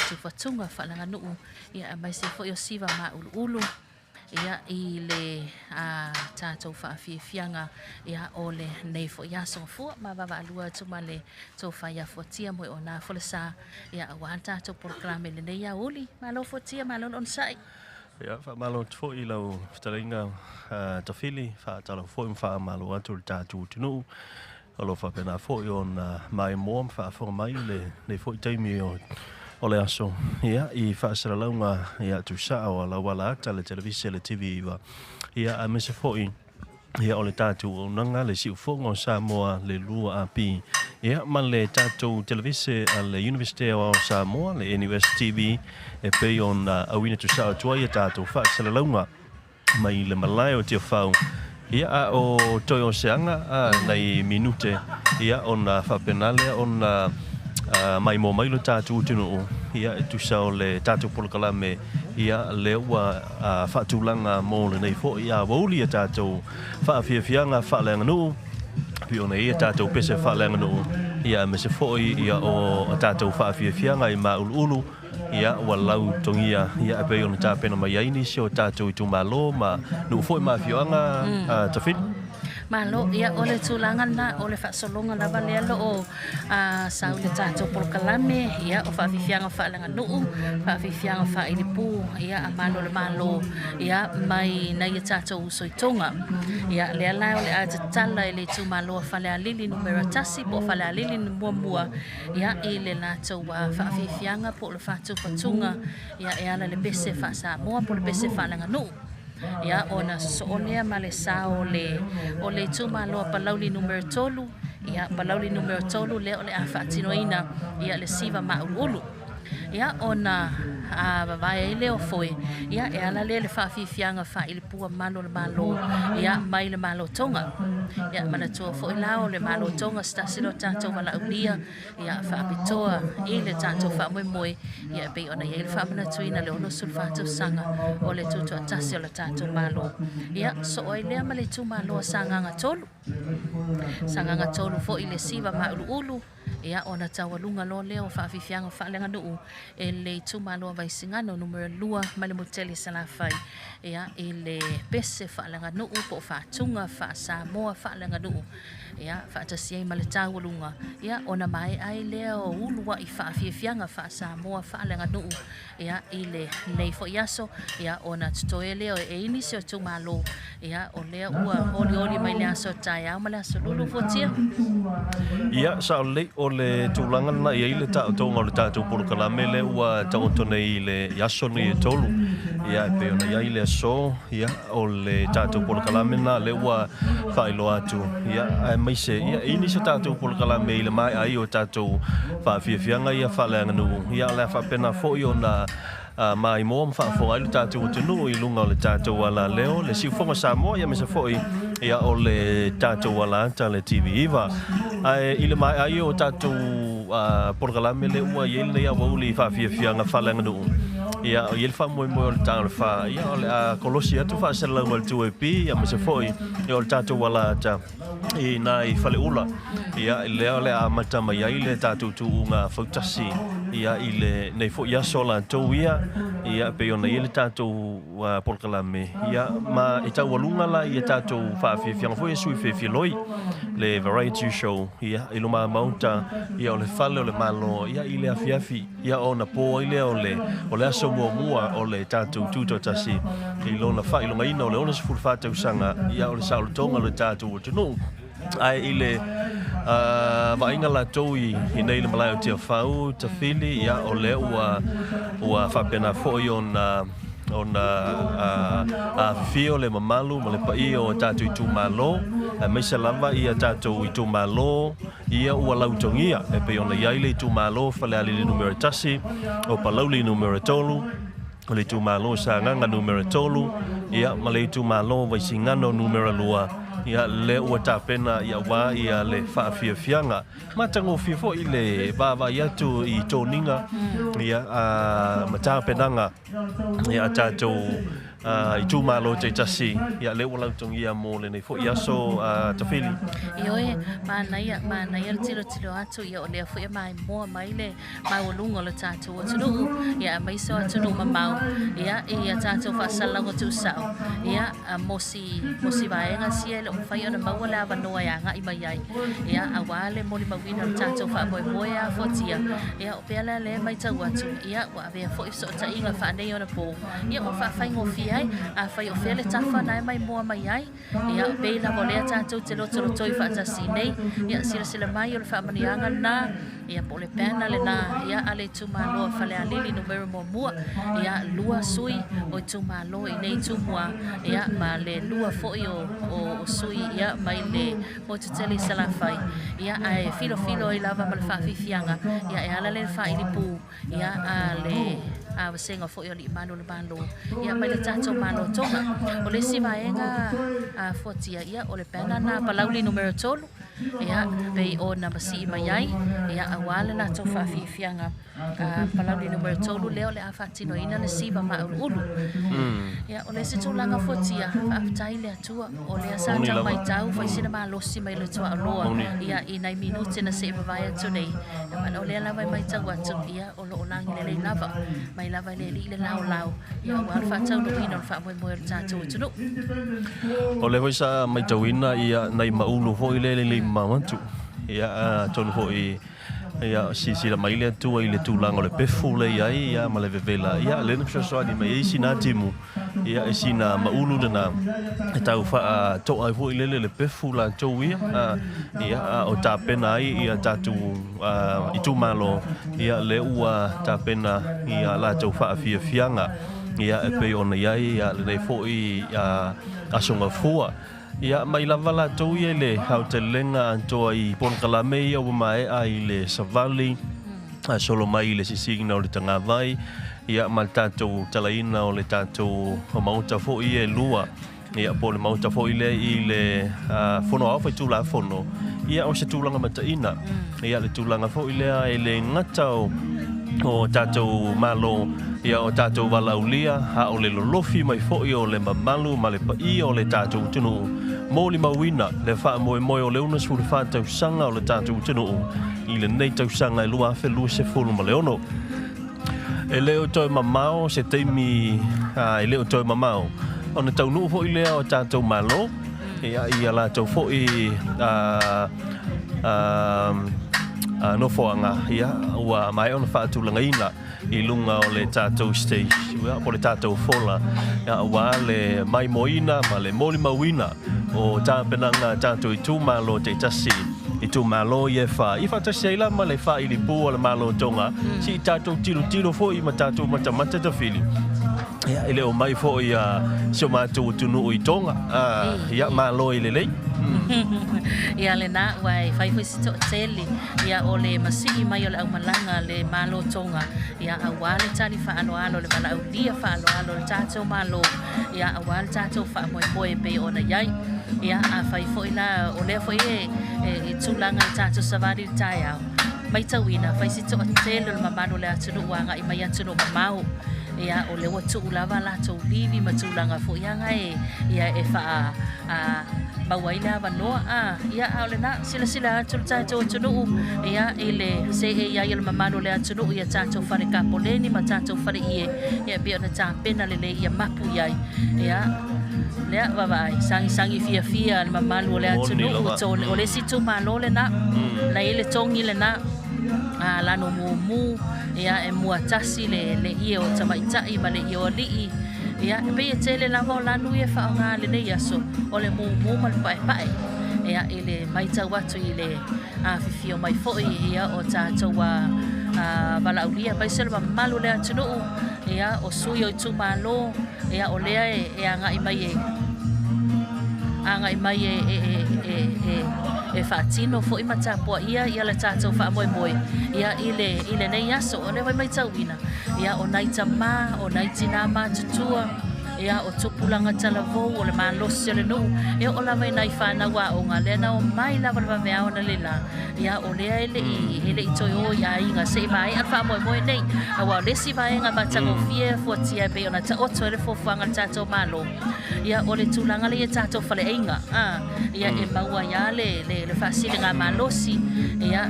faatufatuga faaleaganuu, ia aemaise foi o siva mauluulu, ia i le a tatou faafiafiaga ia o lenei foi aso gafua ma vaavaalua atu ma le tofa ia Fuatia Moeona Folasa ia aua le tatou polokalame i lenei aoauli. Malo Fuatia, malo le onosai. Ia, faamalo atu foi i lau fetalaiga Tafili, faatalofa foi ma faamalo atu i le tatou atunuu o lo o faapena foi ona maimoa ma faafofoga mai i lenei foi taimi o le aso, ia, i faasalalauga ia tusaa o lau alaata le televise le TV9, ia, aemaise foi ia o le tatou auaunaga le Siufogo o Samoa le 2AP, ia, ma le tatou televise a le Iunivesite Aoao o Samoa le NUS TV e pei ona auina tusaa atu ai a tatou faasalalauga mai le malae o Tiafau, ia, a o toe o se aga a nai minute, ia, ona faapena lea ona maimoa mai lo tatou atunuu, ia, e tusa o le tatou polokalame, ia, lea ua faatulaga mo lenei foi aoauli a tatou faafiafiaga faaleaganuu, pei ona i ai a tatou pese faaleaganuu, ia, aemaise foi, ia, o tatou faafiafiaga i māuluulu, Ia, ua lautogia, ia, e pei ona tapena mai ai nisi o tatou itumalo ma nuu foi ma afioaga, Tafili. Malo, ia o le tulaga lena, o le faasologa lava lea lo o sau i le tatou polokalame, ia o faafiafiaga faaleaganuu, faafiafiaga faailipu, ia a malo le Malo, ia mai nai a tatou uso i Toga. Ia lea la o le a tatala i le itumalo a Falealili numera 1 po o Falealili muamua, Ia, i le latou faafiafiaga po o le faatufatuga, ia, e ala i le pese faa-Samoa po o le pese faaleaganuu. Ia, ona sosoo lea ma le sa o le, o le itumalo a Palauli numera 3, ia, Palauli numera 3 lea o le a faatinoina, ia, le siva mauluulu. Ia, ona a vavae ai lea o foe, ia, e ala lea i le faafiafiaga faailipua malu o le Malo, ia, mai le Malo Tonga. Ia, manatua foi la o le Malo Tonga se tasi lea o tatou valaaulia, ia, faapitoa i le tatou faamoemoe, ia, e pei ona i ai le faamanatuina le 64 tausaga o le tutoatasi o le tatou Malo. Ia, soo ai lea ma le itumalo a Sagaga 3. Sagaga 3 foi le siva mauluulu, Ia, ona taualuga loa lea o faafiafiaga faaleaganuu e le itumalo o Vaisigano numera 2 mai le Motele Salafai, ia, i le pese faaleaganuu po o faatuga faa-Samoa faaleaganuu, ia, faatasi ai ma le taualuga, ia, ona maea ai lea o uluai faafiafiaga faa-Samoa faaleaganuu, ia, i lenei foi aso, ia, ona totoe lea e i nisi o itumalo, ia, o lea ua olioli mai le aso taeao ma le aso lulu fuatia. Ia, sao lelei, o le tulaga lena e i ai le taotoga o le tatou polokalame lea ua taoto nei i le aso nei e tolu. Ia, e pei ona i ai le aso, ia, o le tatou polokalame lena lea ua faailoa atu, ia, aemaise, ia, e i ai nisi o tatou polokalame i le maea ai o tatou faafiafiaga ia faaleaganuu, ia, o le a faapena foi ona maimoa ma faafofoga ai lo tatou atunuu i luga o le tatou alaleo, le Siufogo Samoa, ia, aemaise foi, ia, o le tatou alaata le TV9. Ae i le maea ai o tatou polokalame lea ua i ai lenei aoauli i faafiafiaga faaleaganuu, ia, e i ai le faamoemoe o le Taulefa, ia, o le a kolosi atu faasalalauga i le 2AP, aemaise foi, ia, o le tatou alaata i nai faleula, ia, lea o le a amata mai ai le tatou tuuga fautasi, ia, i lenei foi aso latou ia, ia, e pei ona i ai le tatou polokalame, ia, ma e taualuga la ia tatou faafiafiaga foi e sui fefieloi le variety show, ia, i luma maota, ia, o le fale o le Malo, ia, i le afiafi, ia, ona po ai lea o le, o le aso muamua o le tatou tutoatasi i lona faailogaina o le 64 tausaga, ia, o le saolotoga o le tatou atunuu. Ae i le vaaiga latou i nei le malae o Tiafau, Tafili, ia, o lea ua, ua faapena foi ona, ona afifio le mamalu ma le paia o tatou itumalo, aemaise lava ia tatou itumalo ia ua lautogia, e pei ona i ai le itumalo Falealili numera 1, o Palauli numera 3, o le itumalo Sagaga numera 3, ia, ma le itumalo Vaisigano numera 2, ia, lea ua tapena ia aua ia le faafiafiaga. Matagofie foi le vaavaai atu i toniga, ia, a, ma tapenaga, ia, a tatou Itumalo taitasi, ia lea ua lautogia mo lenei foi aso Tafili. Ioe, manaia, manaia le tilotilo atu, ia o lea foi e maimoa mai le maualuga o le tatou atunuu, ia aemaise o atunuu mamao, ia i a tatou faasalalauga tuusao, ia mo si, mo si vaega sia e le o mafai ona maua le avanoa e agai mai ai, ia aua le molimauina o le tatou faamoemoe afoatia, ia o pea la lea e matau atu, ia ua avea foi fesootaiga faaneionapo, ia ua faafaigofie ai, afai o fea le tafa na e maimoa mai ai, ia pei lava o lea tatou te lotolotoi faatasi i nei, ia silasila mai o le faamanuiaga lena, ia po o le banner lena, ia a le itumalo a Falealili numera muamua, ia 2 sui o itumalo i nei Tumua, ia ma le 2 foi o sui ia mai le motu tele i Salafai, ia ae filofilo ai lava ma le faafiafiaga, ia e ala lea i le faailipu, ia a le vasega foi o Alii Malu o le Malo, ia mai le tatou Malo Tonga. O le isi vaega a fuatia, ia o le banner na Palauli numera 3, ia pei ona masii mai ai, ia aua le latou faafiafiaga. Palauli numera 3 lea o le a faatinoina le siva mauluulu. Ia o le isi tulaga fuatia, faafetai i le Atua, o lea sa tau matau fai sina malosi mai le tuaoloa, ia i nai minute na sei mavae atu nei, ia o lea lava e matau atu, ia o loo lagi lelei lava, mai lava i le alii le laolao, ia aua le faataunuuina o le faamoemoe o le tatou atunuu. O lea foi sa matauina ia nai maulu foi lea lelei mamao atu, ia atonu foi ia silasila mai le Atua i le tulaga o le pefu lea i ai ia ma le vevela, ia lea na fesoasoani mai ai sina timu, ia e sina maulu lena e tau faatoa ai foi lele le pefu latou ia, ia a o tapena ai ia tatou itumalo, ia lea ua tapena ia latou faafiafiaga, ia e pei ona i ai ia lenei foi aso gafua. Ia mai lava latou ia i le aotelega atoa i polokalame ia ua maea i le savali, solo mai i le sisiina o le tagavai, ia ma le tatou talaina o le tatou maota foi ia e lua, ia po o le maota foi lea i le Fono Aoao Faitulafono, ia o se tulaga mataina, ia le tulaga foi lea e le gata o tatou Malo, ia o tatou valaaulia, a o le lolofi mai foi o le mamalu ma le paia o le tatou atunuu, molimauina le faamoemoe o le 64 tausaga o le tatou atunuu i lenei tausaga e 2026. E le o toe mamao se taimi, e le o toe mamao ona taunuu foi lea o tatou Malo, ia, ia latou foi nofoaga, ia, ua maea ona faatulagaina i luga o le tatou stage, ia, po o le tatou fola, ia, aua le maimoaina ma le molimauina o tapenaga a tatou itumalo taitasi, itumalo ia e fa, i faatasi ai la ma le faailipu a le Malo o Tonga, se i tatou tilotilo foi ma tatou matamata tafili. Ia, e le o mai foi a si o matou atunuu i Tonga, ia, malo i lelei. Ia lena, ua e fai foi se toatele, ia o le masii mai o le aumalaga le Malo Tonga, ia aua le tali faaaloalo, le valaaulia faaaloalo o le tatou Malo, ia aua le tatou faamoemoe e pei ona i ai. Ia, afai foi la, o lea foi e tulaga i le tatou savali i le taeao, matauina, fai se toatele o le mamalu o le atunuu ua agai mai atunuu mamao. Ia, o lea ua tuu lava latou livi ma tulaga foi aga e, ia, e faa, a, maua ai le avanoa. A, ia, a o lena, silasila atu le tatou atunuu, ia, i le seei ai o le mamalu o le atunuu i a tatou fale kapoleni ma tatou fale ie, ia, e pei ona tapena lelei ia mapu i ai. Ia, lea, vaavaai, sagisagi fiafia le mamalu o le atunuu, o le isi itumalo lena, na i ai le togi lena, a lano mumu, ia e mua tasi le le ie o tamaitai ma le ie o alii, ia e pei e tele lava o lanu ia e faaaoga i lenei aso, o le mumu ma le paepae. Ia i le matau atu i le afifio mai foi ia o tatou a valaaulia aemaise le mamalu o le atunuu, ia o sui o itumalo, ia o lea e agai mai e agai mai e e e e e faatino foi ma tapuaia ia le tatou faamoemoe ia i le i lenei aso. O lea foi matauina ia o nai tamā, o nai tinā matutua, Ia, o tupulaga talavou, o le malosi o le nuu, e oo lava i nai fanau aoga, lea na omai lava le vaveao analeila. Ia, o lea e le i, e le i toe o i aiga se i maea le faamoemoe nei. Aua o le isi vaega matagofie fuatia e pei ona taoto ai le fuafuaga a le tatou Malo, ia, o le tulaga lea i tatou faleaiga, a, ia, e maua ai lava le, le, le faasiligamalosi, ia,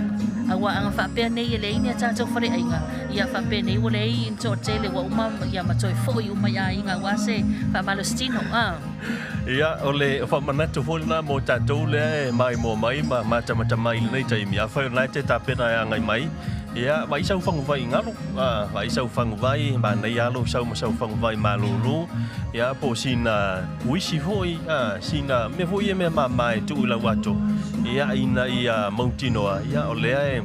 aua a na faapea nei e leai ni a tatou faleaiga, Ia faapenei ua leai ni toatele ua uma ia ma toe foi uma i aiga aua se faamalositino. A. Ia, o le faamanatu foi lena mo tatou lea e maimoa mai ma matamata mai i lenei taimi. Afai o lena e te tapena e agai mai, ia, vaai sau faguvai i galo. A, vaai sau faguvai, manaia lava lou sau ma sau faguvai malulu. Ia, po o sina uisi foi, a, sina mea foi ia mea mama e tuu i lau ato, ia, ina ia mautinoa, ia, o lea e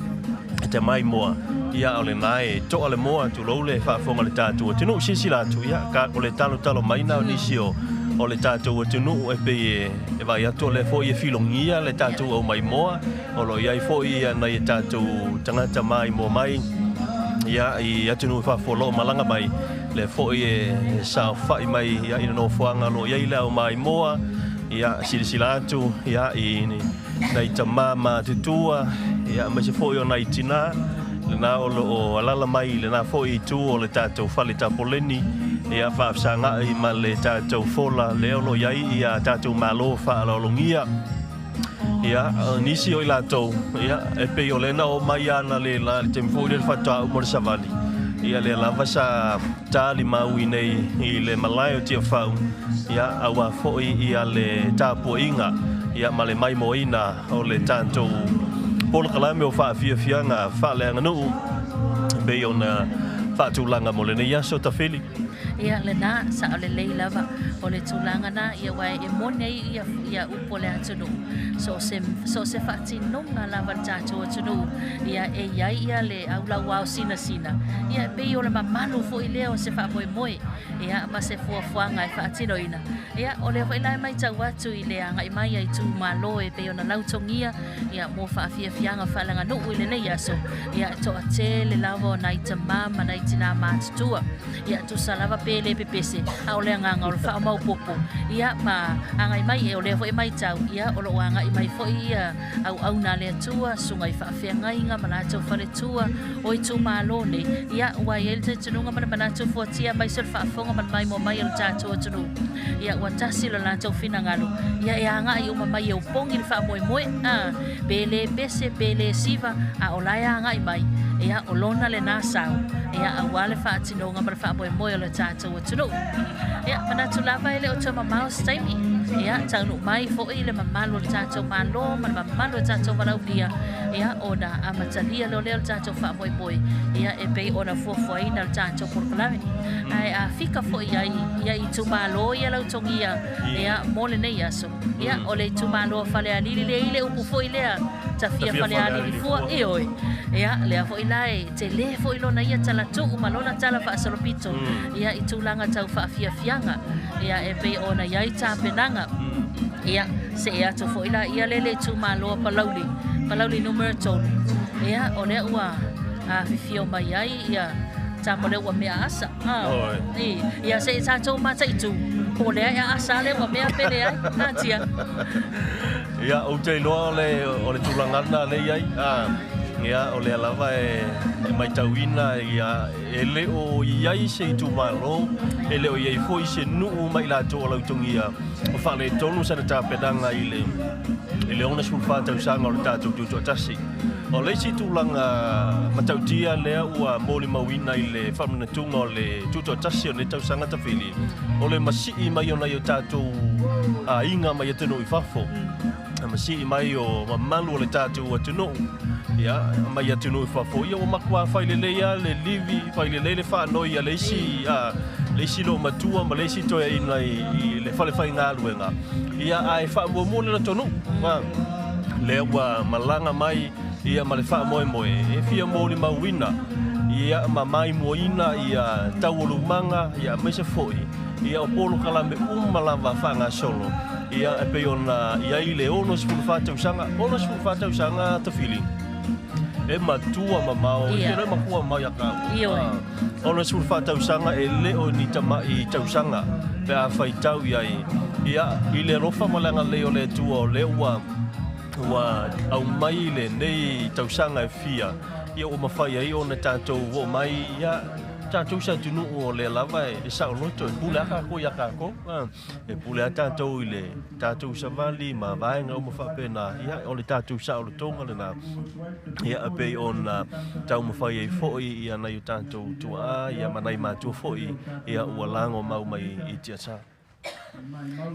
e te maimoa, ia o lena e toa le moa, tulou le faafofoga a le tatou atunuu. Silasila atu, ia, ka, o le talotalo mai na o nisi o, o le tatou atunuu e pei e, e vaai atu o lea foi e filogia le tatou au maimoa, o lo o i ai foi ia nai a tatou tagata maimoa mai, ia, i atunuu i fafo o lo o malaga mai, lea foi e saofai mai, ia, i le nofoaga o lo o i ai le au maimoa, ia, silasila atu, ia, i nai tama matutua, ia, aemaise foi o nai tina, lena o lo o alala mai i lena foi itu o le tatou fale tapoleni, ia, faafesagai ma le tatou fola lea o lo o i ai ia tatou malo faaaloalogia. Ia, nisi o i latou, ia, e pei o lea na oo mai ana le la i le taimi foi lea le faatoa uma o le savali, ia, lea lava sa tali maui nei i le malae o Tiafau, ia, aua foi ia le tapuaiga, ia, ma le maimoaina o le tatou polokalame o faafiafiaga faaleaganuu e pei ona faatulaga mo lenei aso tafili. Ia, lena, sao lelei lava o le tulaga na, ia, aua e moni ai ia, ia upu a le atunuu, so o se, so o se faatinoga lava a le tatou atunuu, ia, e i ai ia le aulauao sinasina, ia, e pei o le mamalu foi lea o se faamoemoe. Ia, ma se fuafuaga e faatinoina. Ia, o lea foi la e matau atu i le agai mai a itumalo e pei ona lautogia, ia, mo faafiafiaga faaleaganuu i lenei aso, ia, e toatele lava o nai tama ma nai tinā matutua. Ia, tusa lava pe le pepese, a o le agaga o le faamaopoopo, ia, ma agai mai. E, o lea foi e matau, ia, o lo o agai mai foi ia auauna a le Atua, susuga i faafeagaiga ma latou faletua o itumalo nei, ia, ua i ai le talitonuga ma le manatu fuatia aemaise o le faafofoga ma le maimoa mai o le tatou atunuu, ia, ua tasi lo latou finagalo, ia, e agai uma mai e opogi le faamoemoe, a, pe le pese, pe le siva, a o la e agai mai, ia, o lona lena sao, ia, aua le faatinoga ma le faamoemoe o le tatou atunuu. Ia, manatu lava e le o toe mamao se taimi, ia, taunuu mai foi le mamalu o le tatou Malo ma le mamalu o le tatou valaaulia, ia, ona amatalia loa lea o le tatou faamoemoe, ia, e pei ona fuafuaina le tatou polokalame. Ae a fika foi i ai ia itumalo ia lautogia, ia, mo lenei aso, ia, o le itumalo o Falealili lea i le upu foi lea, tafia Falealili fua, ioe, ia, lea foi la e tele foi lona ia talatuu ma lona tala faasolopito, ia, i tulaga tau faafiafiaga, ia, e pei ona i ai tapenaga. Ia, see atu foi la ia lele itumalo o Palauli, Palauli numera 3. Ia, o lea ua afifio mai ai ia tama lea ua mea asa. Ha. I, ia se i tatou mataitu, po o lea e aasa lea ua mea pe leai. Ha, tia. Ia, ou te iloa o le, o le tulaga lena lea i ai. A, ia, o lea lava e, e matauina, ia, e le o i ai se itumalo, e le o i ai foi se nuu ma i latou o lautogia o faaletonu sana tapenaga i le, i le 64 tausaga o le tatou tutoatasi. O le isi tulaga matautia lea ua molimauina i le faamanatuga o le tutoatasi o lenei tausaga tafili, o le masii mai o nai o tatou aiga mai atunuu i fafo. Masii mai o mamalu o le tatou atunuu, ia, mai atunuu i fafo, ia ua matua fai lelei lava le livi, fai lelei le faanoi a le isi, a, le isi loomatua ma le isi toeaina i le fale faigaluega, ia, ae faamuamua le latou nuu. A, lea ua malaga mai, ia, ma le faamoemoe e fia molimauina, ia, ma maimoaina ia taualumaga, ia, aemaise foi, ia, o polokalame uma lava faagasolo, ia, e pei ona i ai le 64 tausaga, 64 tausaga tafili. E matua mamao, e le makua mamao ia kāua. Ioe. O le 14 tausaga e le o ni tama'i tausaga pe a faitau i ai. Ia, i le alofa ma le agalelei o le Atua o lea ua ua aumai lenei tausaga e fia, ia ua mafai ai ona tatou oo mai, ia, tatou se atunuu o lea lava e saoloto, e pule lava kākou iā kākou. E pule lava tatou i le tatou savali ma vaega uma faapena, ia, o le tatou saolotoga lena, ia, e pei ona taumafai ai foi ia nai o tatou tuaa, ia, ma nai matua foi, ia, ua lago mau mai i tiasa.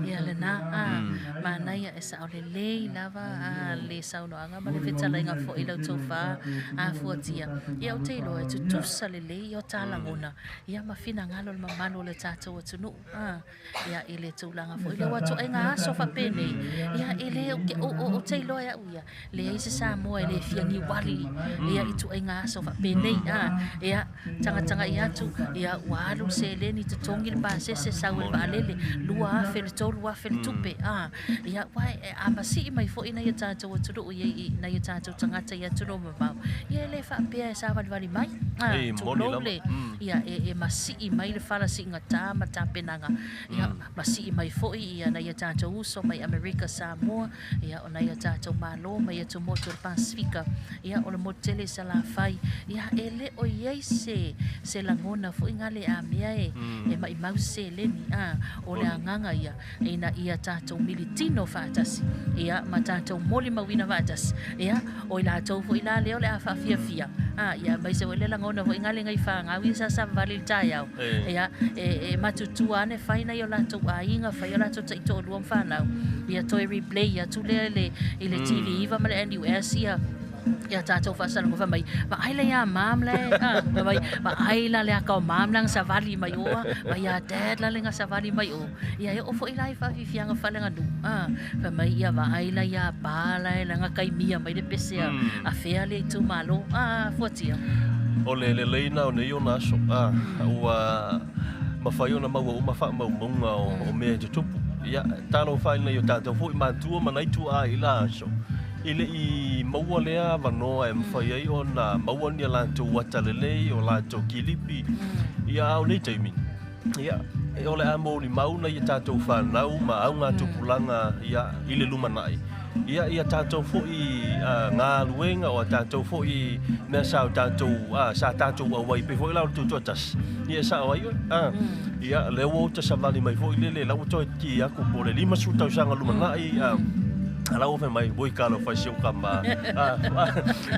Ia lena, a, manaia e sao lelei lava a le saunoaga ma le fetalaiga foi i lau tofa a fuatia. Ia ou te iloa e tutusa lelei o ta lagona ia ma finagalo o le mamalu o le tatou atunuu a, ia i le tulaga foi lea ua toaiga aso faapenei ia e le ou te iloa e au ia leai se Samoa e le fia niuali ia i tuaiga aso faapenei a, ia tagatagai atu ia ua alu le seleni totogi le pasese sau e le vaalele 2,000 le 3,000 le tupe a, ia ua a masii mai foi nai o tatou atunuu i nai o tatou tagata i atunuu mamao ia e le faapea e savalivali mai a, tulou le ia e masii mai le fala siigatā ma tapenaga ia masii mai foi ia nai o tatou uso mai Amerika Samoa ia o nai o tatou Malo mai atumotu o le Pasefika ia o le motu tele i Salafai ia e le o i ai se se lagona foi gale a mea e e maimau se seleni a o le agaga ia ina ia tatou militino faatasi ia ma tatou molimauina faatasi ia o i latou foi la lea o le a faafiafia a ia aemaise foi le lagona foi gale ngai fagau ia sa savavali i le taeao ia e matutua ane fai nai o latou aiga fai o latou taitoalua ma fanau ia toe replay atu lea i le TV9 ma le NUS ia ia tatou faasalaga fai mai vaai la ia mam le a fai mai vaai la le aka o mam la savali mai o vai ia dad la le nga savali mai o ia e oo foi la i faafiafiaga faaleaganuu a fai mai ia vaai la ia pa la e laga kaimia mai le pese a a fea le itumalo a fuatia. O le lelei na o nei ona aso, a ua mafai ona maua uma faamaumauga o mea e tutupu. Ia, talofa i nai o tatou foi matua ma nai tuaa i la aso, e le i maua lea avanoa e mafai ai ona maua ni a latou ata lelei, o latou kilipi, ia a o nei taimi, ia, o le a molimau nai a tatou fanau ma augatupulaga, ia, i le lumanai. Ia, ia tatou foi galuega, o a tatou foi mea sa o tatou, sa tatou auai pei foi la o le tutoatasi, ia e sao ai oe. Ia, lea ua uta savali mai foi lele, la ua toe ki aku po o le 50 tausaga lumanai, a la ua fai mai, oi talofa i si ou tama,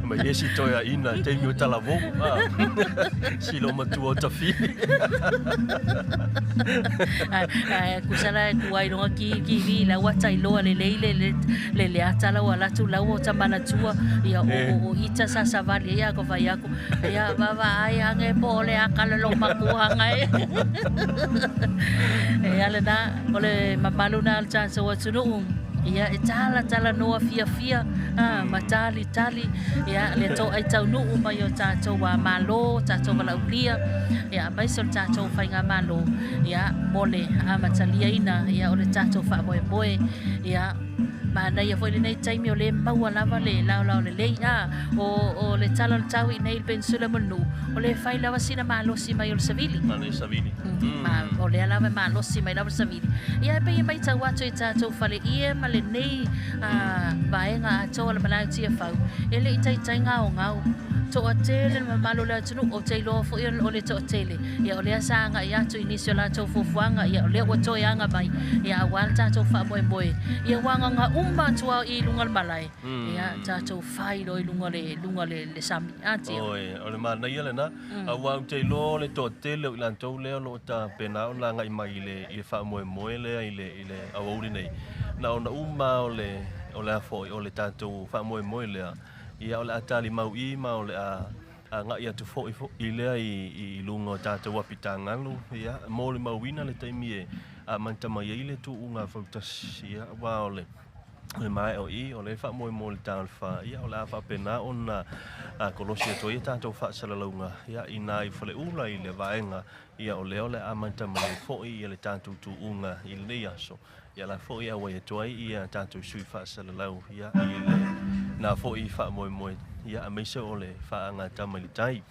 mai esi toe aina i taimi o talavou, si lou matua o Tafili. Kusa la e kua i luga ki ki la ua tailoa lelei le le le le ata la ua latu la ua ta manatua ia o o ita sa savali ia ko fai aku ia vava ai ange po le aka le lo makua anga e e ale na o le mamalu na le tatou atunuu ia e talatalanoa fiafia a ma talitali ia le toai taunuu mai o tatou a malo tatou valaaulia ia aemaise o le tatou faigamalo ia mo le amataliaina ia o le tatou faamoemoe ia manaia foi lenei taimi o le maua lava le laolao lelei a o le tala o le tau i nei le peninsula mo le nuu o le fai lava sina malosi mai o le savili. Ma le savili. Ma o lea lava e malosi mai lava le savili. Ia e pei e matau atu i tatou faleie ma lenei vaega atoa o le malae o Tiafau, e le i taitai gaogao. Toatele le mamalu o le atunuu, ou te iloa foi o le toatele, ia o lea sa agai atu i nisi o latou fuafuaga, ia o lea ua toe aga mai, ia aua le tatou faamoemoe, ia ua agaga uma atu lava i luga o le malae, ia tatou fai loa i luga le luga le le sami. A tia. Oi, o le manaia lena, aua ou te iloa o le toatele o i latou lea o lo o tapena ona agai mai i le i le faamoemoe lea i le i le aoauli nei, na ona uma lava o le o le a foi o le tatou faamoemoe lea, ia o le a talimau i ma o le a agai atu foi i lea i luga o tatou apitagalu, ia, molimauina le taimi e amata mai ai le tuuga fautasi, ia, aua o le maea o i, o lea e faamoemoe i le ta o le fa, ia, o le a faapena ona kolosi atu ai a tatou faasalalauga, ia, i nā i Faleula i le vaega, ia, o lea o le a amata mai ai foi ia le tatou tuuga i lenei aso. Ia la foi e auai atu ai ia tatou sui faasalalau ia i le na fo'i fa'amoemoe ia aemaise o le fa'aagatama i le tai.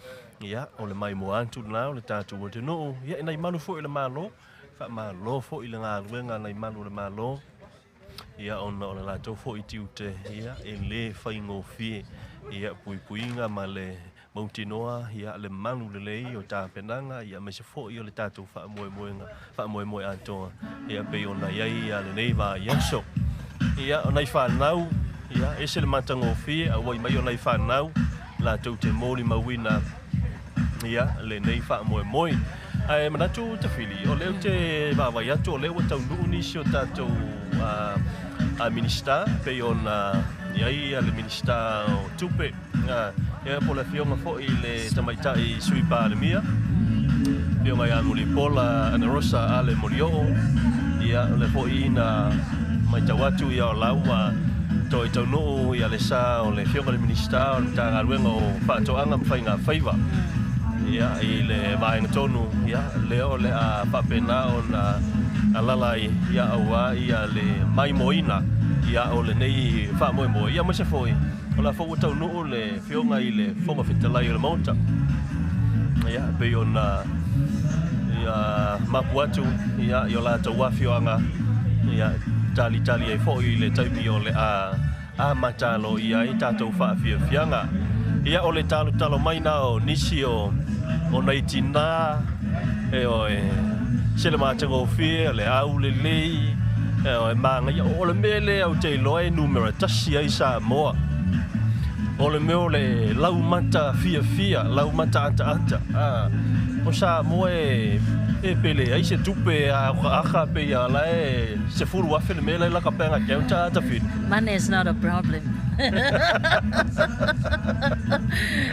Ia o le maimoa atu lenā o le tatou atunuu ia e nai malu fo'i o le Malo, fa'amālō fo'i le galuega a nai malu o le Malo ia ona o le latou fo'i tiute ia e lē faigofie ia puipuiga ma le mautinoa ia le malu lelei o tapenaga ia aemaise fo'i o le tatou fa'amoemoega fa'amoemoe atoa ia pei ona i ai ia lenei vaiaso. Ia o nai fanau ia ese le matagofie auai mai o nai fanau latou te molimauina ia lenei faamoemoe. Ae manatu Tafili, o lea ou te vaavaai atu o lea ua taunuu nisi o tatou a Minisita pei ona i ai le Minisita o Tupe, ia po o le Afioga foi i le Tamaitai Sui Palemia, Afioga ia Mulipola Anarosa Ale Molioo. Ia o lea foi na matau atu ia o la ua toe taunuu ia le sa o le Afioga i le Minisita o le Matagaluega o Faatoaga ma Faiga Faiva. Ia i le vaega tonu ia lea o le a faapena ona alala ai ia auā ia le maimoaina ia o lenei faamoemoe. Ia aemaise foi o la foi ua taunuu le Afioga i le Fofoga Fetalai o le Maota. Ia pei ona ia mapu atu ia i o latou afioaga ia talitali ai foi i le taimi o le a amata aloaia ai tatou faafiafiaga. Ia o le talotalo mai na o nisi o nai tinā e oe se le matagofie o le aulelei e oe magaia. O le mea lea ou te iloa e numera tasi ai Samoa. O le mea o le laumata fiafia, laumata ataata. O Samoa e pele ai se tupe a okaaka pei a la e 10,000 le mea la e laka bank account a Tafili. Money is not a problem.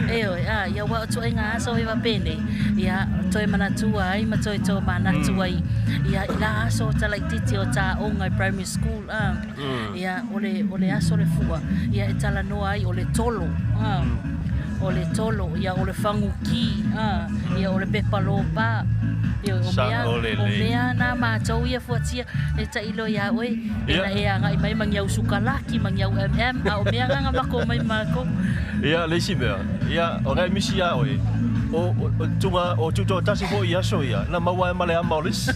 E oe, a, ia ua o tuaiga aso e faapēnei, ia, toe manatua ai ma toe tomanatu ai, ia, i la aso o talaititi o tāoga i primary school, a, ia, o le, o le aso le fua, ia, e talanoa ai o le tolo, a, o le tolo, ia, o le fagukī, a, ia, o le pepa lōpā, ia, o mea, o mea nā mātou ia fuatia, e tailo iā oe, e na e agai mai ma ni au sukalaki, ma ni au MM, a o mea nganga mako mai mākou. Ia, le isi mea, ia, o ngai misi iā oe, o, o, tunga, o tutoatasi foi i aso ia, na maua ai ma le ama o le isi.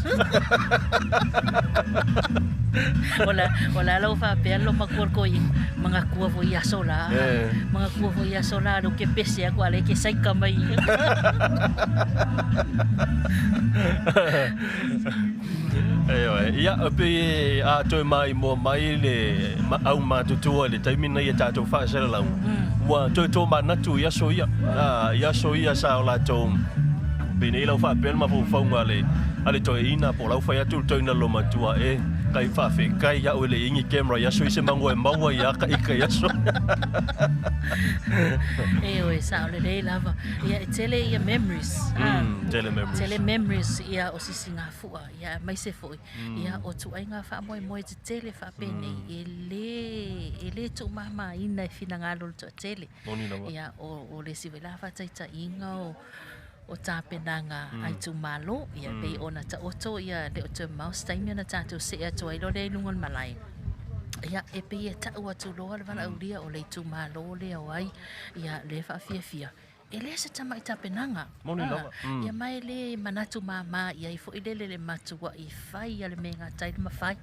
O le, o le a lau faapea lo matua le toeaina, manatua foi i aso la, manatua foi i aso la, lea ou te pese atu a o lea e te saika mai. Ioe, ia, e pei a toe maimoa mai le aumatutua i le taimi lenei e tatou faasalalau, ua toe tomanatu i aso ia, i aso ia sa o latou pei nei lau faapea le mafaufauga a le toeaina po o lau fai atu le toeaina lomatua e kai faafekai ia'u e le i ai ni camera i aso ia se mago e maua ia ka ika i aso. Ioe, sao lelei lava. Ia, e tele ia memories. Tele memories. Tele memories ia o Sisigafua, ia aemaise foi ia o ituaiga faamoemoe tetele faapenei e lē e lē tuumāmāina e finagalo o le toatele. Ia o le isi foi la faataitaiga o o tapenaga a itumalo, ia pei ona taoto ia le o toe mamao se taimi ona tatou see atu ai loa lea i luga o le malae. Ia e pei e tau atu loa le valaaulia o le itumalo lea o ai ia lea e faafiafia e le se tamai tapenaga. Moni lava. Ia ma e lē manatu māmā i ai foi lele le matua'i fai a le mea e gata ai le mafai.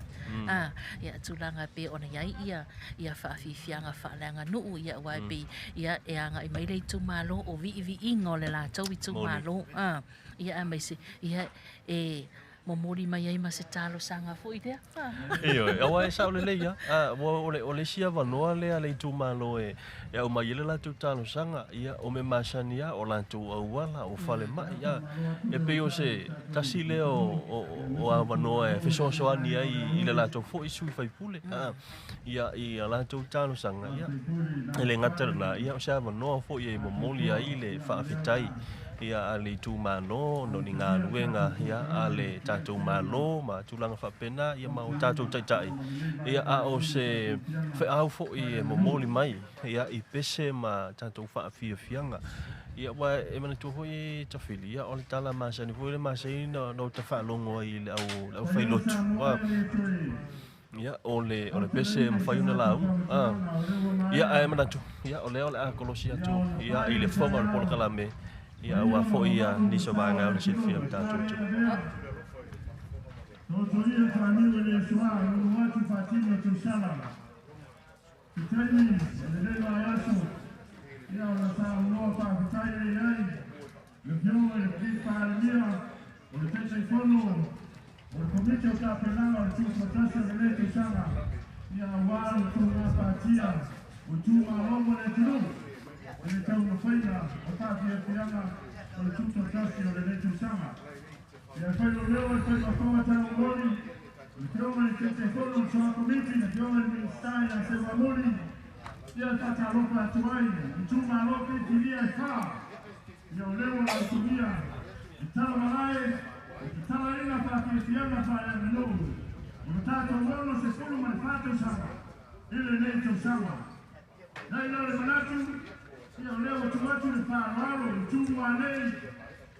Ia tulaga e pei ona i ai ia ia faafiafiaga faaleaganuu ia aua e pei ia e agai mai le itumalo o viiviiga o le latou itumalo. Ia aemaise ia e momoli mai ai ma se talosaga foi lea. Ioe, aua e sao lelei lava. Ua o le isi avanoa lea a le itumalo e aumai ai le latou talosaga, ia, o mea masani lava, o latou auala, o falemai, a. E pei o se tasi lea o avanoa e fesoasoani ai i le latou foi sui faipule, a, ia, i a latou talosaga, ia, e le gata i lena, ia, o se avanoa foi e momoli ai le faafetai ia a le itumalo ona o ni galuega ia a le tatou Malo ma tulaga faapena ia ma o tatou taitai ia a o se feau foi e momoli mai ia i pese ma tatou faafiafiaga ia aua e manatua foi e Tafili ia o le tala masani foi le masani na uta faalogo ai i le au failotu. Ia, o le, o le pese e mafai ona lauga. Ah. Ia, ae manatu, ia, o lea o le a kolosi atu, ia, i le fofoga o le polokalame, ia, aua foi ia nisi o vaega e ono silafia e le tatou atunuu. O le Komiti o Tapenaga o le Tutoatasi o lenei tausaga, ia aua le tou gapatia o itumalo ma le atunuu i le taumafaiga o faafiafiaga o le Tutoatasi o lenei tausaga. Ia fai lo leo e fai mafoga taumoli, le Afioga i le Taitaifono o le Soa Komiti, le Afioga i le Minisita ia Seuamuli, ia faatalofa atu ai itumalo filifilia e fa, ia o lea ua lautumia i Talamalae, e tatalaina faafiafiaga faaleaganuu o le tatou 64 tausaga i lenei tausaga. Nai la le manatu, ia o lea ua tuu atu le faaaloalo i Tumua nei,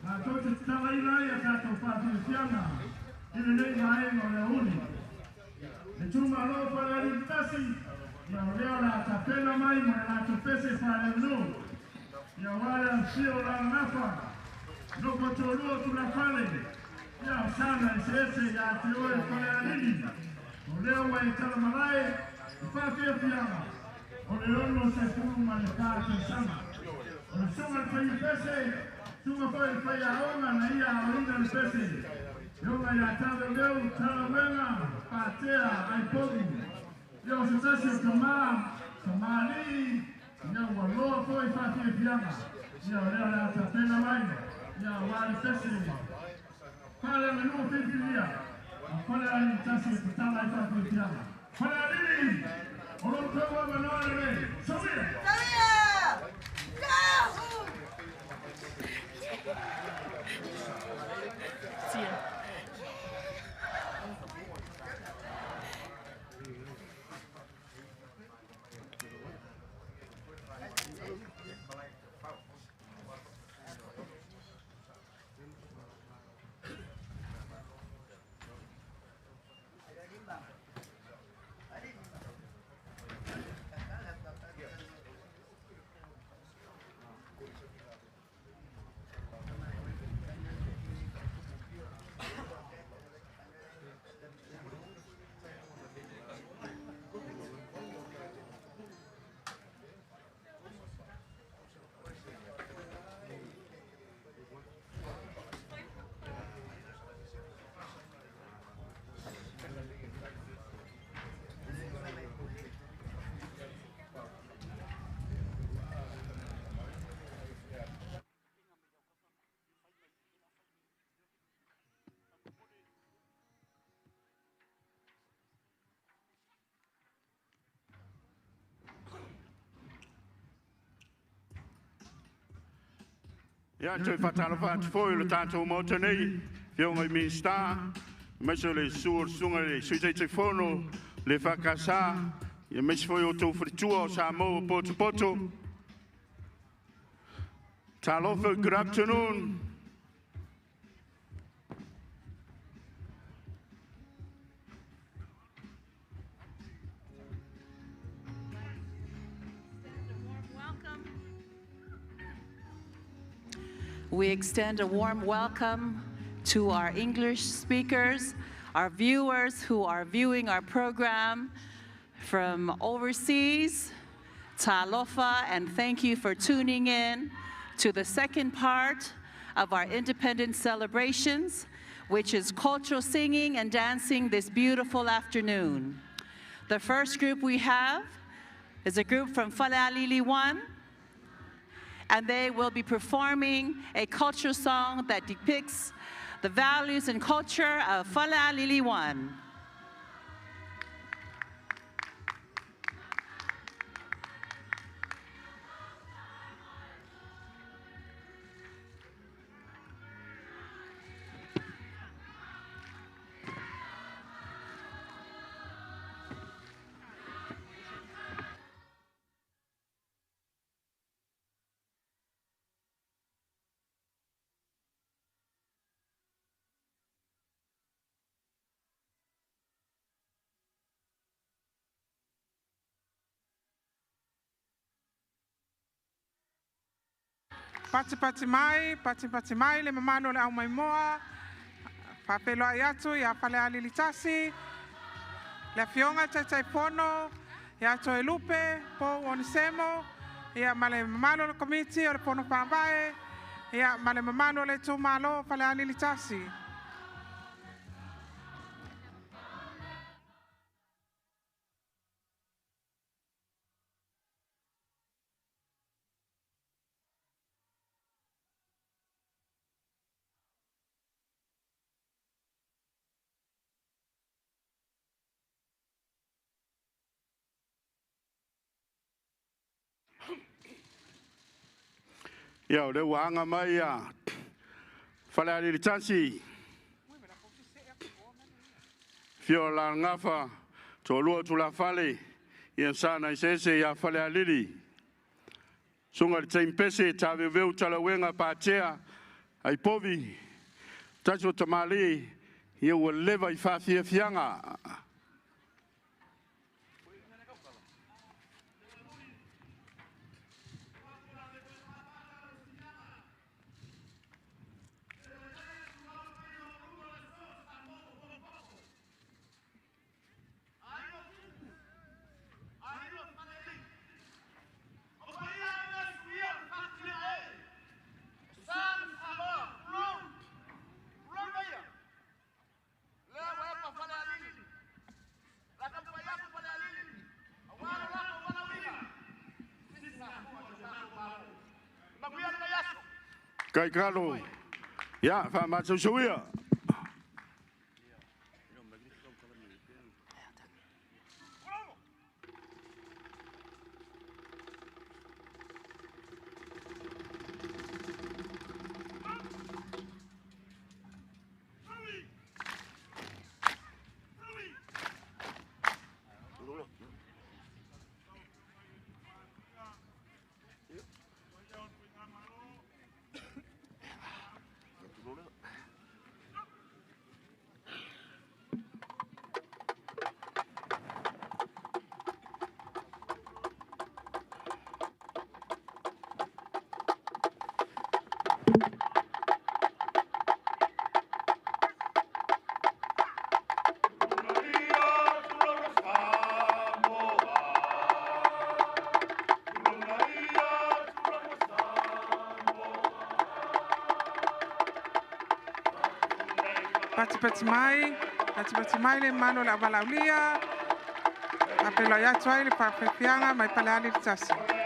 latou te tatalaina ai a tatou faafiafiaga i lenei vaega o le aoauli. Le itumalo o Falealili 1, ia o lea o le a tapena mai ma le latou pese faaleaganuu, ia aua le afifio o Lalagafa, nofo toalua o Tulafale, ia o sana eseese ia te oe Falealili, o lea ua e talamalae i faafiafiaga o le 64 tausaga. O le susuga i le faiupese, susuga foi i le faiaoga na ia aoina le pese, e oga ia Taleleu, Talauega, Patea, Aipogi, ia o se tasi o tamā, tamalii, ia ua loa foi faafiafiaga, ia o lea o le a tapena mai, ia aua le pese faaleaganuu filifilia a Falealili 1 e tatala ai faafiafiaga. Falealili, o lo outou avanoa lenei. Soia! Tia. Ia, toe faatalofa atu foi i le tatou Maota nei, Afioga i Minisita, aemaise o le susu o le Susuga i le Sui Taitaifono le EFKS, aemaise foi o outou faletua o Samoa ua potopoto. Talofa, good afternoon. We extend a warm welcome to our English speakers, our viewers who are viewing our program from overseas. Talofa, and thank you for tuning in to the second part of our independence celebrations, which is cultural singing and dancing this beautiful afternoon. The first group we have is a group from Falealili 1, and they will be performing a cultural song that depicts the values and culture of Falealili 1. Patipati mai, patipati mai le mamalu o le aumaimoa. Faafeiloai atu ia Falealili 1, le afioga i le Taitaifono ia Toelupe Pou Onesemo, ia ma le mamalu o le Komiti o le Fono Faavae, ia ma le mamalu o le itumalo o Falealili 1. Ia, o lea ua aga mai ia Falealili 1, Fio o Lalogafa, toalua o tulafale, ia sana eseese ia Falealili. Susuga i le Taimpese Taveuveu Talauega Patea Aipovi, tasi o tamalii, ia ua leva i faafiafiaga. Kaikalo, ia, faamatausuia. Patipati mai, patipati mai le mamalu o le auvalaulia. Faafeiloai atu ai le faafiafiaga mai Falealili 1.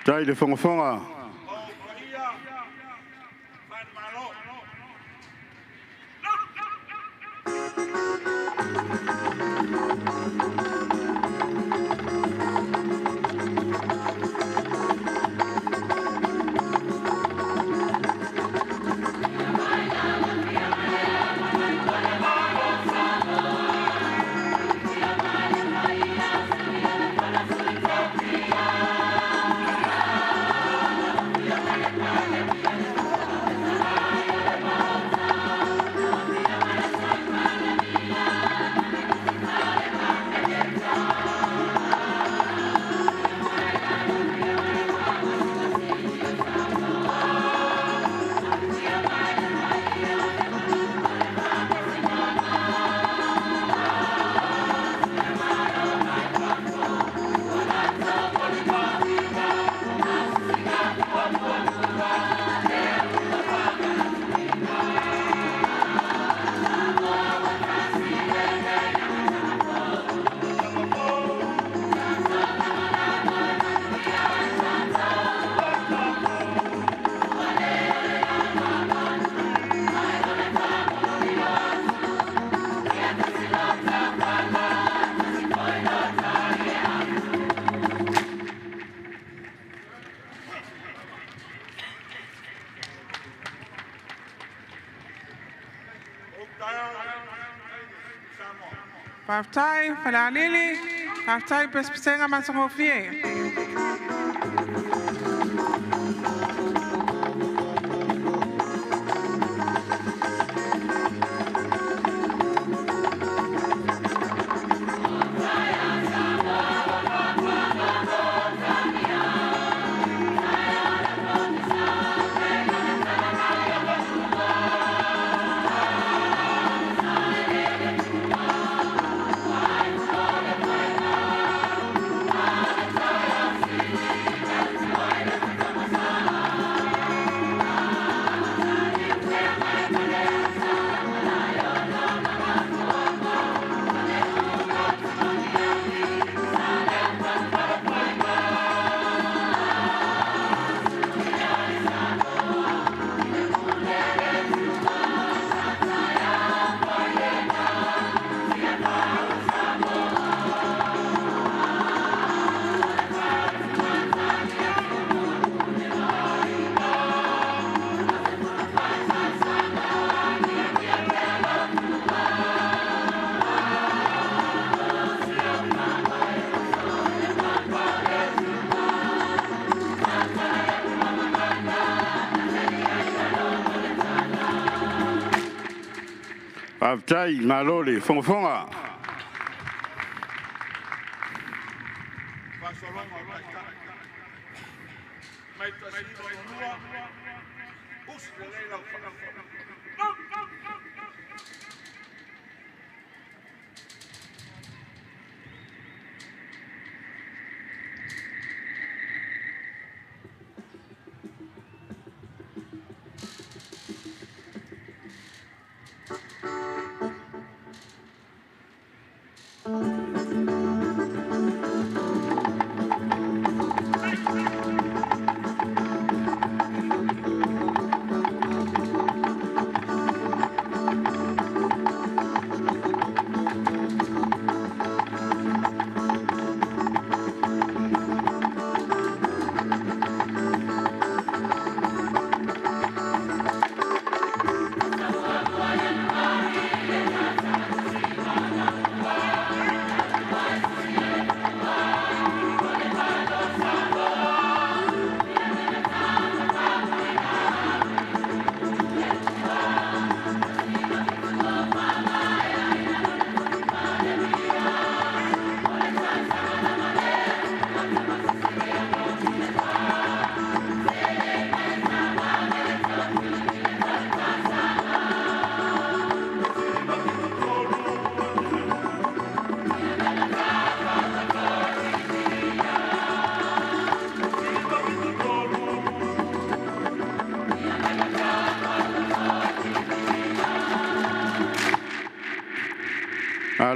Tai le fogafoga. Faafetai Falealili, faafetai pesepesega matagofie. Faafetai malo le fogafoga.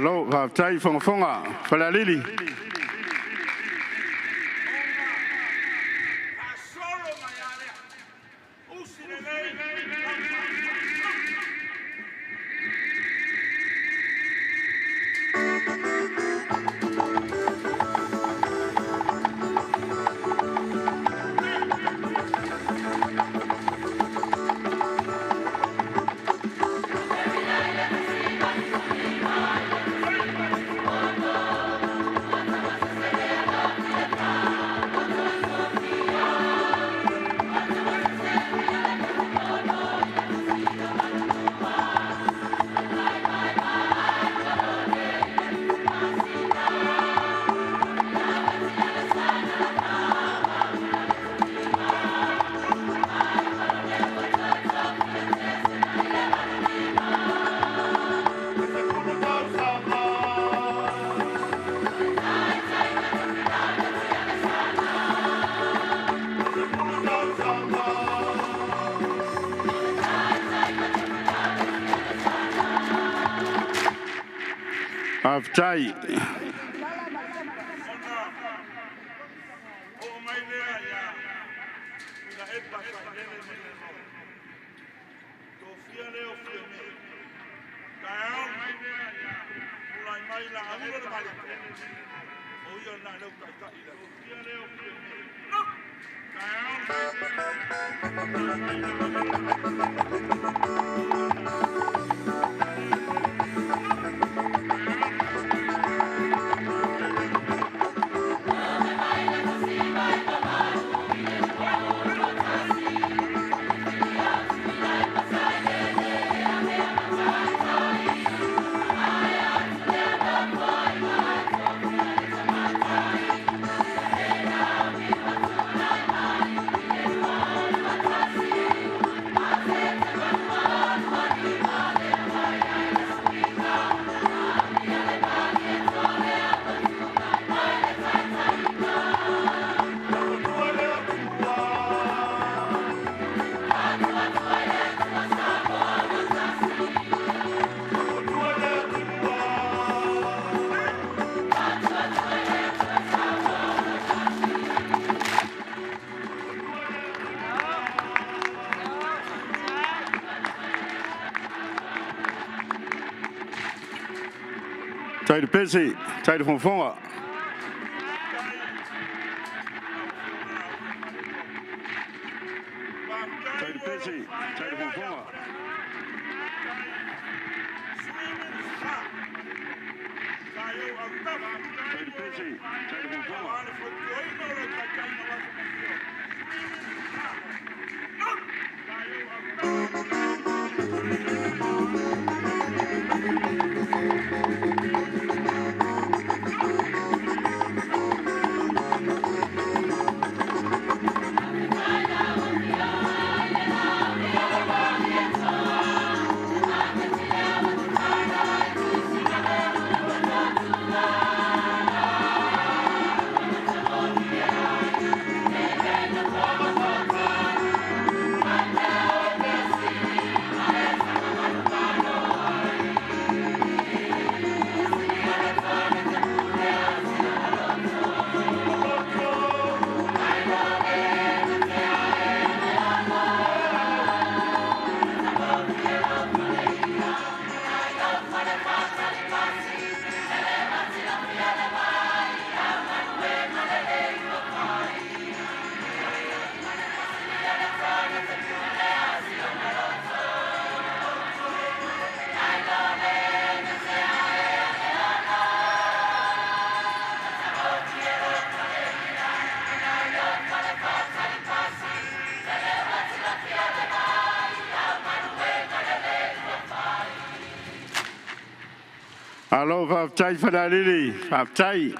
Alo, faafetai Fogafoga, Falealili. Faafetai. Tai le pese, tai le fogafoga. Tai le pese, tai le fogafoga. Tai le pese, tai le fogafoga. Alo, faafetai Falealili, faafetai.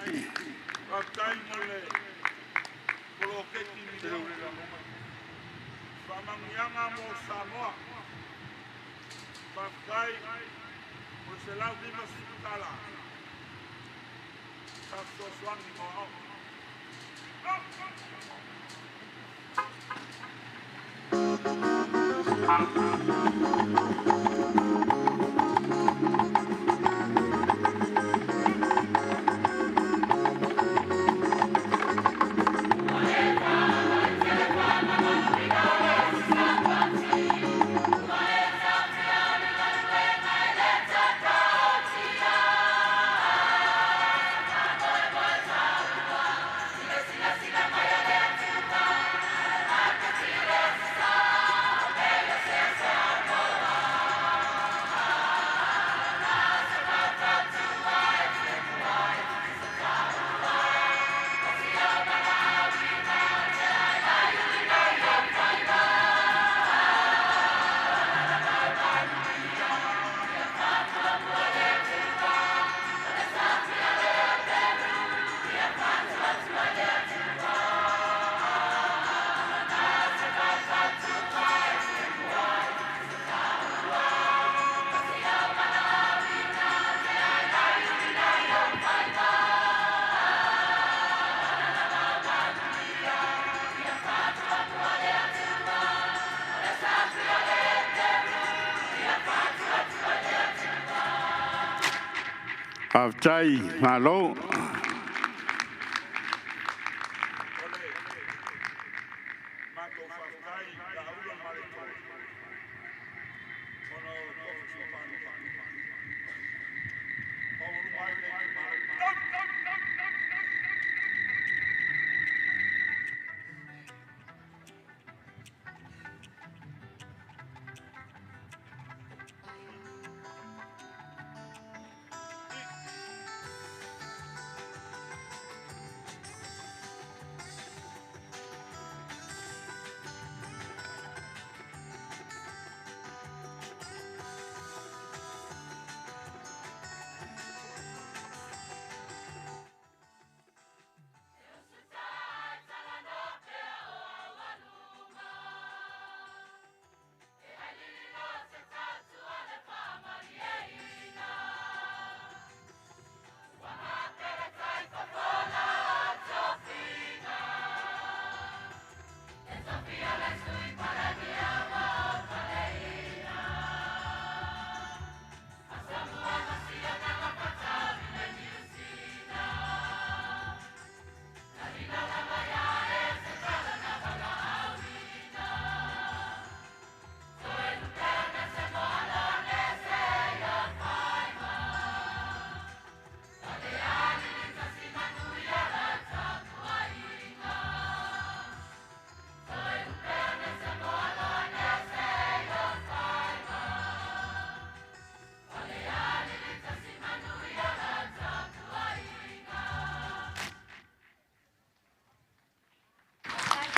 Faafetai, malo.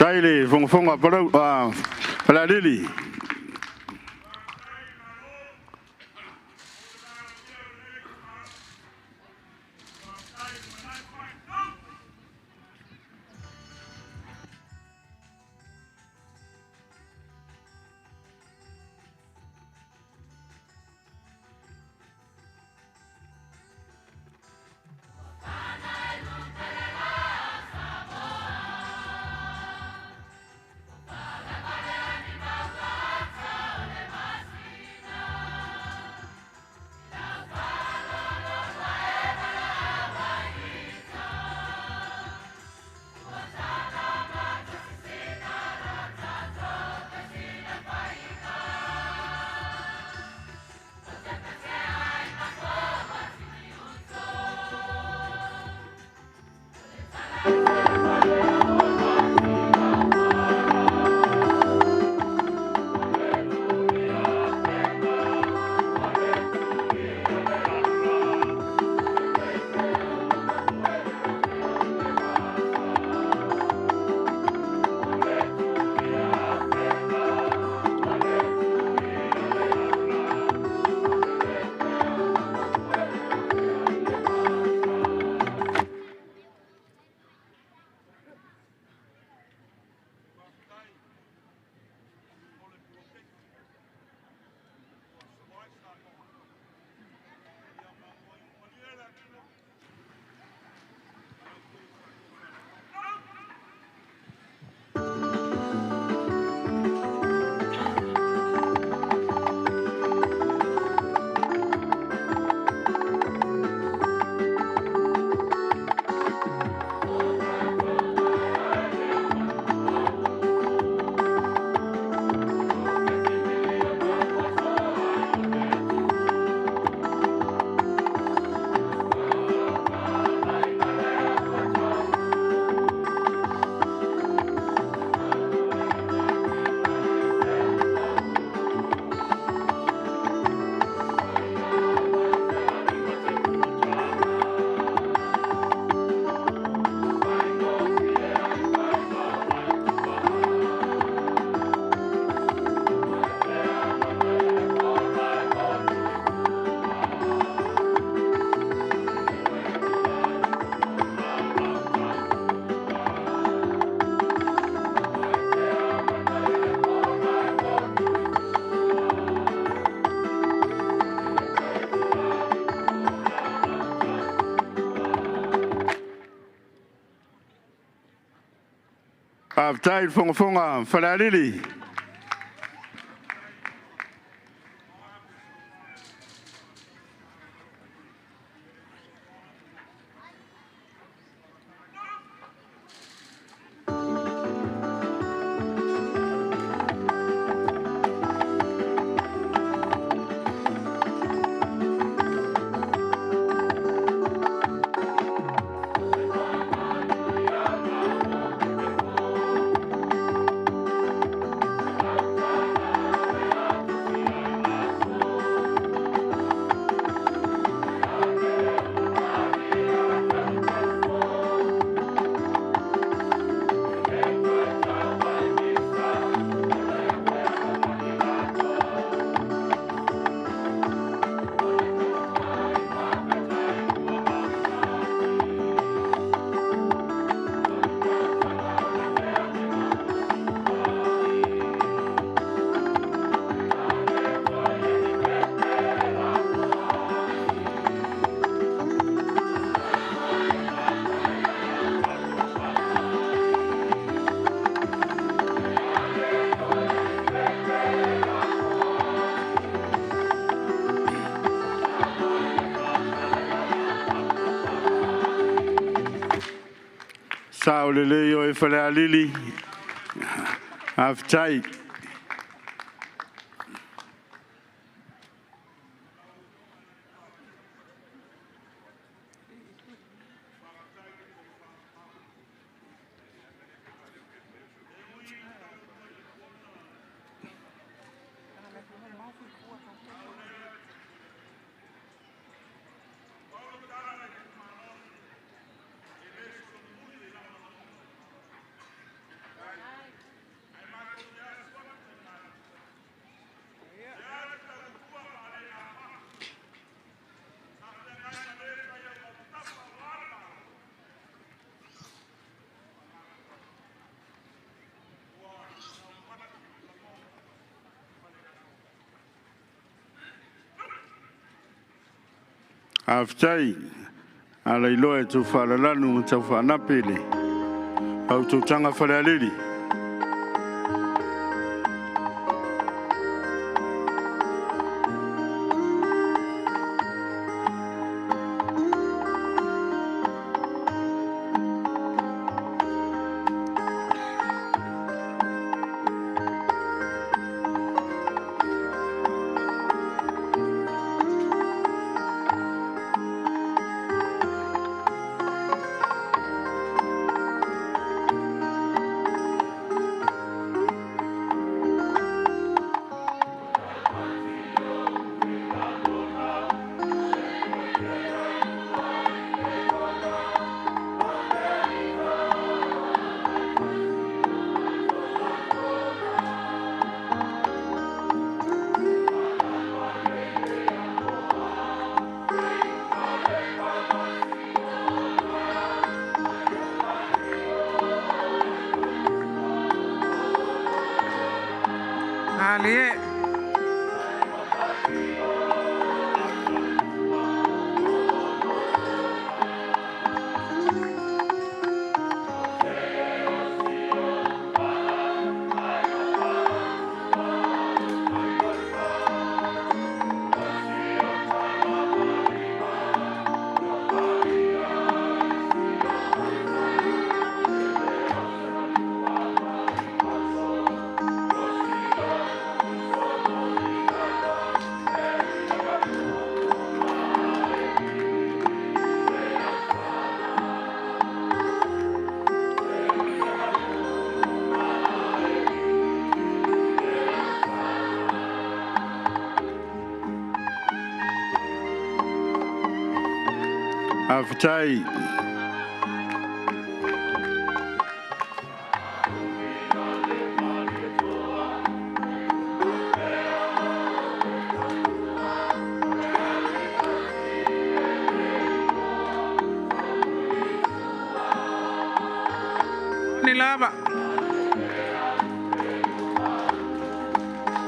Tai le fogafoga a Palau Falealili. Faafetai i le fogafoga a Falealili. Sa o le lei o e Falealili. Faafetai. Faafetai ala iloa e tau faalalanu ma tau faanape le fautautaga Falealili. Alie. Faafetai. Ni lava.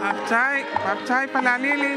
Faafetai, faafetai Falealili.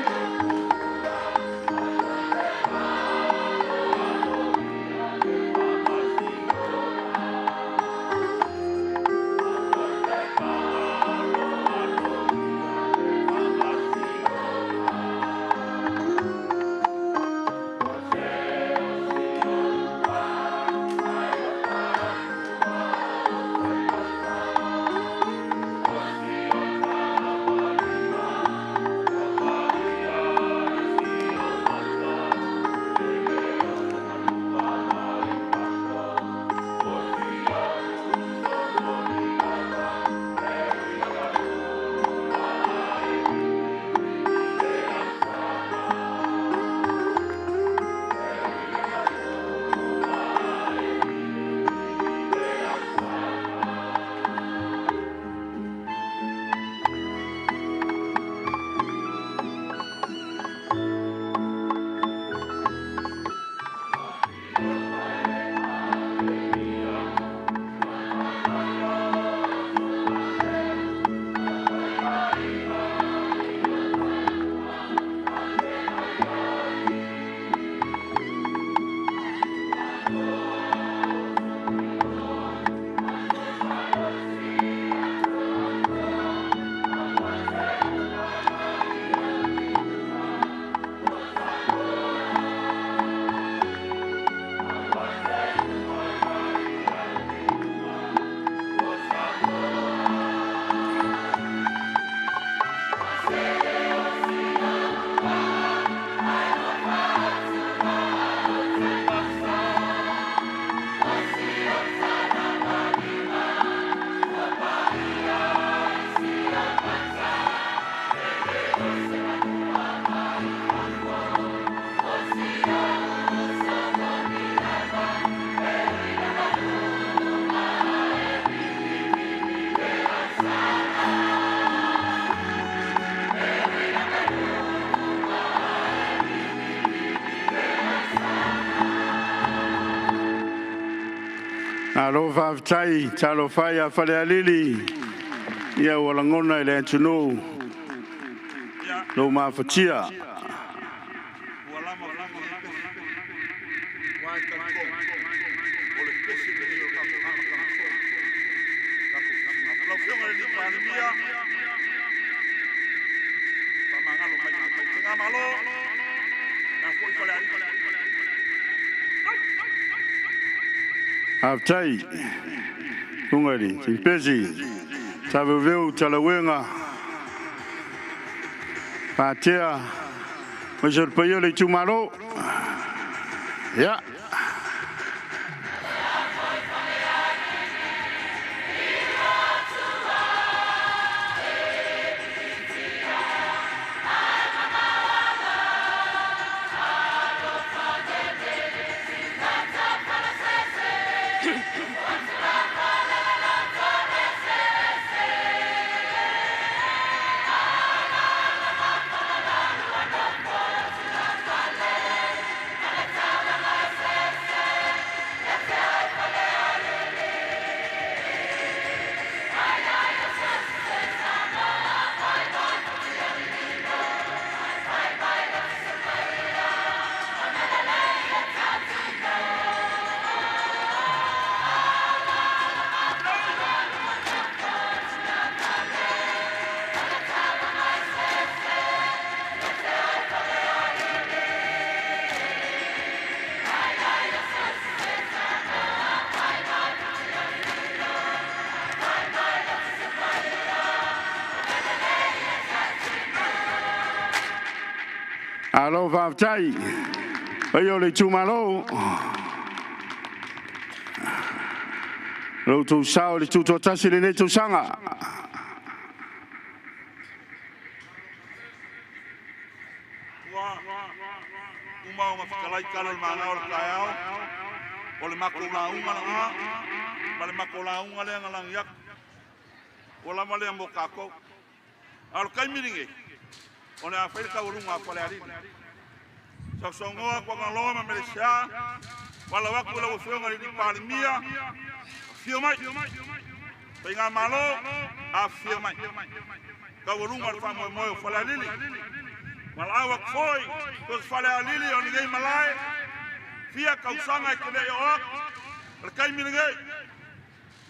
Alo faafetai, talofa e ia Falealili, ia ua lagona i le atunuu lou mafatia. Faafetai, luga i le Tipesi, Saveuveu Talauega, Patea, aemaise o le paia o le itumalo. Ia. Alo faafetai, paia o le itumalo. Lo outou sao i le tutoatasi i lenei tausaga. Ua uma ona fetalai tala o le magao o le taeao, o le matou lauga lena, ma le matou lauga lea na lagi atu. Ua lava lea mo tatou. A o le taimi lenei, o le a fai le taualuga a Falealili. Sausaunoa Tuagaloa ma Melesia, walau atu lau Afioga i le Palemia, afio mai. Faigamalo, afifio mai. Taualuga le faamoemoe o Falealili. Valaau atu foi, so se Falealili o lenei malae, fia tausaga e te le i oo atu, o le taimi lenei,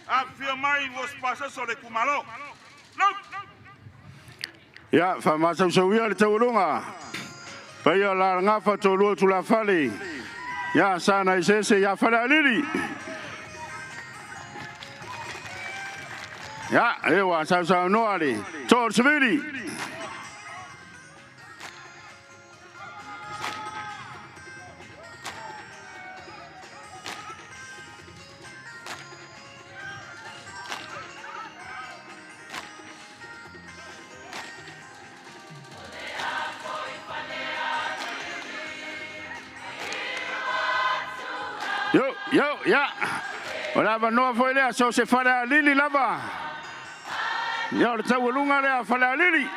afifio mai ua se pasese o le itumalo. Ia, faamasausauia le taualuga. Paia o la gafa tolua tulafale. Ia, sana eseese ia Falealili. Ia, e ua sausaunoa le too o le savili. Yo, yo, ya. O le avanoa foi lea, so se Falealili lava. Ia, o le taualuga lea Falealili.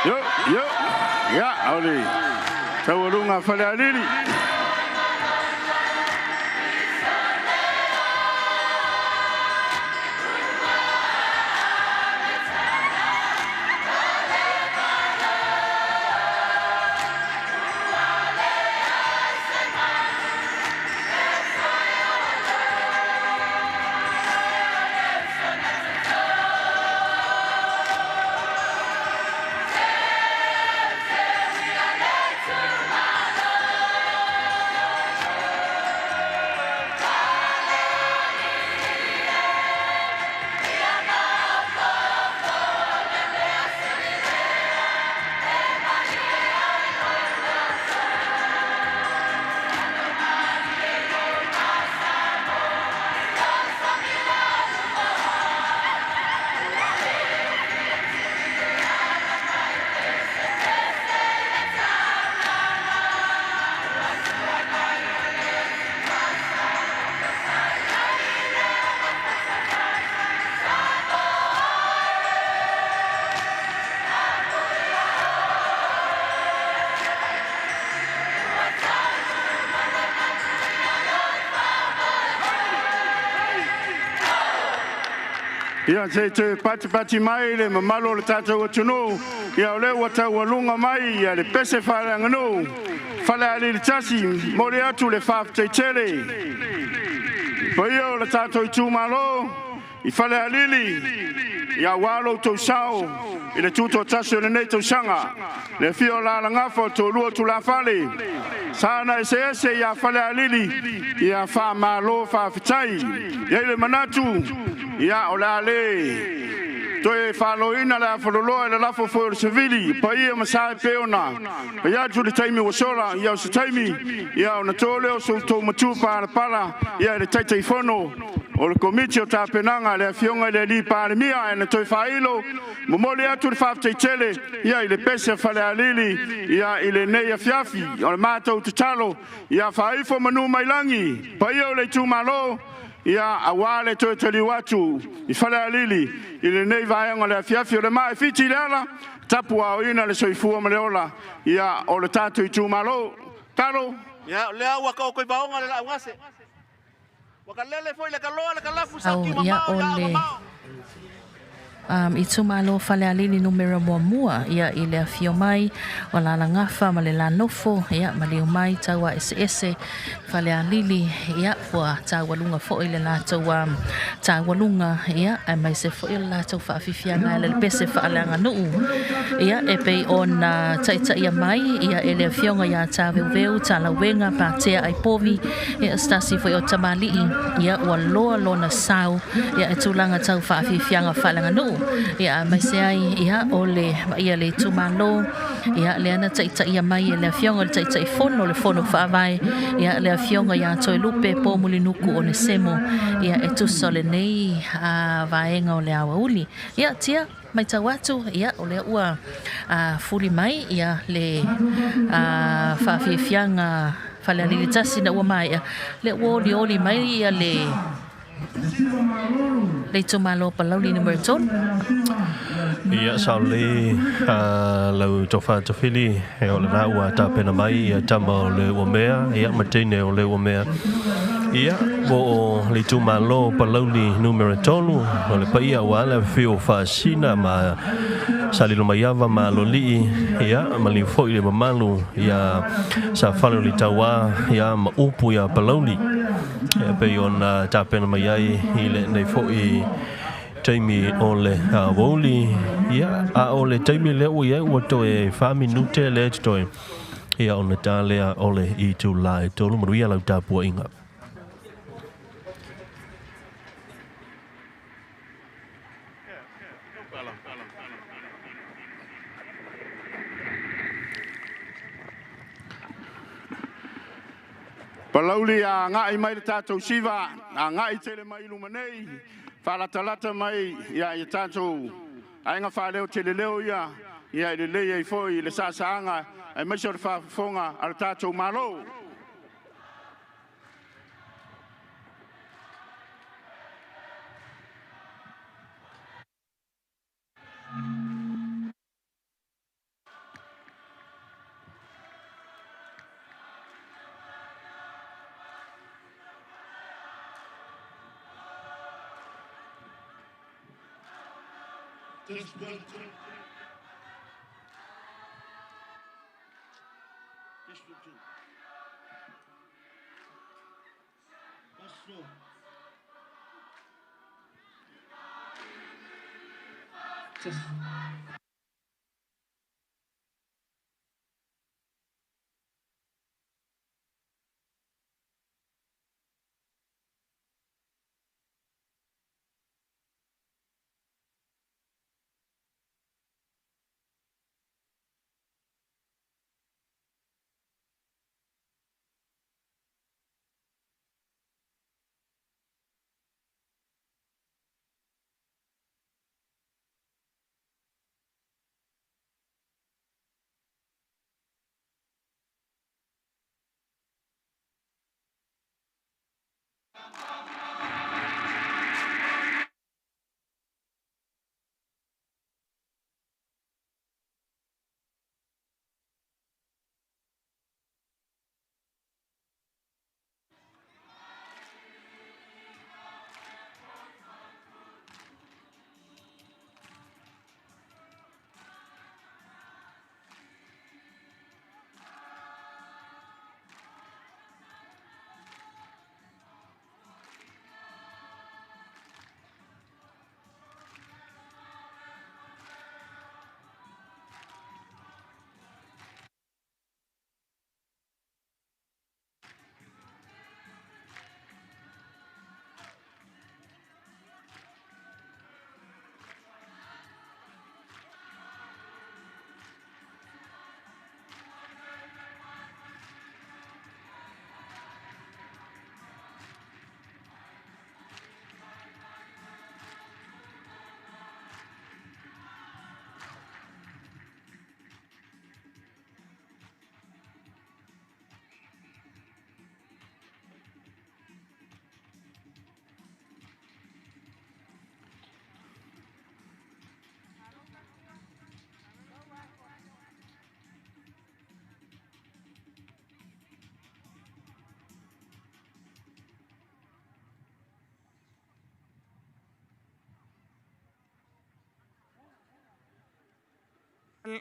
Yo, yo, ia, o le taualuga a Falealili. Ia se i toe patipati mai le mamalu o le tatou atunuu, ia o lea ua taualuga mai ia le pese faaleaganuu Falealili 1, momoli atu le faafetai tele. Paia o le tatou itumalo i Falealili, ia aua lo outou sao i le tutoatasi o lenei tausaga. Le afio o Lalagafa o Toalua Tulafale, sa na eseese ia Falealili, ia faamalo faafetai. E i ai le manatu, ia o le a le toe faloina le afaloloa i le lafo foi o le savili, paia ma sa e pei ona fai atu i le taimi ua sola, ia o se taimi, ia ona to lea o so outou matupalapala ia i le Taitaifono o le Komiti o Tapenaga, le Afioga i le Alii Palemia, ae na toe faailo, momoli atu le faafetai tele ia i le pese a Falealili ia i lenei afiafi. O le matou tatalo, ia faaifo manu mai lagi, paia o le itumalo, ia aua le toe taliu atu i Falealili i lenei vaega o le afiafi. O le maa e fiti i le ala, tapuaoina le soifua ma le ola ia o le tatou itumalo. Talo. Ia, o lea ua taoto i vaoga le laaugase. Ua kalele foi le kaloa le kalafu sa Au, ki ia mamao o ia le mamao. Itumalo Falealili numera 1, ia i le afio mai o Lalagafa ma le Lanofo, ia maliu mai taua eseese Falealili, ia ua taualuga foi le latou taualuga, ia aemaise foi o le latou faafiafiaga e le pese faaleaganuu, ia e pei ona taitaia mai ia e le afioga ia Taveuveu Talauega Patea Aipovi, ia se tasi foi o tamalii, ia ua loa lona sau ia e tulaga tau faafiafiaga faaleaganuu, ia aemaise ai ia o le ia le itumalo, ia le ana taitaia mai e le afioga le Taitaifono le Fono Faavae, ia le afioga ia Toelupe Pomulinuku Onesemo, ia e tusa o lenei vaega o le aoauli. Ia tia matau atu, ia o lea ua fuli mai ia le faafiafiaga Falealili 1 na ua maea, le ua olioli mai ia le itumalo Palauli numera 3. Ia sa le lau tofa tafili e o le la ua tapena mai ia tama o le ua mea, ia matine o le ua mea. Ia mo o le itumalo Palauli numera 3, o le paia ua ala fio faasina ma salilo maiava ma lolii, ia maliu foi le mamalu ia sa fale o le tauā ia ma upu ia Palauli. Ia pei ona tapena mai ai i le nei foi taimi o le aoauli, ia a o le taimi lea ua iai ua toe 4 minute lea te toe, ia ona ta lea o le itula e 3. Manuia lau tapuaiga. Palauli a agai mai le tatou siva, agai tele mai i luma nei, faalatalata mai ia i tatou aiga faaleo teleleo ia, ia i lelei ai foi le saasaaga aemaise o le faafofoga a le tatou Malo. Test 1, 2. Test 1, 2. Basso. Test.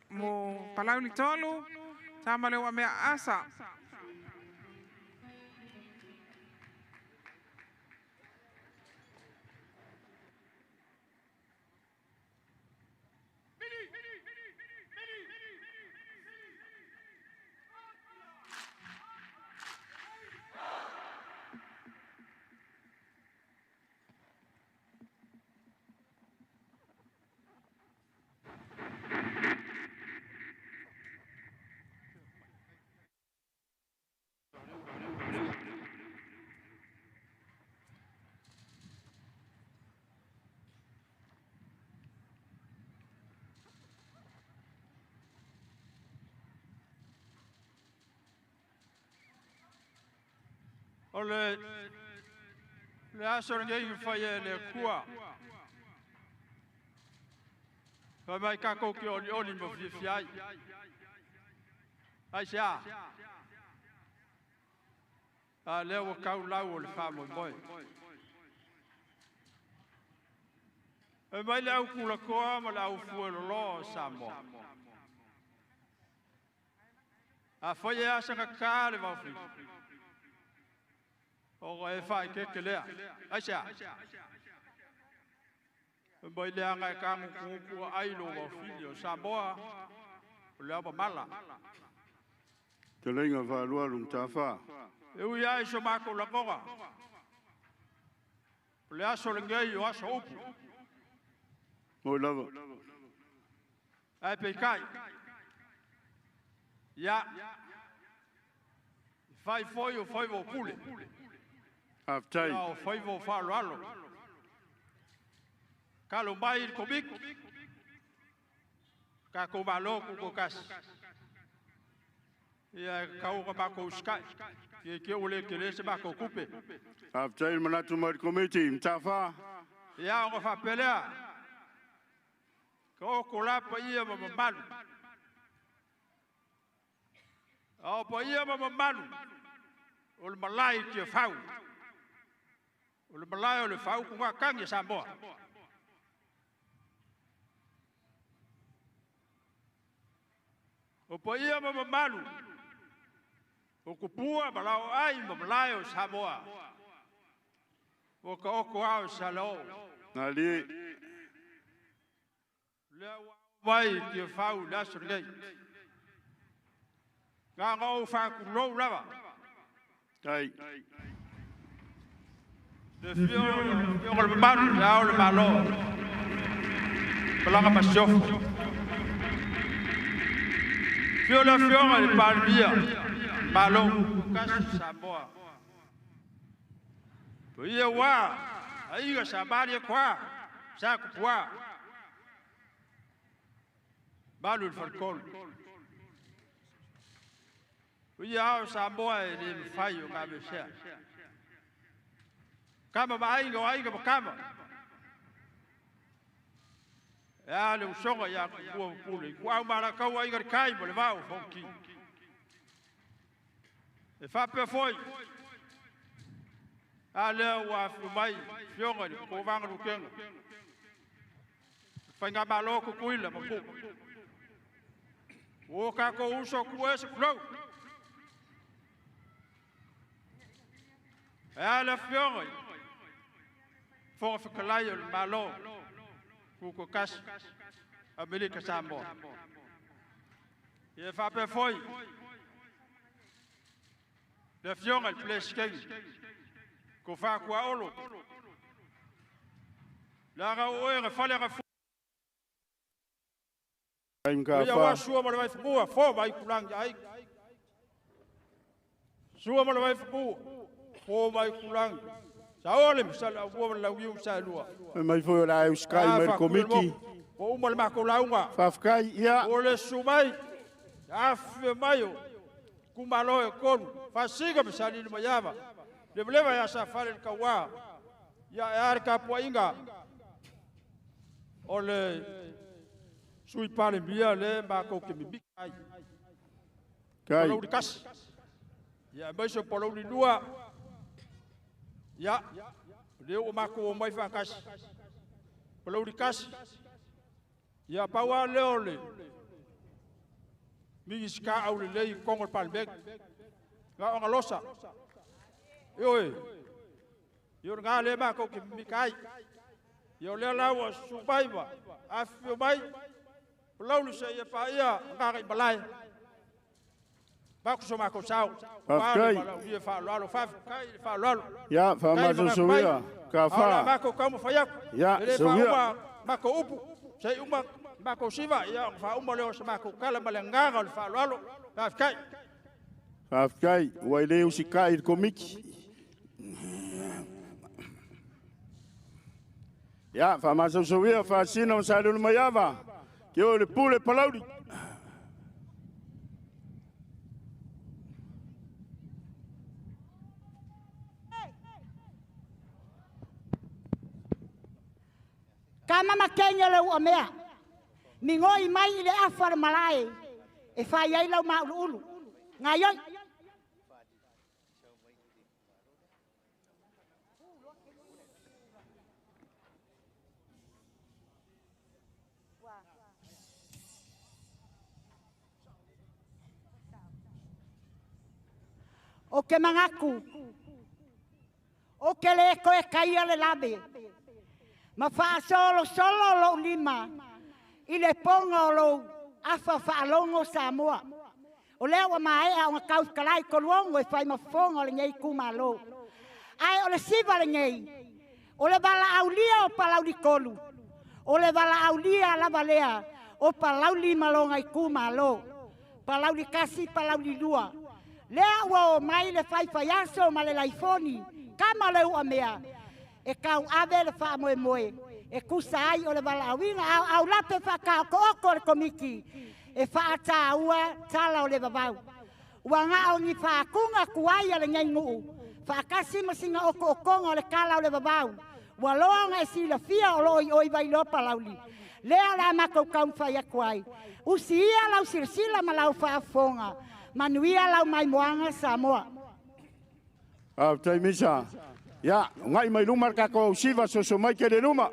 Mo Palauli tolu, tama le mea asa. O le aso lenei ua faia e le Akua. Fai mai kākou ke olioli ma fiafia ai. Ai se a? A lea ua kaulau o le faamoemoe. E mai le au kulakoa ma le au fueloloa o Samoa. A fai e asa ka le vaofili. O e fai ke ke lea. Ai se a? E mai le anga e kangu kuku ai lo vaofili o Samoa. O le au mala. Te leinga whaalua lung tāwha. E ui ai so mako lakoga. O le aso lenei o aso upu. Moi lava. Ai pe kai. Ia. Fai foi o fai o pule. Aftai. Ia o fai o whaaloalo. Kalo mai il komik. Ka ko malo ku ko kasi. Ia kau ka mako uskai. Ia ke ole ke le se mako kupe. Aftai manatu mai komiti mtafa. Ia o fa pelea. Ka o ko lapa ia ma mamalu. O pa ia ma mamalu. O le malai ki fau. O le malai o le fau ku ka kangi Samoa. O paia ma mamalu. O kupua ma lao ai ma malae o Samoa. O ka oko ao sa leo. Na li. Lea ua mai tia fau le aso lenei. Ngā ngā o whākulou lava. Tai. Le fio o le mamalu, le ao le malo. Palanga masiofo. Fio le afioga i le Palemia, Malo, kasi Samoa. Paia ua, aiga sa mali e kwa, sa kupua. Malu i le faletolu. Paia ao Samoa e le mafai o gamesea. Kama ma aiga o aiga ma kama. E a le usoga ia kupua ma pule. I ku au malakau aiga le kai ma le vao fonki. E whapea foi. A lea ua afio mai fioga i le kovanga lukenga. Whainga malo kukuila ma pu. O kako uso ku e se kulou. E a le fioga i foga whakalai o le malo. Kuko kasi. Amerika Samoa. E whapea foi. Le fioga i le Presidente. Ko whakua olo. Le aga o oe whale aga Ia wa sua ma le vai fukua, fo mai kulangi ai. Sua ma le vai fukua, fo mai kulangi. Sa ole misala ua ma lau iu sa lua. Mai foi o la euskai mai le komiti. O uma le mako launga. Faafetai, ia. O le sumai, afe mai o kumalo e kolu. Fasiga misali ni mayava. Leveleva ya sa fale le kawa. Ia e are ka puainga. O le sui Palemia le mako ke mimika ai. Kai. Palauli kasi. Ia mai so palauli lua. Ia le o mako o mai whakasi. Palauli kasi. Ia paua leo le. Mingi sika au le lei kongo le Palemia. Ngā o ngalosa. Ioe. Io ngā le mako ke mimika ai. Ia lea laua supaiva. Awhio mai. Palauli se ia pa ia ngā ngai malai. Mako so mako sao. Faafetai. Ia whaaloalo, faafetai le whaaloalo. Ia, whaamasosoia, ka wha. Aola mako kaumu whaiaku. Ia, Ele sowia. whauma mako upu. Se uma mako siva, ia whauma leo se mako kala ma le nganga o le whaaloalo. Faafetai. Faafetai, ua i le usikai i le komiti. Ia, whaamasosoia, whaasina o sa lulu maiava. Ke o le pule palauli. Ka mama kenya le ua mea. Mingoi mai i le afa le malae. E whai ai lau maulu ulu. Ngai oi. O ke mangaku. O ke le koe kaia le labe. Ma wha solo solo lo lima. I le ponga o lo afa whaalongo Samoa. O lea ua maea o ngā kaukalai koluongo e whai mafonga o le ngei kumalo. Ai o le siva le ngei. O le wala aulia o palauli kolu. O le wala aulia lava lea o palauli malonga i kumalo. Palauli kasi, palauli lua. Lea ua o mai le whai whaiaso ma le laifoni. Kama le ua mea. E kau ave le wha moe moe. E kusa ai o le wala awinga. Au, au lape wha ka oko oko le komiti. E wha ata ua tala o le vavau. Ua ngā o ni wha kunga kuai a le ngai nguu. Wha kasi masinga oko okonga o le kala o le vavau. Ua loa nga e sila fia o loi oi vai lopa lauli. Lea la mako kaumwhai akuai. Usi ia lau silasila ma lau whaafonga. Manuia lau mai moanga Samoa. Au tai misa. Ia, ngai mai luma le kako au siva soso mai ke le luma.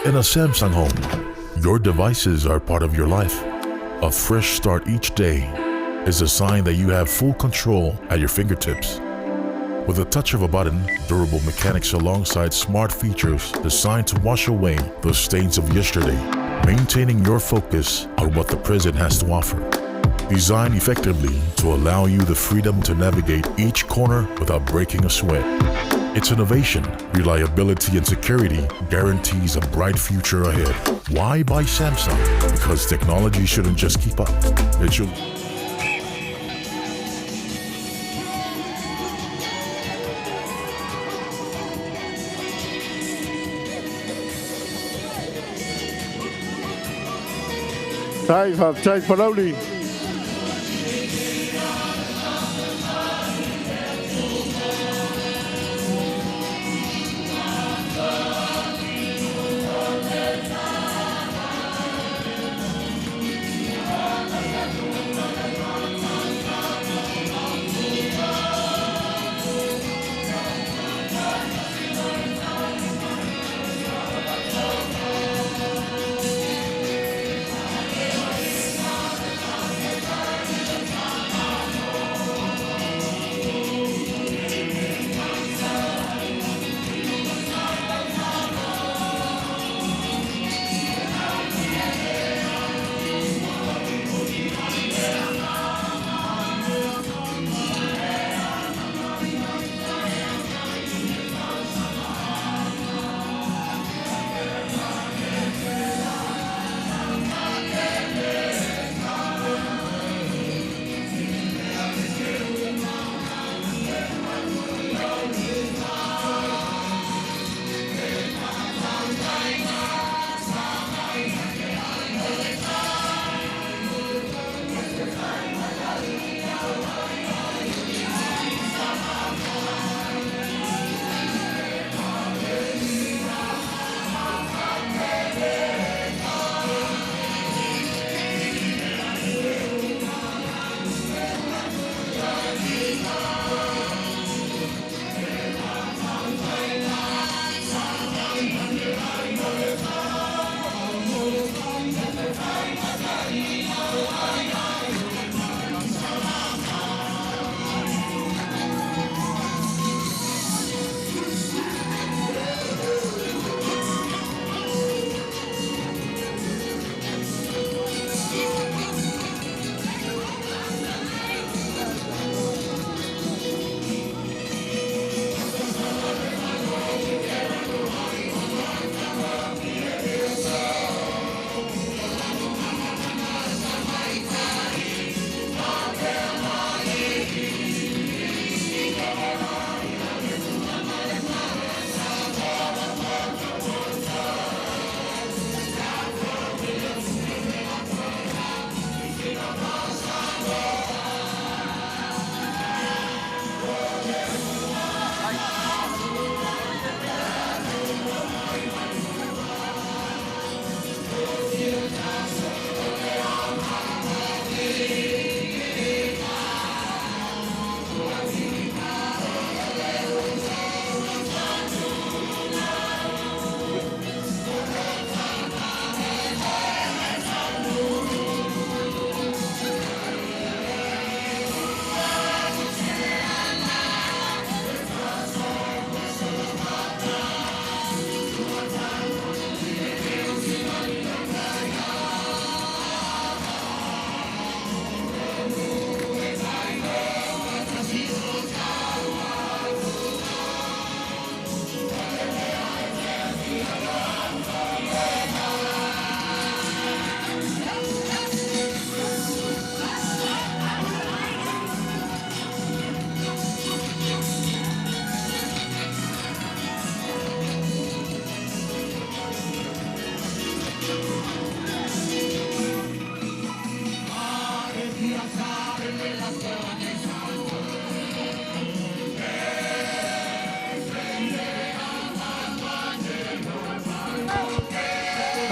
In a Samsung home, your devices are part of your life. A fresh start each day is a sign that you have full control at your fingertips. With a touch of a button, durable mechanics alongside smart features designed to wash away the stains of yesterday, maintaining your focus on what the present has to offer. Designed effectively to allow you the freedom to navigate each corner without breaking a sweat. Its innovation, reliability, and security guarantees a bright future ahead. Why buy Samsung? Because technology shouldn't just keep up, it should. Tai, faafetai Palauli.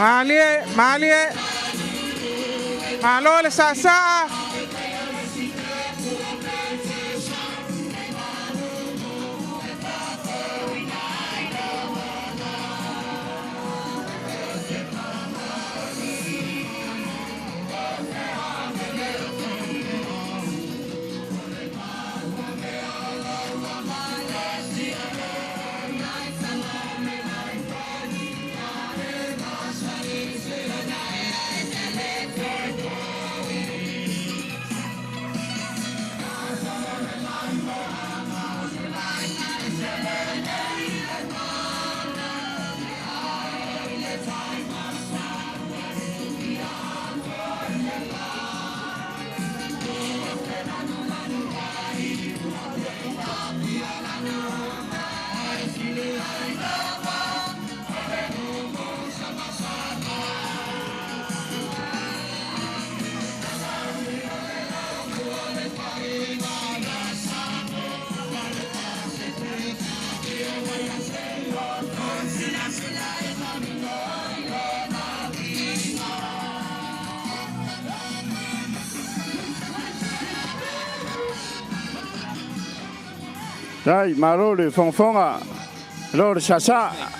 Malie, malie. Malo le sasa. Dai, malo le fogafoga, lo le sasa.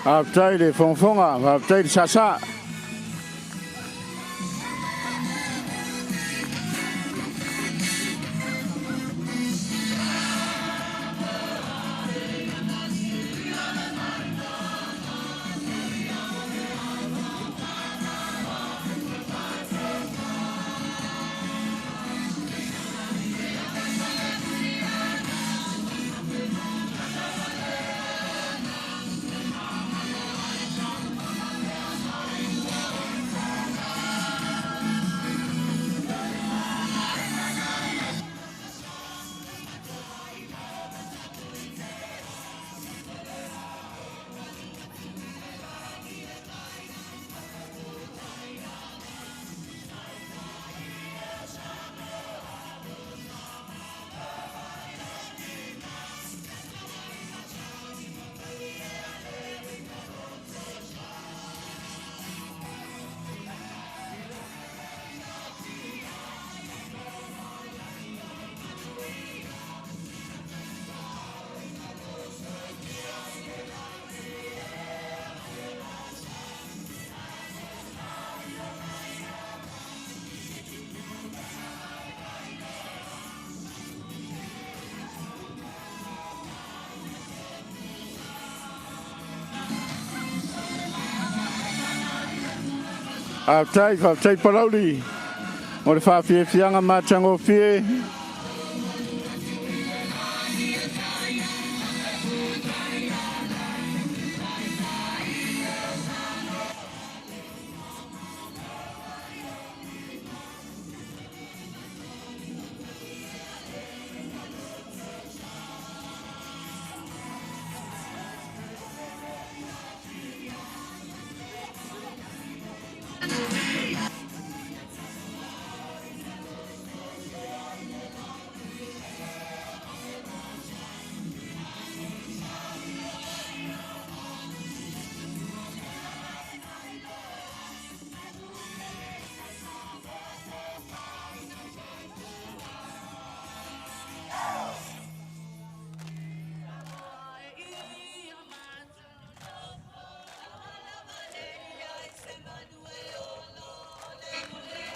Faafetai le fogafoga, faafetai le sasa. Faafetai, faafetai Palauli mo le faafiafiaga matagofie.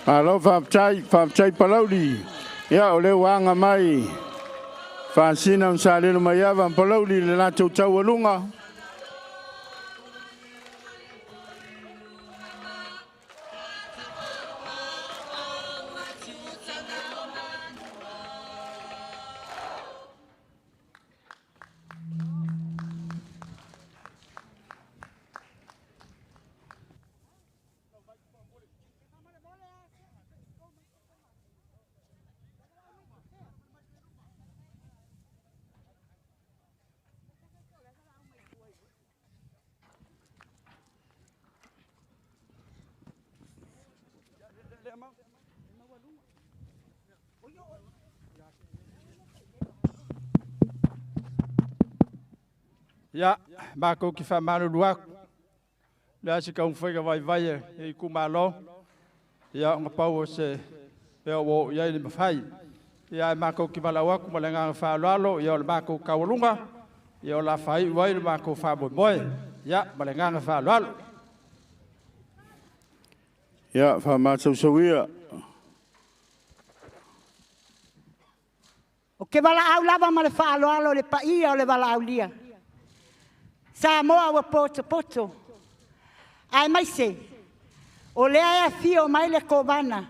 Malo faafetai, faafetai Palauli. Ia o lea ua aga mai Faasina ma Salelomaiava ma Palauli i le latou taualuga. Ia, makou ki whamalulu aku. Le asi ka umwhaiga vai vai e i kumalo. Ia, nga pau o se pea o ia i le mawhai. Ia, e makou ki walau aku ma le nganga whaaloalo. Ia, o le makou kaualunga. Ia, o la whai uai le makou whamoe moe. Ia, ma le nganga whaaloalo. Ia, whamatau. O ke wala au lava ma le whaaloalo le paia o le wala aulia. Samoa ua poto poto. Ai mai se, o lea e fio mai le kovana,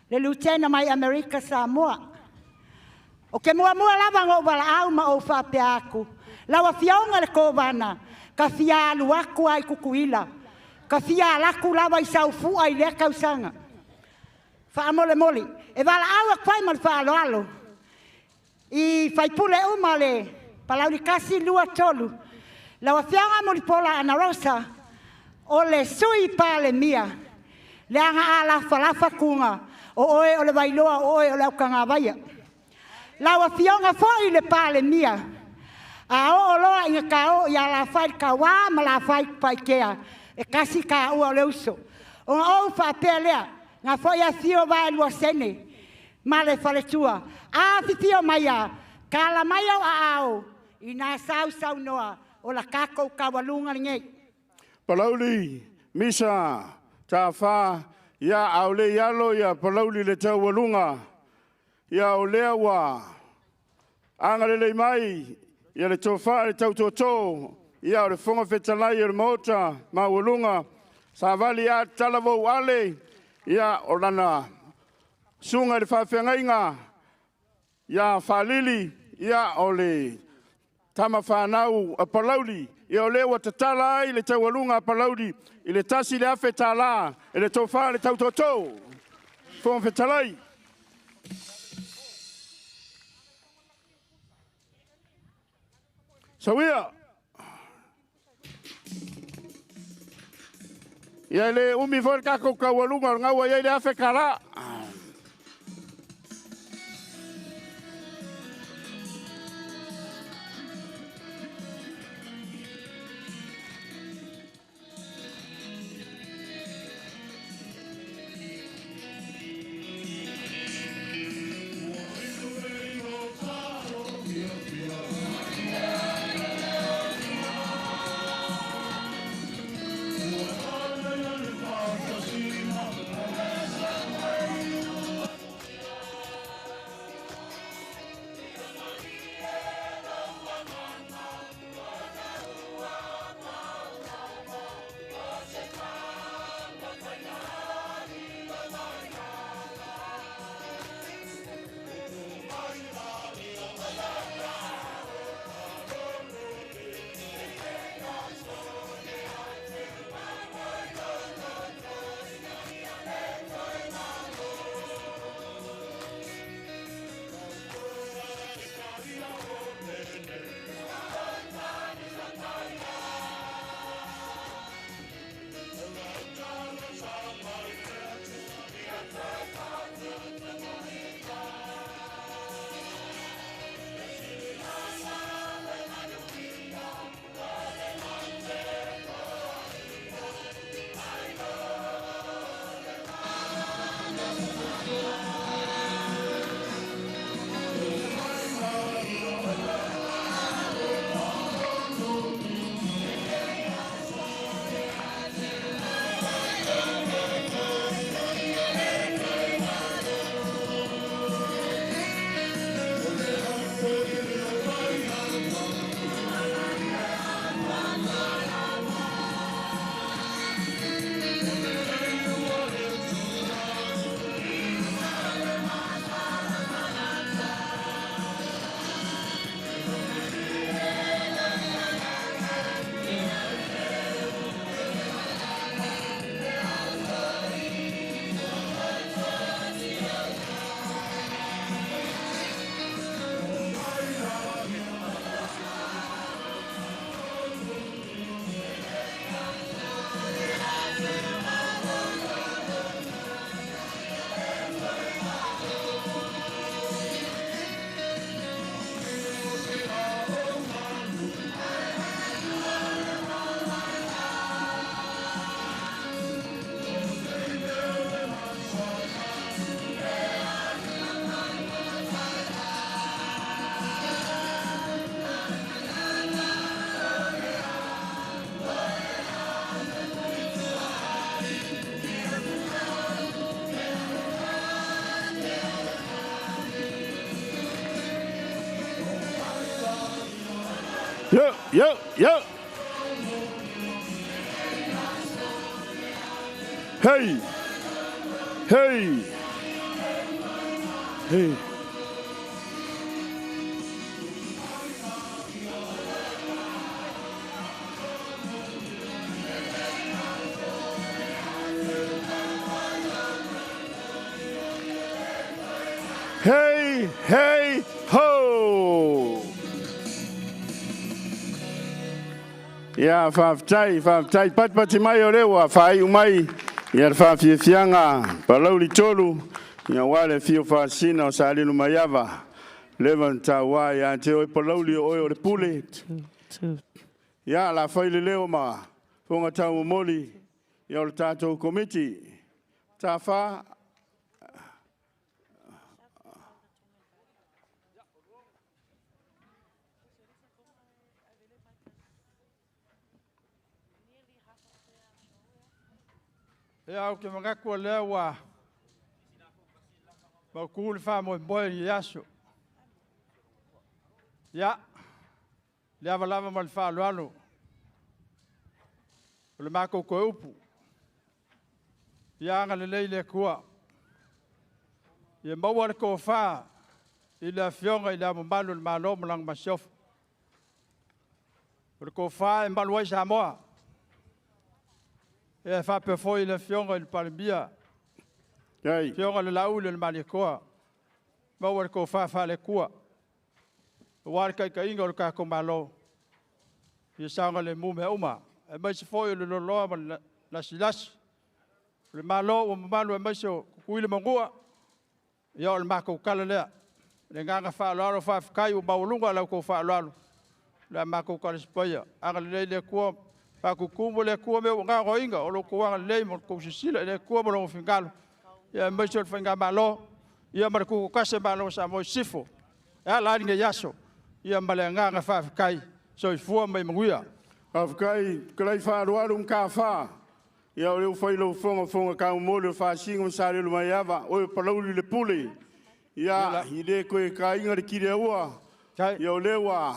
le lutena mai Amerika Samoa. O ke mua mua lava ngo wala au ma o whapea aku. Lawa fionga le kovana, ka fia alu aku ai kukuila. Ka fia alaku lava i saufua i lea kausanga. Wha mole. E wala au a kwai ma le whaaloalo. I whaipule uma le palauli kasi lua tolu. Lawa fianga molipola ana rosa o le sui pale mia. Le anga ala falafa kunga o oe o le vailoa o oe o le aukanga vaia. Lawa fionga foi le pale mia. A o loa inga ka o ia la fai ka wā ma la fai paikea. E kasi ka ua o le uso. O nga ou whapea lea. Ngā foi a fio vai lua sene. Ma le faletua. A fifio mai a. Ka la mai au a ao. I nā sau sau noa. O la kako kawalunga ngei. Palauli, Misa, Tafā, ia aule ialo ia Palauli le taualuga. Ia o lea ua agalelei mai ia le tofa le tautoto. Ia o le Fofoga Fetalai o le Maota maualuga. Savali a talavou ale. Ia o lana suga i le faafeagaiga. Ia Falili, ia o le tama whanau a Palauli. Ia o lea ua tatala ai le taualuga a Palauli i le $1,000 e le tofa le tautoto. Fofoga Fetalai. Sawia. Ia le umi foi le kako kaualuga o le gaua iai le afe kala. Yo, yo, yo. Hey. Hey. Hey. Hey, hey, ho! Ia, faafetai, faafetai. Patipati mai o lea ua faaiu mai ia le faafiafiaga Palauli 3, ia aua le afio o Faasisina o Salealumaeava, leva ona taua ia te oe Palauli o oe o le pule. Ia, o le a fai le leo ma fofoga taumomoli ia o le tatou Komiti. Tafa. Ia au ke manatu o lea ua mautu le faamoemoe i lenei aso. Ia, le ava lava ma le faaaloalo o le matou toe upu. Ia agalelei le Atua. Ia maua le tofa i le Afioga i le Ao Mamalu o le Malo ma lana Masiofo. O le tofa e malu ai Samoa. E faapea foi le Afioga i le Palemia, Afioga i le Laauli o le Malietoa, maua le tofa faale-Atua, aua le taitaiga o le tatou Malo, ia saogalemu mea uma, aemaise foi o le loaloa ma le lasilasi, o le Malo ua mamalu aemaise o Tutuila ma Manua, ia o le matou tala lea. Le agaga faaaloalo faafetai ua maualuga la outou faaaloalo, le a matou talisapaia. Agalelei le Atua, faatutumu le Atua mea ua gaogaoina, o lo outou agalelei ma outou silasila i le Atua ma lona finagalo, ia aemaise o le faigamalo, ia ma le tutoatasi o le Malo o Samoa i Sisifo. E ala ai lenei aso, ia ma le agaga faafetai, soifua ma ia manuia. Faafetai, fetalai Faalualu ma Tafa. Ia o lea ua fai lau fofoga o fofoga taumomoli o Faasisina ma Salealumaeava, oe o Palauli le Pule. Ia, i le toe taina le kiliaua, ia o lea ua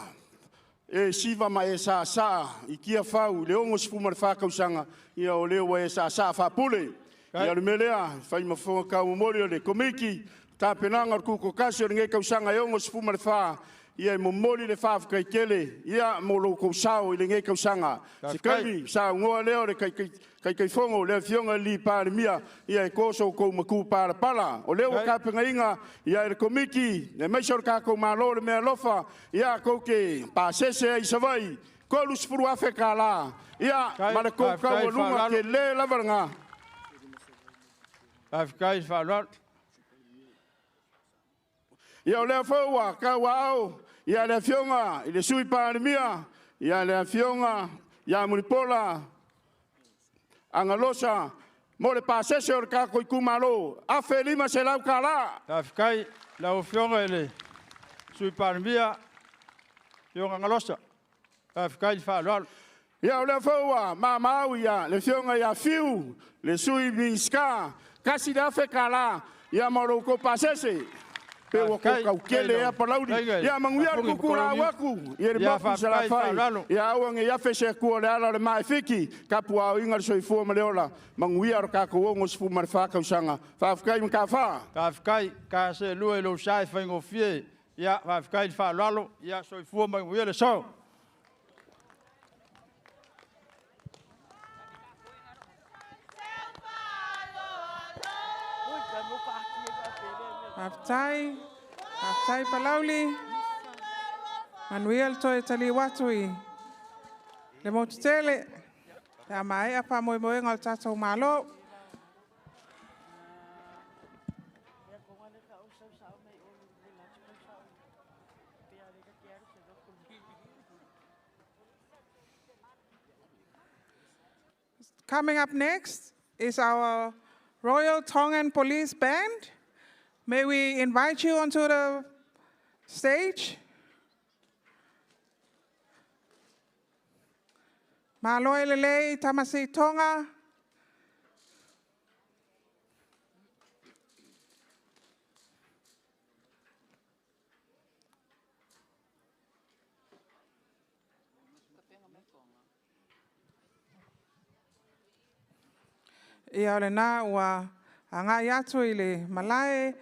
e siva ma e saasaa i Tiafau i le 64 tausaga, ia o lea ua e saasaa faapule. Ia o le mea lea, fai ma fofoga taumomoli o le Komiti, tapenaga o le Tutoatasi o lenei tausaga e 64, ia e momoli le faafetai tele ia mo lo outou sao i lenei tausaga. Se taimi saunoa lea o le Taitaifono le Afioga i le Palemia, ia e toso outou matupalapala. O lea ua tapenaina ia e le Komiti, aemaise o le tatou Malo le mea alofa, ia tou te pasese ai i Savaii, $30,000, ia ma le tou taualuga tele lava lena. Faafetai faaaloalo. Ia o lea foi ua tauaao ia le Afioga i le Sui Palemia, ia le Afioga ia Mulipola Agalosa mo le pasese o le tatou itumalo, $1,500. Faafetai lau Afioga i le Sui Palemia, Afioga Agalosa. Faafetai le faaaloalo. Ia o lea foi ua mamau ia le Afioga ia Fiu, le Sui Minisita, $1,000 ia ma lo outou pasese. Pe ua tou tautele ea Palauli. Ia manuia le tutulau atu i le motu i Salafai. Ia aua ne i afe se Atua o le ala o le maefiki, tapuaaoina le soifua ma le ola, manuia lo tatou 64 tausaga. Faafetai Mataafa. Faafetai, ka seelua i lou sa e faigofie. Ia, faafetai le faaaloalo. Ia, soifua ma manuia le aso. Faafetai, faafetai Palauli. Manuia le toe taliu atu i le motu tele. Pe a maea faamoemoega o le tatou Malo. Coming up next is our Royal Tongan Police Band. May we invite you onto the stage? Malo e lelei Tamasi Tonga. Ia o lena ua agai atu i le malae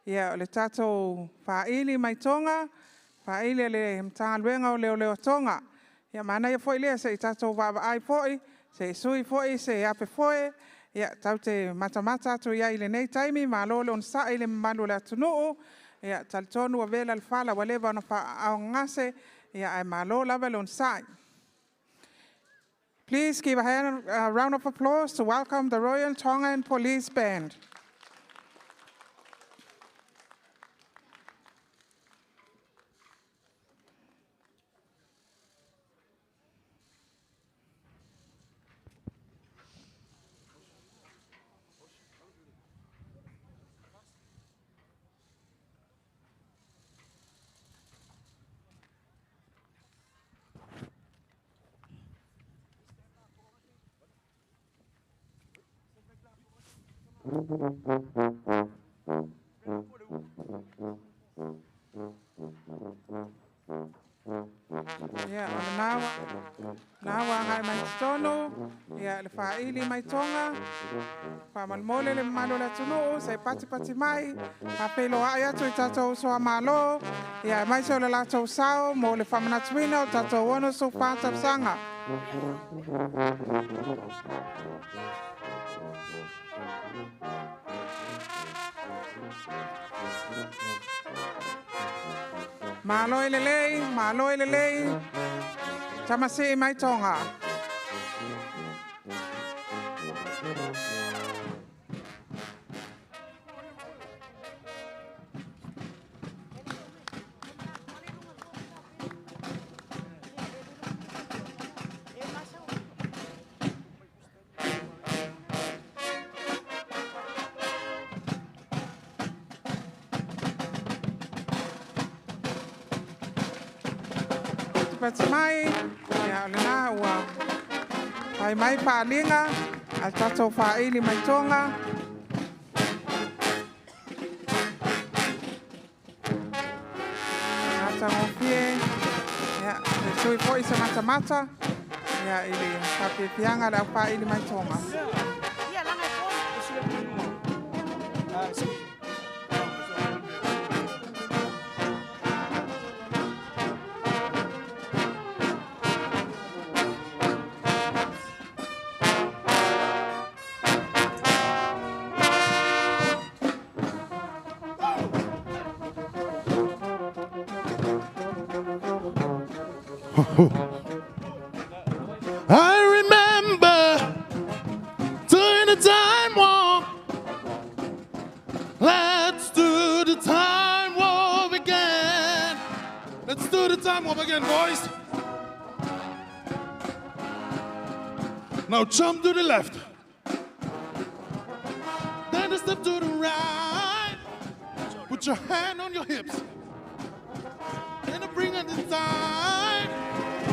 ia o le tatou faaili mai Toga, faaili a le Matagaluega o Leoleo a Toga. Ia manaia foi lea se i tatou vaavaai foi, se i sui foi se ape foe, ia tatou te matamata atu i ai i lenei taimi. Malo le onosai i le mamalu o le atunuu. Ia talitonu ua vela le fala ua leva ona faaaaogagase, ia ae malo lava le onosai. Please give a hand, a round of applause to welcome the Royal Tongan Police Band. Ia, o lena ua, lena ua agai mai totonu, ia, le faaili mai Toga. Faamolemole le mamalu o le atunuu se i patipati mai, faafeiloai atu i tatou uso a Malo, ia aemaise o le latou sao mo le faamanatuina o tatou 64 tausaga. Malo i lelei, malo i lelei, tamasii mai Toga. Patipati mai, ia o lena ua fai mai faaaliga a le tatou faaili mai Toga. Matagofie, ia, e sui foi se matamata ia, i le faafiafiaga a le au mai Toga. I remember doing the time warp. Let's do the time warp again. Let's do the time warp again, boys. Now jump to the left. Then a step to the right. Put your hand on your hips. Then bring it inside.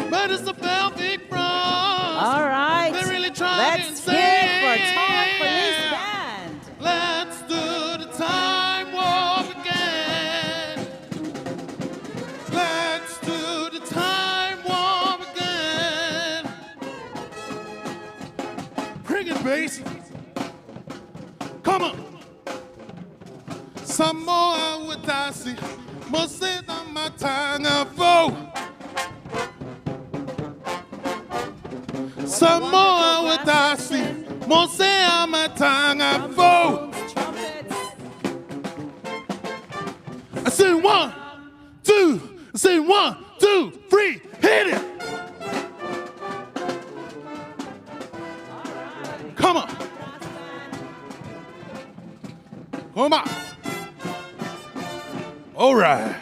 But it's a pelvic thrust. All right. They really try Let's hear it for Tongan Police Band. Let's do the time warp again. Let's do the time warp again. Bring it, bass. Come on. Samoa Watasi, Moseta Matanga Fo. Samoa Watasi, Mosea Matanga Fo. I say 1, 2, I say 1, 2, 3, hit it. Come on. Come on. All right.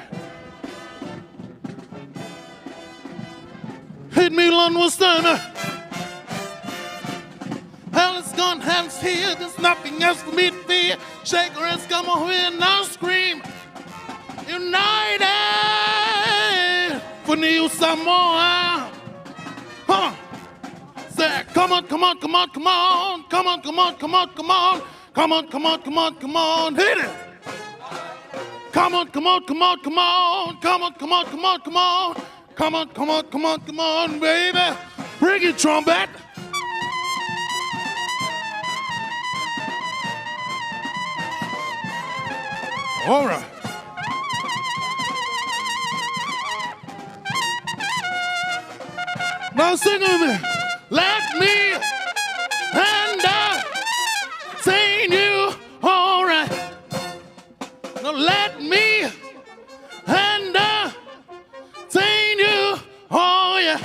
Hit me one more time. Hell is gone, hell's here. There's nothing else for me to fear. Shake her ass, come on here now scream. United for New Samoa. Huh. Say, come on, come on, come on, come on. Come on, come on, come on, come on. Come on, come on, come on, come on. Hit it. Come on, come on, come on, come on. Come on, come on, come on, come on. Come on, come on, come on, come on, baby. Bring it, trumpet. All right. Now sing with me. Let me entertain you. All right. Now let me entertain you. Oh yeah.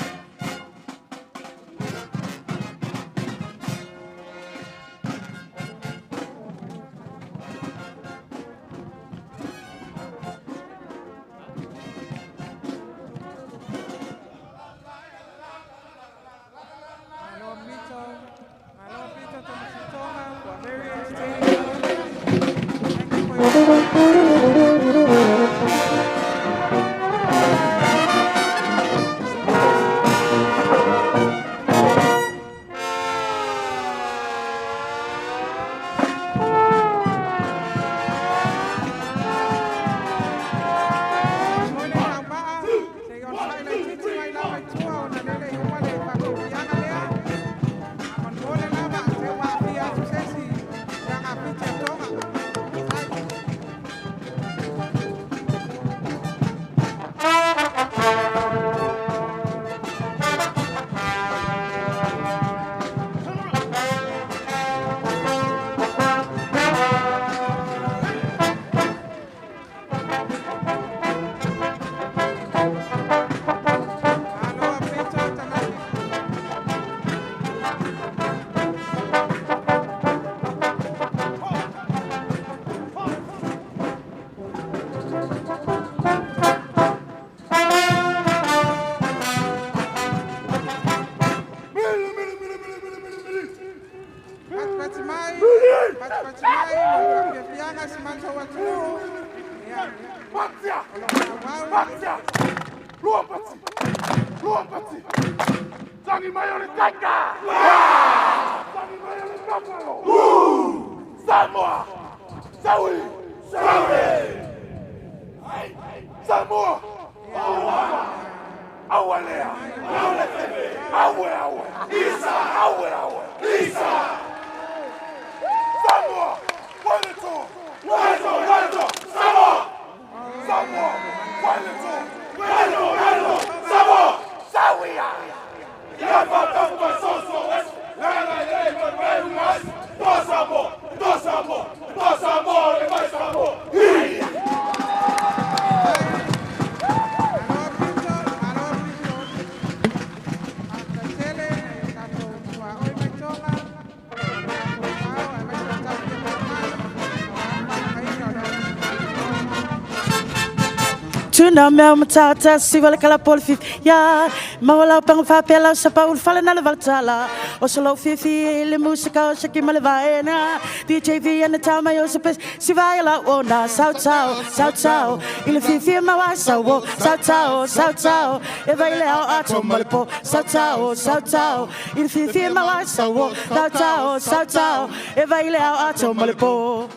Tuna mea matata si wale kala pol fif ya mawala pang fa pela sa pa ul fala na le valtala o so lo fifi le musika o shaki male vaena DJ V and the tama yo se pes si vai la o na sao sao sao sao ile fifi mawa sa wo sao sao sao sao e vai le au ato male po sao sao sao sao ile fifi mawa sa wo sao sao sao sao e vai le au ato male po.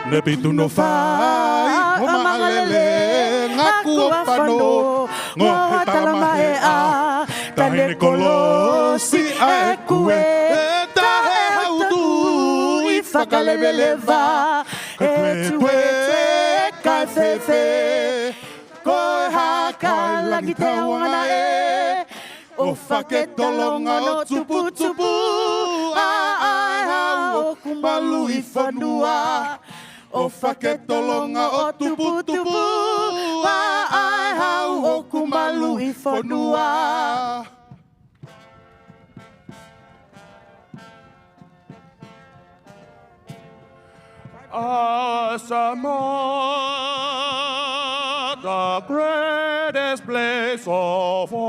Ne pitu no fai, o magalele, ngaku o pano, ngohe talamahe a, tahine kolosi a e kue, tahe hautu i whakalewelewa, e tue te kai fefe, koe haka langi te awangana e, o whaketolonga no tupu tupu, a ai hau o kumalu i whanua. O whaketolonga o tupu tupu, a ai hau o kumalu i whanua. Samoa, the greatest place of all.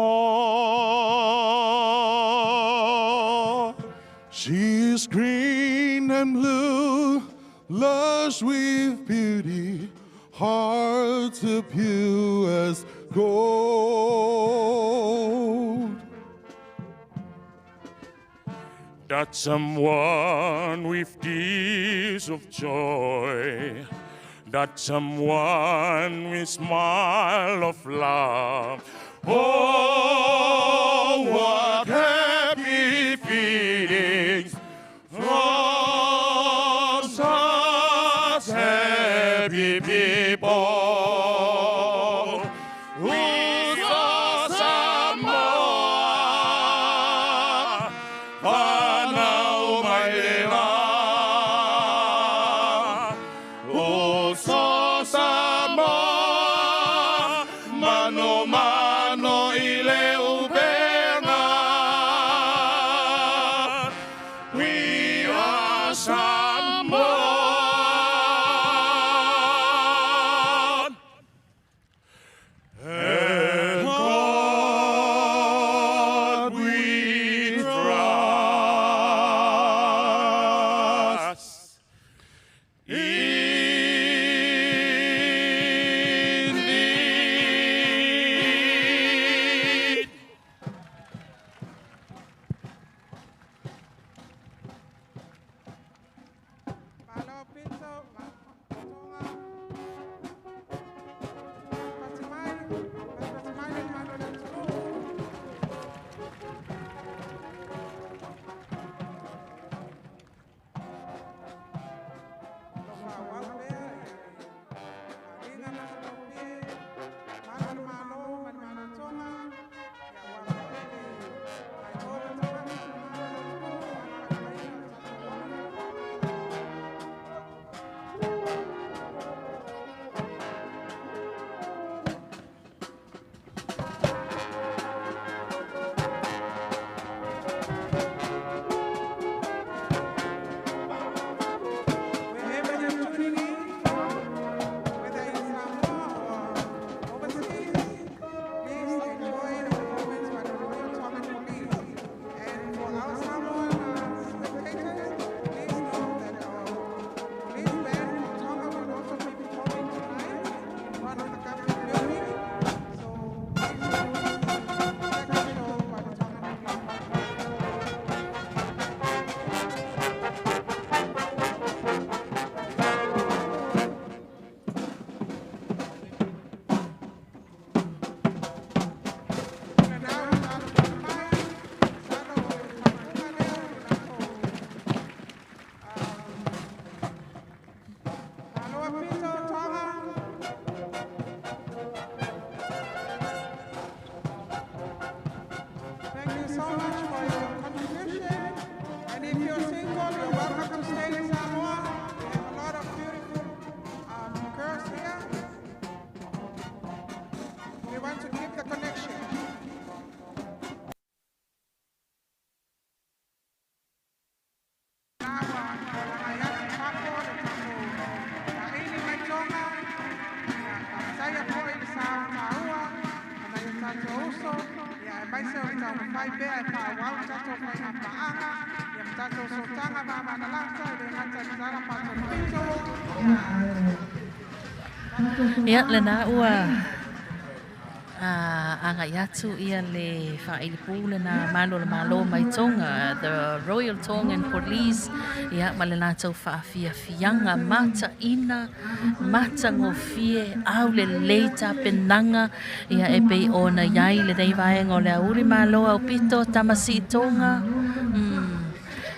She's green and blue, lush with beauty, hearts of pure as gold. That someone with tears of joy, that someone with smile of love, Oh, what happy feelings from such happy people. Uso Samoa, whanau mai le la. Uso Samoa, mano mano i le upenga. We are Samoa. And God we trust. In thee. Malo pito, Tonga. Pati mai, pati mai le malo le atunuu. Lo fa'auau pea i fa'aliga matagofie, malo le Malo ma le Malo Tonga, ia ua foi le aiō ma tagata o le malo o le atunuu ma le fa'atuaina o tatou ola. Wherever you're tuning in from, whether in Samoa or overseas, please enjoy the performance by the Royal Tongan Police. And for our Samoan spectators, please know that our police band from Tonga will also be performing tonight in front of the government building. So please enjoy the second show by the Tongan Police. Lena talo mai, salo o le fa'auga lea o le latou Aloha pito, Tonga. Thank you so much for your contribution. And if you're single, you're welcome to stay in Samoa. We have a lot of beautiful girls here. We want to keep the connection. Ua lagai atu fafo le tatou taʻili mai Toga ia faafetaia foʻi le sa taua a nai o tatou uso ia aemaise o le taumafai pea e faaauau tatou faiga paaga ia ma tatou sootaga vavalalata e lē gata i le tala faatolopito ia. Ia lena ua agai atu ia le faailipu lena malo o le Malo mai Tonga, the Royal Tongan Police, ia ma le latou faafiafiaga mataʻina matagofie aulelei tapenaga ia e pei ona iai lenei vaega o le auli malo aupito tamasii Tonga.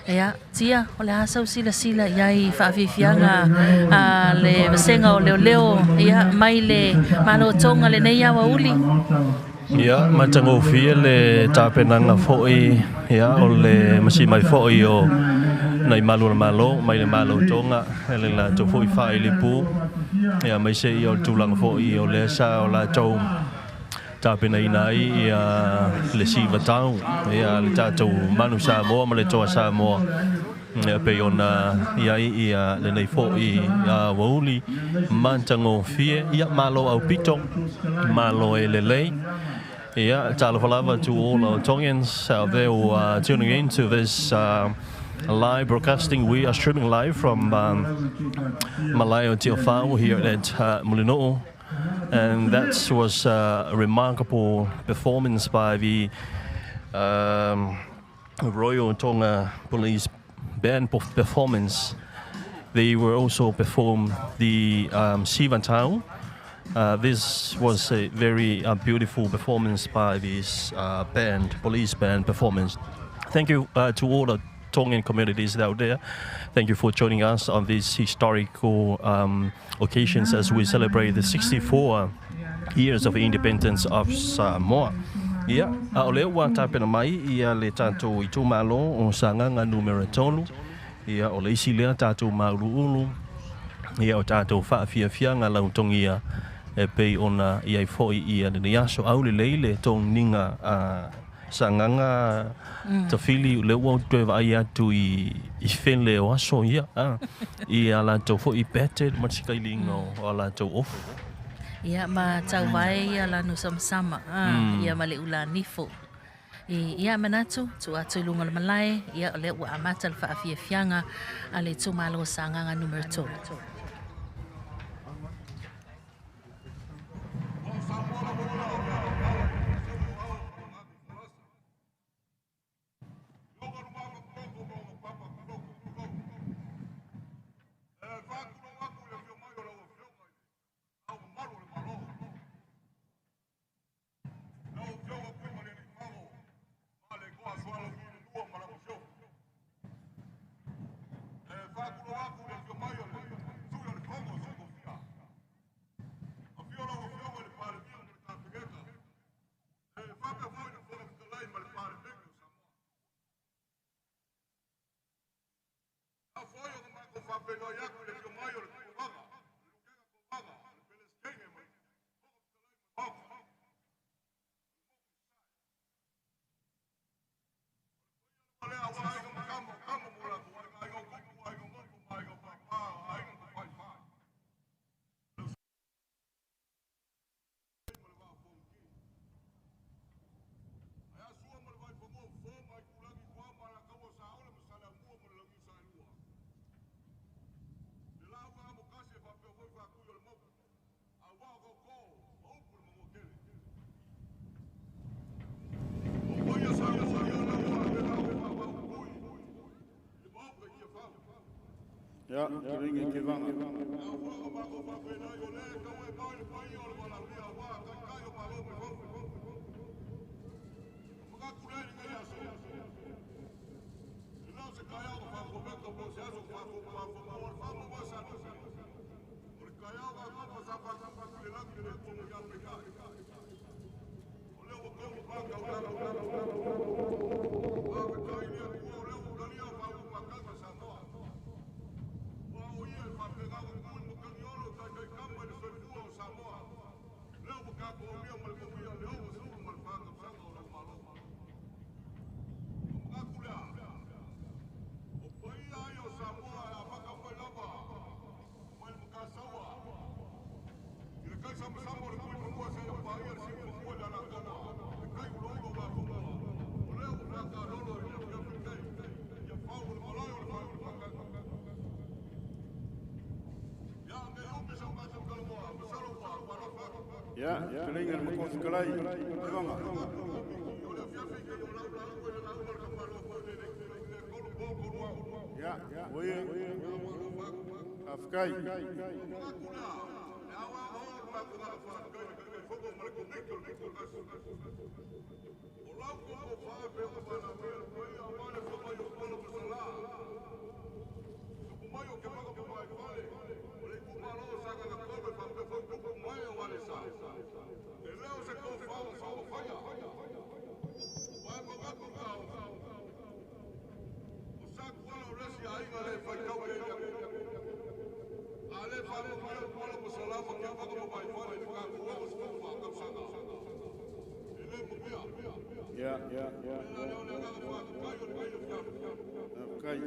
Ia, tia, o le a sau silasila iai faafiafiaga a le vasega o leoleo ia mai le Malo Tonga lenei aoauli. Ia, matagofie le tapenaga foʻi ia o le masi mai foʻi o nai malu o le Malo mai le Malo Tonga e le latou foʻi faailipu ia mai se ia o le tulaga foʻi o lea sa o latou tapenaina ai ia le sivatau ia le tatou manu Samoa ma le toa Samoa ia pei ona iai ia lenei foʻi aoauli matagofie ia malo aupito malo e lelei. Yeah, talofa lava to all our Tongans out there who are tuning in to this live broadcasting. We are streaming live from Malae o Tiafau here at Mulinu'u. And that was a remarkable performance by the Royal Tonga Police Band performance. They were also perform the Siva Tau. This was a very beautiful performance by this band, police band performance. Thank you to all the Tongan communities out there. Thank you for joining us on these historical occasions as we celebrate the 64 years of independence of Samoa. Ia, a o lea ua tapena mai ia le tatou itumalo o Sagaga numera 3. Ia, o le isi lea tatou mauluulu. Ia, o tatou faafiafiaga lautogia e pei ona i ai foi ia lenei aso. Aulelei le toginiga a Sagaga Tafili, o lea ua ou toe vaai atu i fele o aso ia, a, i a latou foi pete ma sikailiga o a latou ofu. Ia ma tauvae ia lanu samasama a, ia ma le ulanifo. I ia manatu, tuu atu i luga o le malae, ia o lea ua amata le faafiafiaga a le itumalo o Sagaga numera 3. Ia, tulinga ke vanga. Ia, tulinga le makofikalai ke vanga. Ia, oie. Afkai. Ia, ia, ia. Afkai.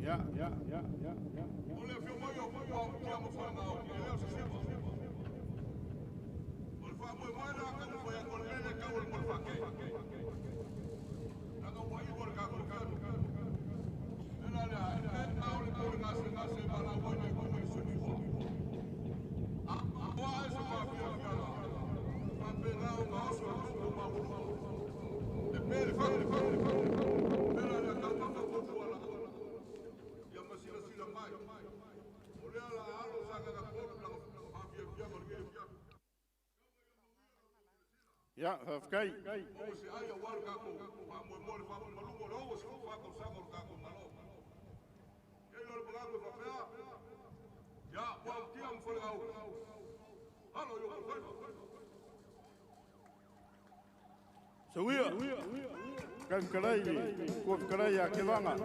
Ia, ia, ia, ia, ia. Ia, faafetai. Seuia, kai fetalai le kua fetalai ia Kevaga.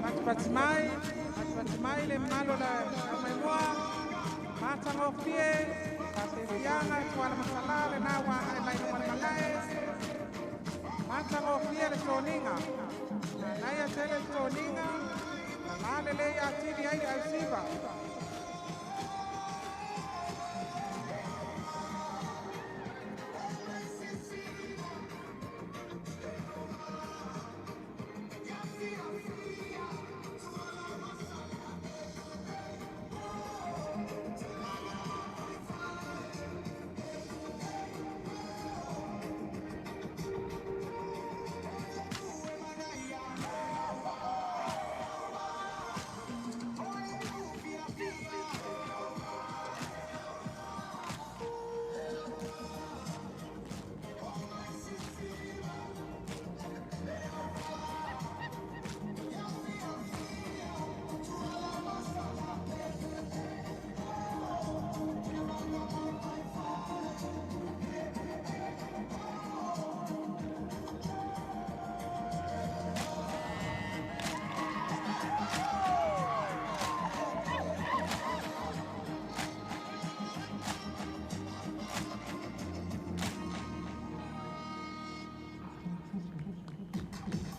Patipati mai, patipati mai le malo la aumaimoa, matagofie, faafiafiaga tuala masalā lenā ua agai mai luga le malae. Matagofie le toniga, manaia tele le toniga, lalā lelei atili ai le ausiva.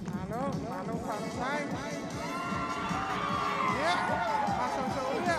Malo, malo faafetai. Ia, masausaulia.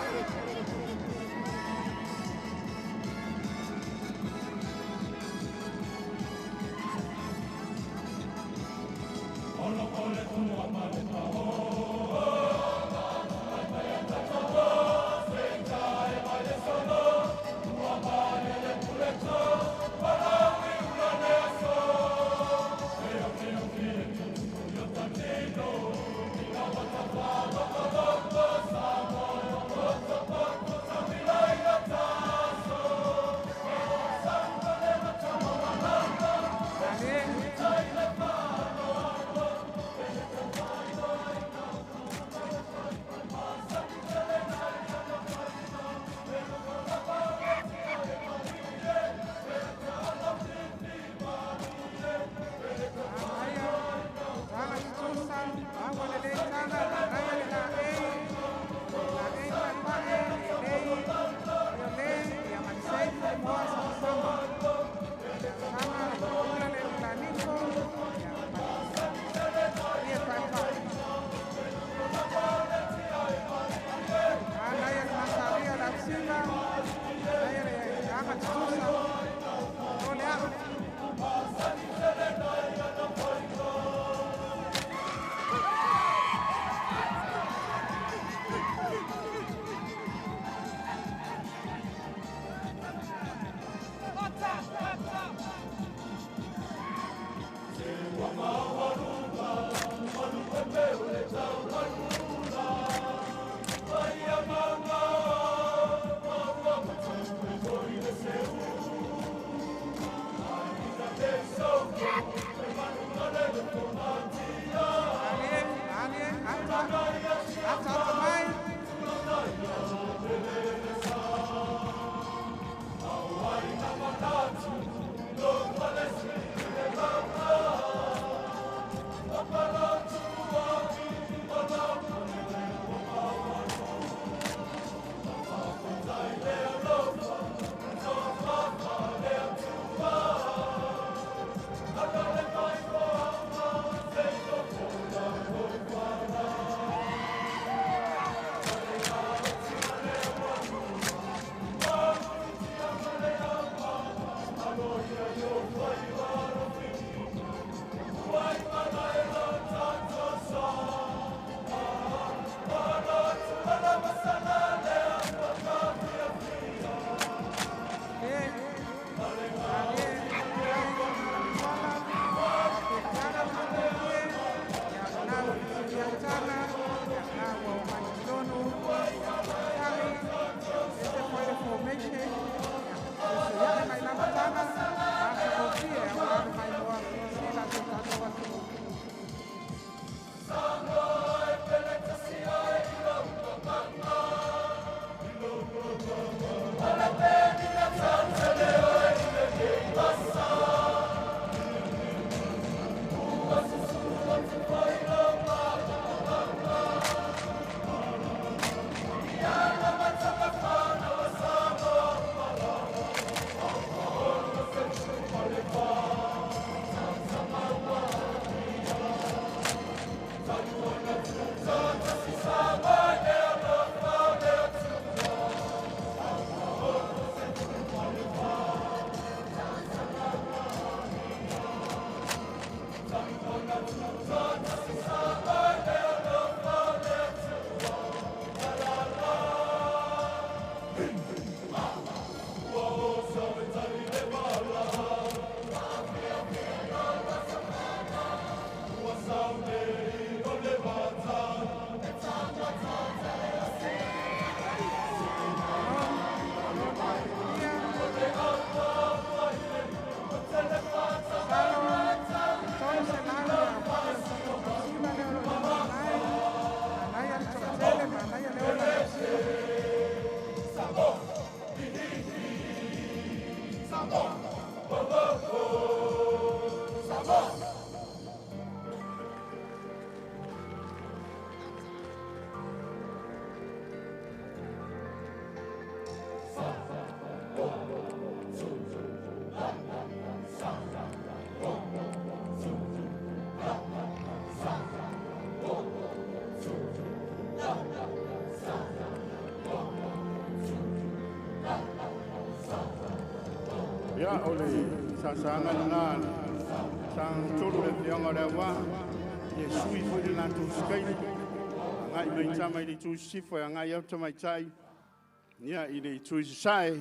Ia o le sasanga lena sang tolu le fioga o le auā ia sui foi le latou sikaili agai mai tama i le itu i sisifo e agai au tamaitai ia i le itu i sasae.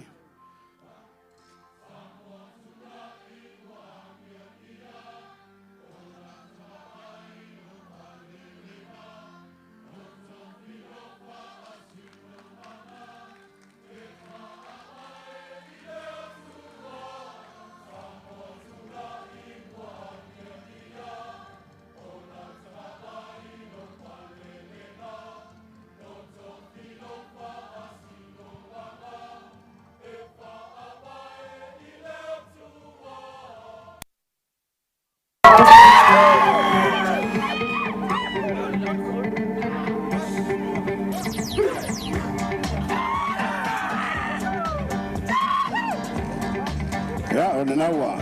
Ia o lena ua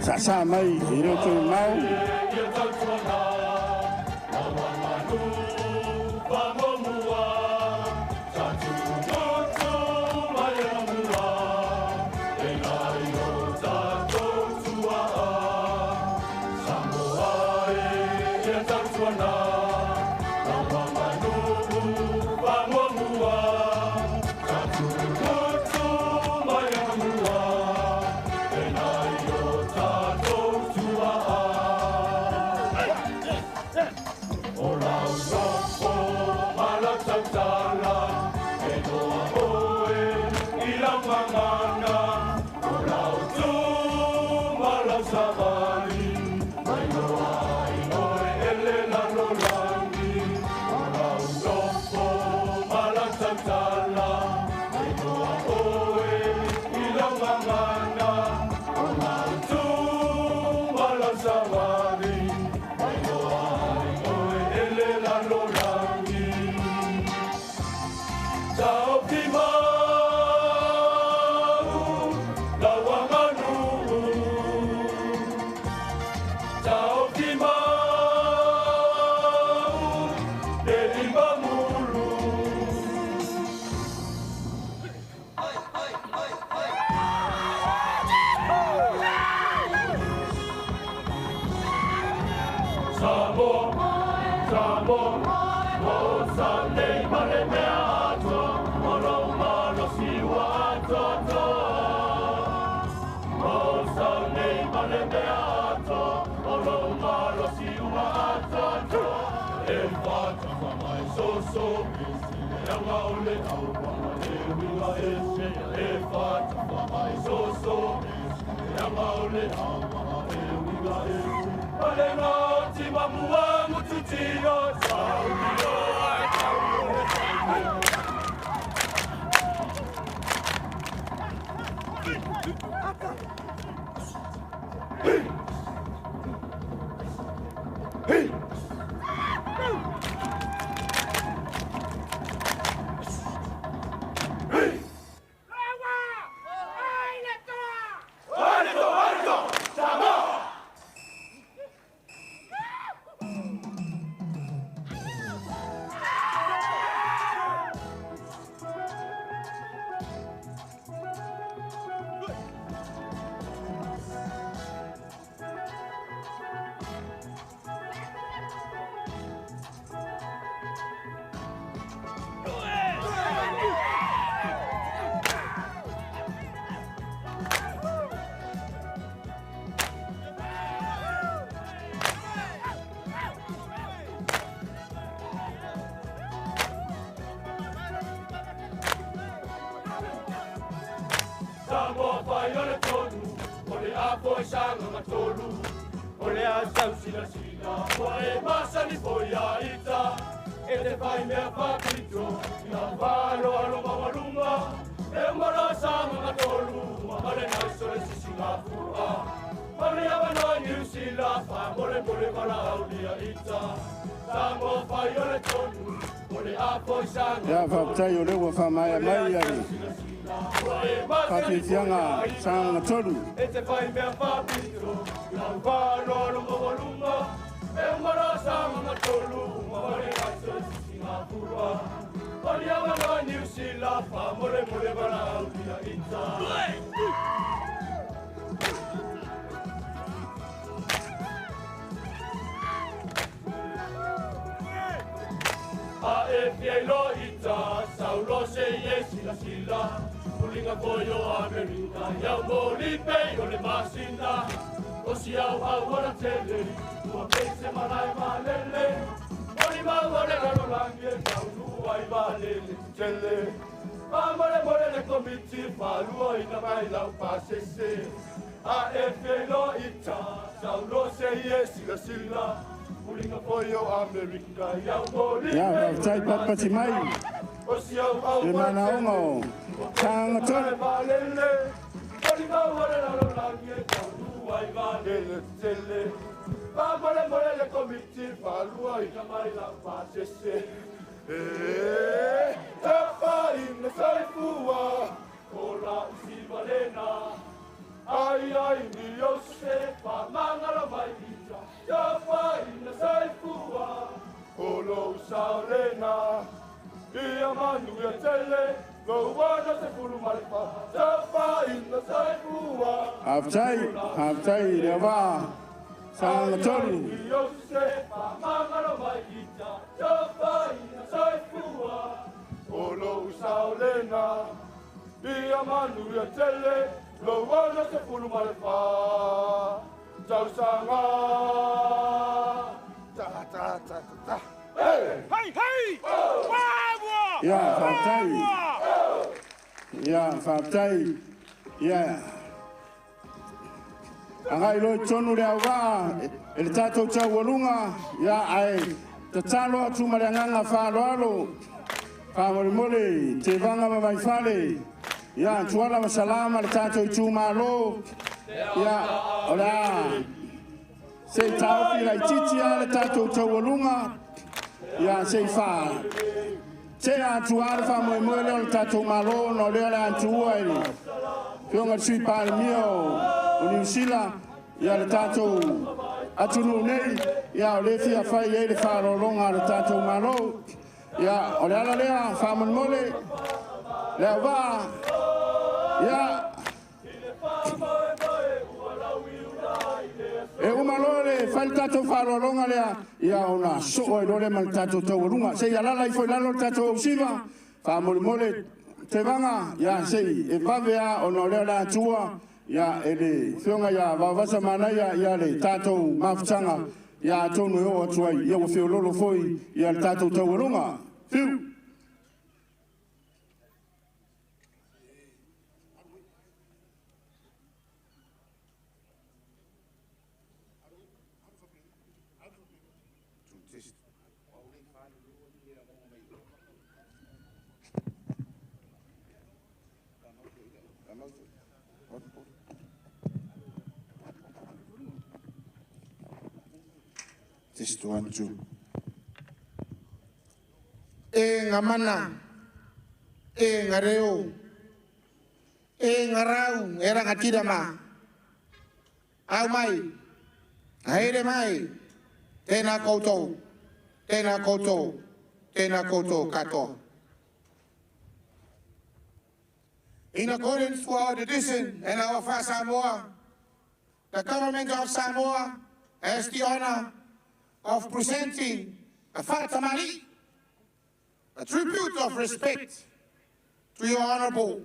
saasaa mai i le outou mau. Ia faafetai o lea ua faamaea mai ai faafiafiaga Sagaga 3. E te fai mea faapito, lau faaaloalo maualuga, e uma loa Sagaga 3, uma vale aso i Singapura. O le avanoa Niu Sila, faamolemole valaaulia ita. A e fia ilo ita, saulo se ie sila sila, pulinga koyo Amerika, iau moli pei o le masina, o si au au ora tele, ua peise malai malele, oli mau o le lalolangi e taunu ai valele tele. Famole mole le komiti, falua ina mai lau pasese, a e fia ilo ita, saulo se ie sila sila, Ia, faafetai patipati mai le manaoga o Sagaga 3. Ai ai ni o se pa mangalo mai ita, ia whaina saifua, o lou saolena. Ia manu ia tele, lou wana se fulu malefa, ia whaina saifua. Faafetai, faafetai le auvaa Sagaga 3. Ni o se pa mangalo mai ita, ia whaina saifua, o lou saolena. Ia manu ia tele, lou wana se fulu malefa, tausaga. Ta ta ta ta ta. Hey! Hey, hey! Ia, faafetai. Ia, faafetai. Ia. Agai loa i totonu le auvaa e le tatou taualuga, ia ae tatalo atu ma le agaga faaaloalo, faamolemole Tevaga ma Vaifale, ia Tuala ma Salama le tatou itumalo, ia o le a se i taofi laitiiti lava le tatou taualuga, ia se i faa tea atu lava le faamoemoe lea o le tatou Malo ona o lea o le a tuua i le Afioga i le Sui Palemia o Niu Sila, ia le tatou atunuu nei, ia o lea e fia fai ai le faaaloaloga a le tatou Malo. Ia o le ala lea faamolemole le auvaa, ia e uma loa le fai le tatou faaaloaloga lea, ia ona soo ai loa lea ma le tatou taualuga. Se i alala ifo i lalo le tatou ausiva, faamolemole Tevaga, ia se i e vave lava ona o lea o le a tuua, ia e le Afioga ia Vaovasa Manaia ia le tatou mafutaga, ia atonu e oo atu ai, ia ua feololo foi ia le tatou taualuga. Fiu! Test 1, 2. E ngā mana, e ngā reo, e ngā rau, e rangatira mā. Au mai, haere mai, tēnā koutou, tēnā koutou, tēnā koutou katoa. In accordance to our tradition and our Samoa, the government of Samoa has the honor of presenting a Fatamali, a tribute of respect to your Honorable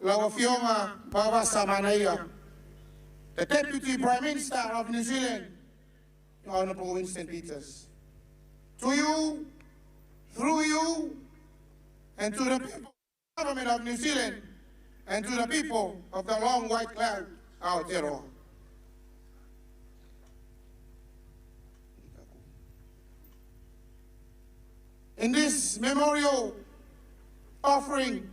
Lau Afioga Vaovasa Manaia, the Deputy Prime Minister of New Zealand, Your Honorable Winston Peters. To you, through you, and to the people, government of New Zealand, and to the people of the long white cloud, Aotearoa. In this memorial offering,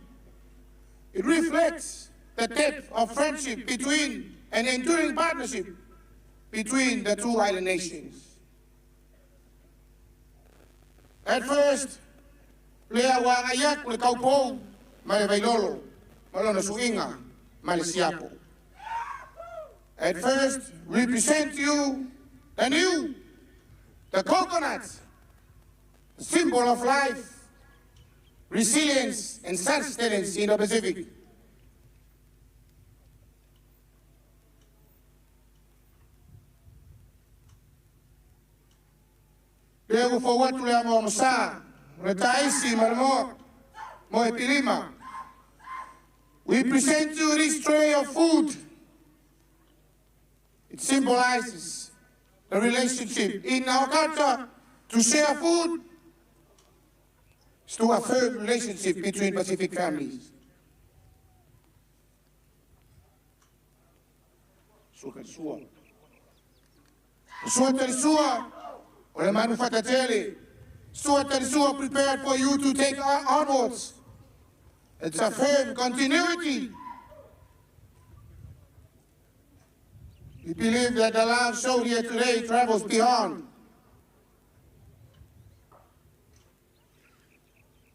it reflects the depth of friendship between and enduring partnership between the two island nations. At first, lea ua agai atu le taupou ma le Vailolo ma lona suiga ma le siapo. At first, we present you the niu, the coconut, the symbol of life, resilience, and sustenance in the Pacific. Lea ua fou atu le amoamosā, o le taisi ma le moa, moe pilima. We present you this tray of food. It symbolizes the relationship in our culture to share food is to affirm relationship between Pacific families. Sua ka sua. Sua te sua, o le manu whakatele. Sua te sua prepared for you to take onwards. It's a firm continuity. We believe that the love shown here today travels beyond.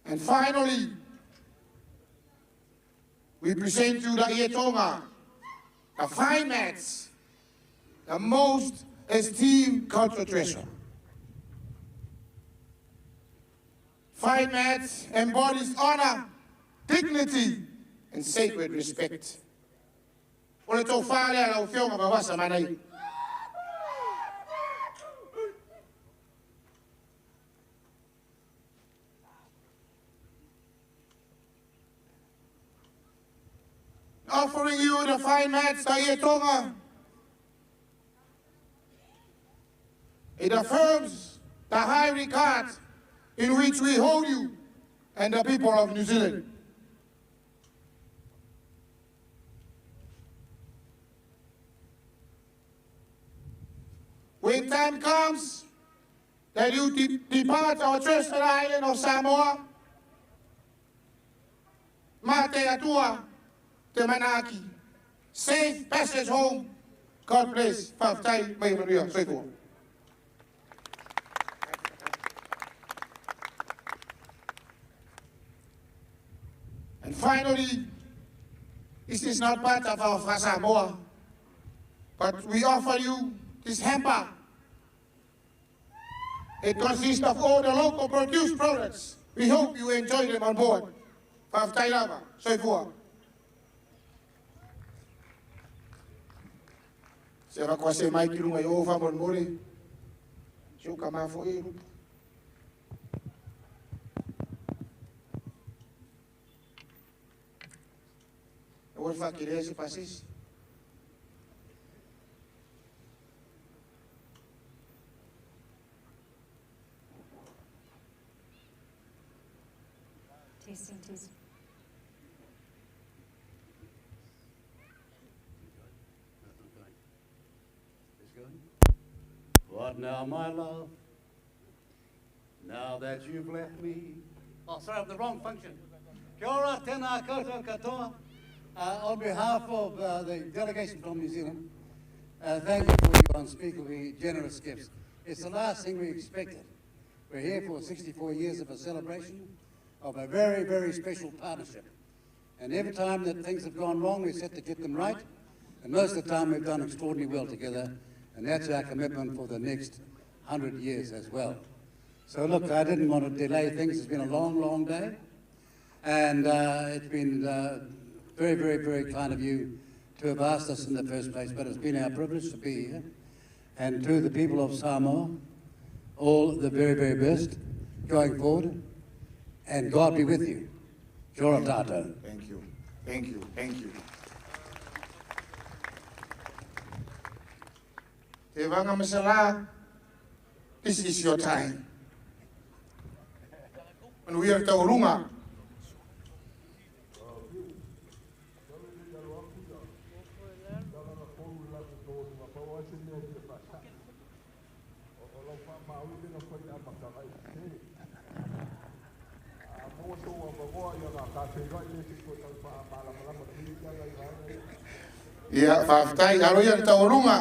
And finally, we present you the Ietonga, the fine mats, the most esteemed cultural treasure. Fine mats embodies honor, dignity, and sacred respect. O le tofā lea lau Afioga Vavasa Manai. Offering you the fine mats, the Ietonga. It affirms the high regard in which we hold you and the people of New Zealand. When time comes that you depart our trusted island of Samoa, mā te Atua, te manaaki. Safe passage home. God bless. Faafetai mai manuia. Soifua. And finally, this is not part of our Samoa, but we offer you this hamper. It consists of all the local produced products. We hope you enjoy them on board. Faafetai lava. Soifua. Se va kwa se mai ki lunga i o whamon Se o ka mafo e rupu. E ua whakirea se pasisi. Tasting, tasting. What now, my love? Now that you've left me. Oh, sorry, I'm the wrong function. Kia ora, tēnā koutou katoa. On behalf of the delegation from New Zealand, thank you for your unspeakably generous gifts. It's the last thing we expected. We're here for 64 years of a celebration of a very, very special partnership. And every time that things have gone wrong, we're set to get them right. And most of the time, we've done extraordinarily well together. And that's our commitment for the next 100 years as well. So look, I didn't want to delay things. It's been a long, long day. And it's been very, very, very kind of you to have asked us in the first place, but it's been our privilege to be here. And to the people of Samoa, all the very, very best going forward. And God be with you. Kia ora tātou. Thank you. Thank you. Thank you. Te vanga masala, this is your time. When we are taurunga, Ia, faafetai, alo ia le taualuga.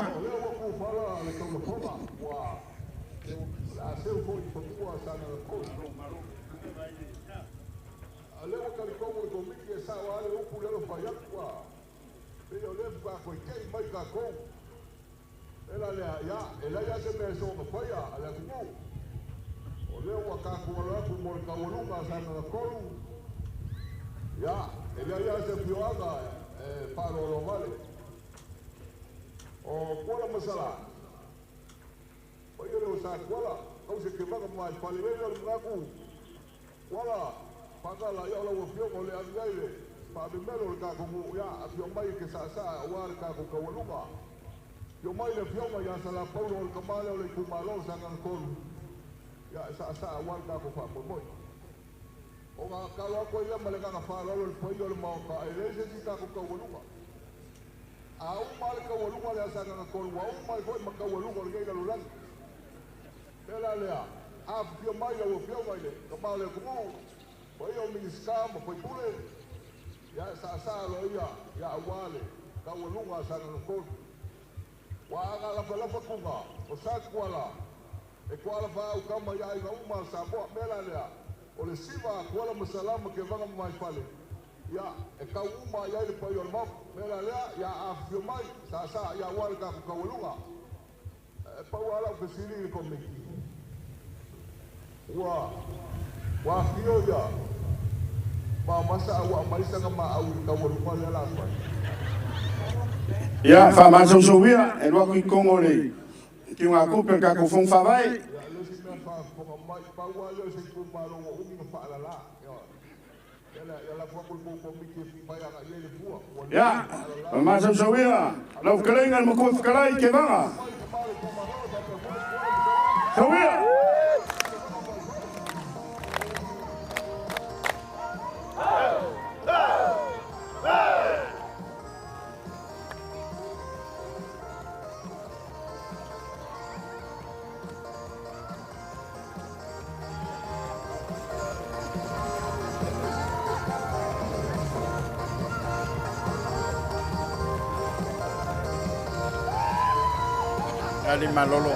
Ia, whaamasausauia, e lua kui kongo le ki ngā kupe ka kofong whawai. Ia, whaamasausauia, lau whakaleinga le makua whakalai ke vanga. Sauia! Ali Malolo.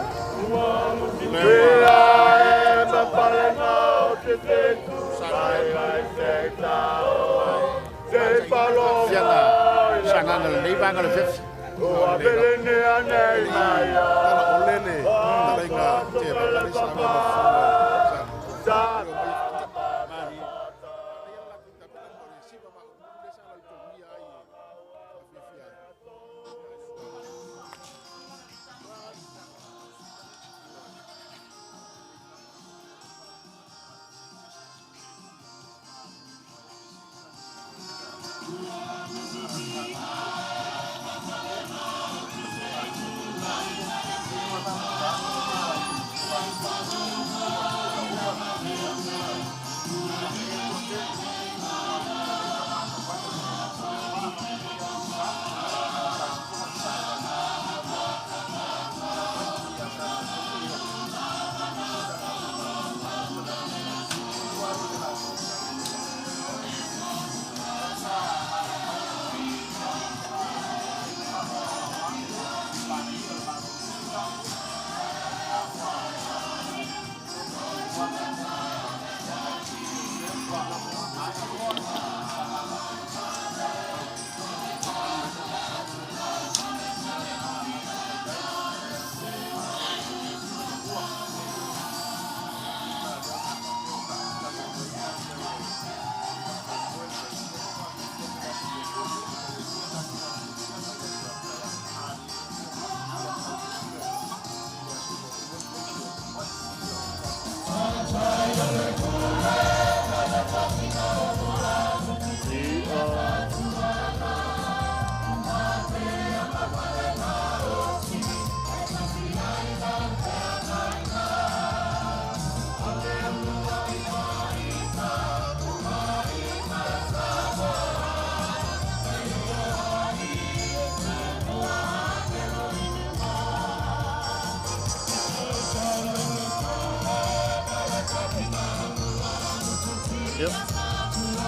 Yep.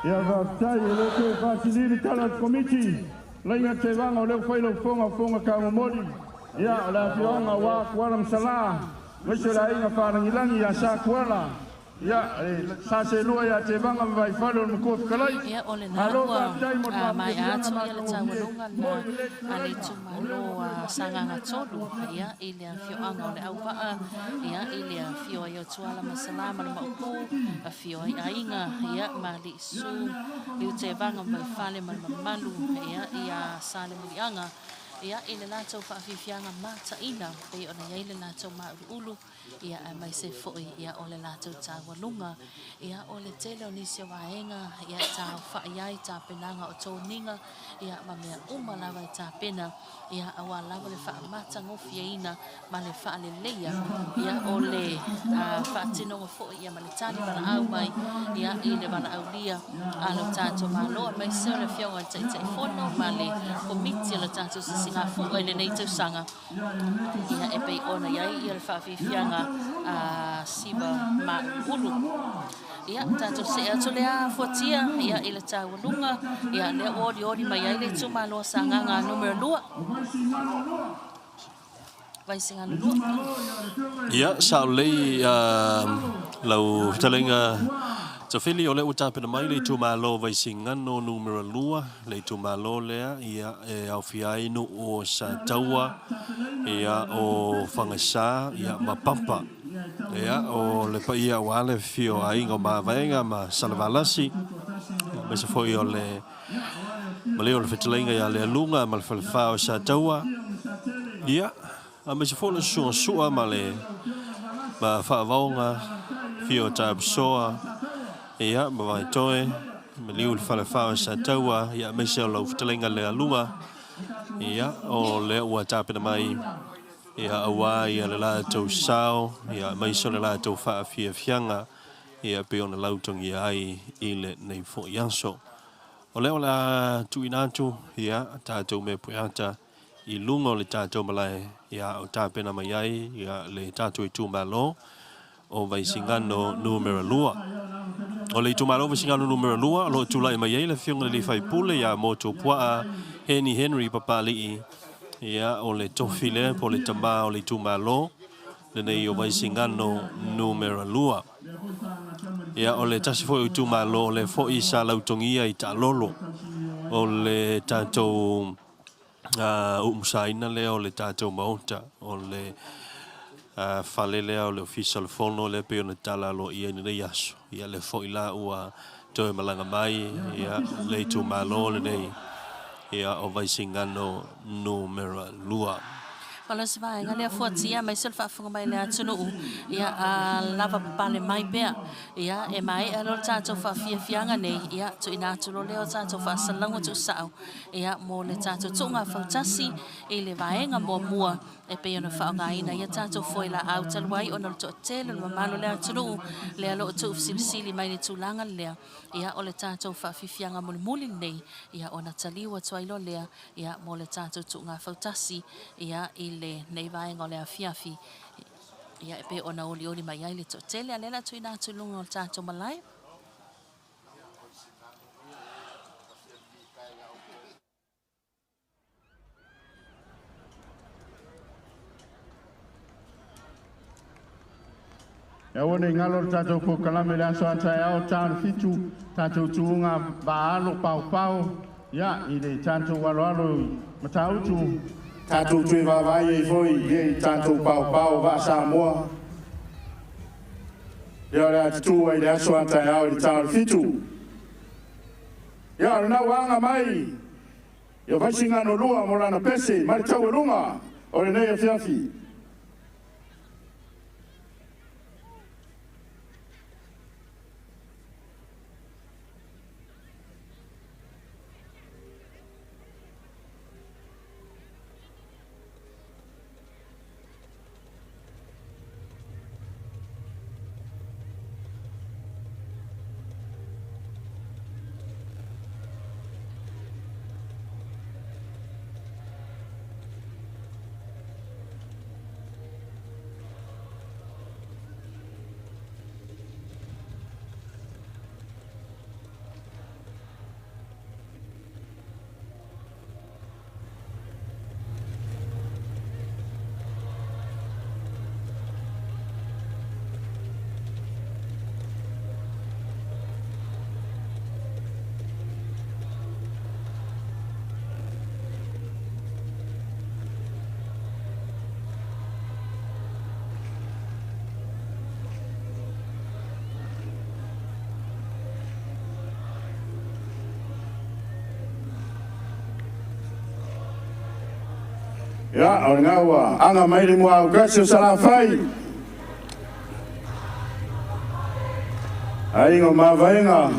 Ia faafetai e le toe faatili le tala a le Komiti, laina tevaga o lea ua fai lau fofoga o fofoga taumomoli. Ia, o le afioaga aua Tuala ma Salā, aemaise o le aiga faalagilagi ia Sa Tuala. Ia, e sa selua ia Tevaga ma Vaifale o le Matua Fetalai. Ia o lena Malo ua faafetai mo le maea faafiafiaga atu ia le matagofie taualuga mo na i le a le tulaga itumalo a Sagaga 3 ia i le afioaga o le Auvaa ia i le afio ai o Tuala ma Salā ma le Maopu, afio ai aiga ia ma Liisu, Liutevaga ma Vaifale ma le mamalu ia ia Salemuliaga ia i le latou faafiafiaga mataina pei ona i ai le latou mauluulu ia aemaise foi ia o le latou taualuga ia o le tele o nisi o vaega ia taofai ai tapenaga o toniga ia ma mea uma lava e tapena ia auā lava le faamatagofieina ma le faaleleia ia o le faatinoga foi ia ma le tali valaau mai ia i le valaaulia a lo tatou Malo aemaise o le afioga i le Taitaifono ma le Komiti o le tatou Sisigafua i lenei tausaga ia e pei ona i ai ia le faafiafiaga a siva mauluulu. Ia tatou see atu lea fuatia ia i le taualuga ia lea ua olioli mai ai le itumalo o Sagaga numera 2. Vaisigano 2. Ia, sao lelei lau fetalaiga Tafili, o lea ua tapena mai le itumalo o Vaisigano numera 2, le itumalo lea ia e aofia ai nuu o Sataua, ia o Fagasa, ia ma Papa. Ia o le paia aua le afifio o aiga o Mavaega ma Salavalasi, aemaise foi o le maleo o le fetalaiga ia Lealuga ma le falefa o Sataua. Ia, aemaise foi o le susuga Sua ma le ma Faavaoga, afio o Tapusoa, ia ma Vaitoe, maliu le falefa o Sataua, ia aemaise o lau fetalaiga Lealuga. Ia, o lea ua tapena mai ia aua ia le latou sao, ia aemaise o le latou faafiafiaga, ia pei ona lautogia ai i lenei foi aso. O lea o le a tuuina atu ia tatou mea pueata i luga o le tatou malae ia o tapena mai ai ia le tatou itumalo o Vaisigano numera 2. O le itumalo o Vaisigano numera 2 o lo o tulai mai ai le afioga i le sui usufono ia Motuopuaa Heni Henry Papali'i, ia o le tofi lea po o le tama o le itumalo lenei o Vaisigano numera 2. Ia o le tasi foi o itumalo o lea foi sa lautogia i taalolo o le tatou uumusaina lea o le tatou maota o le fale lea o le Ofisa o le Fono lea pei ona tala aloaia i lenei aso. Ia lea foi la ua toe malaga mai ia le itumalo lenei ia o Vaisigano numera 2. O le isi vaega lea fuatia aemaise o le faafofoga mai a le atunuu, ia a lava papale mai pea, ia e maea loa le tatou faafiafiaga nei, ia tuuina atu loa lea o tatou faasalalauga tuusao, ia mo le tatou tuuga fautasi i le vaega muamua e pei ona faaaogaina ia tatou foe laau talu ai ona o le toatele o le mamalu o le atunuu lea o lo o tuufesilisili mai le tulaga lea. Ia o le tatou faafiafiaga mulimuli lenei, ia ona taliu atu ai loa lea ia mo le tatou tuuga fautasi ia i lenei vaega o le afiafi ia e pei ona olioli mai ai le toatele. A o lea o le a tuuina atu i luga o le tatou malae. E aua ne i galo le tatou polokalame i le aso a taeao ta o le 7, tatou tuuga vaaalo paopao, ia, i le tatou aloalo i Matautu. Tatou toe vaavaai ai foi i tatou paopao vaa Samoa. Ia o le a tutu ai i le aso a taeao i le ta o le 7. Ia, o lena ua aga mai ia Vaisigano 2 mo lana pese ma le taualuga o lenei afiafi. Ia, o lena ua aga mai le muaukasi o Salafai. Aiga o Mavaega.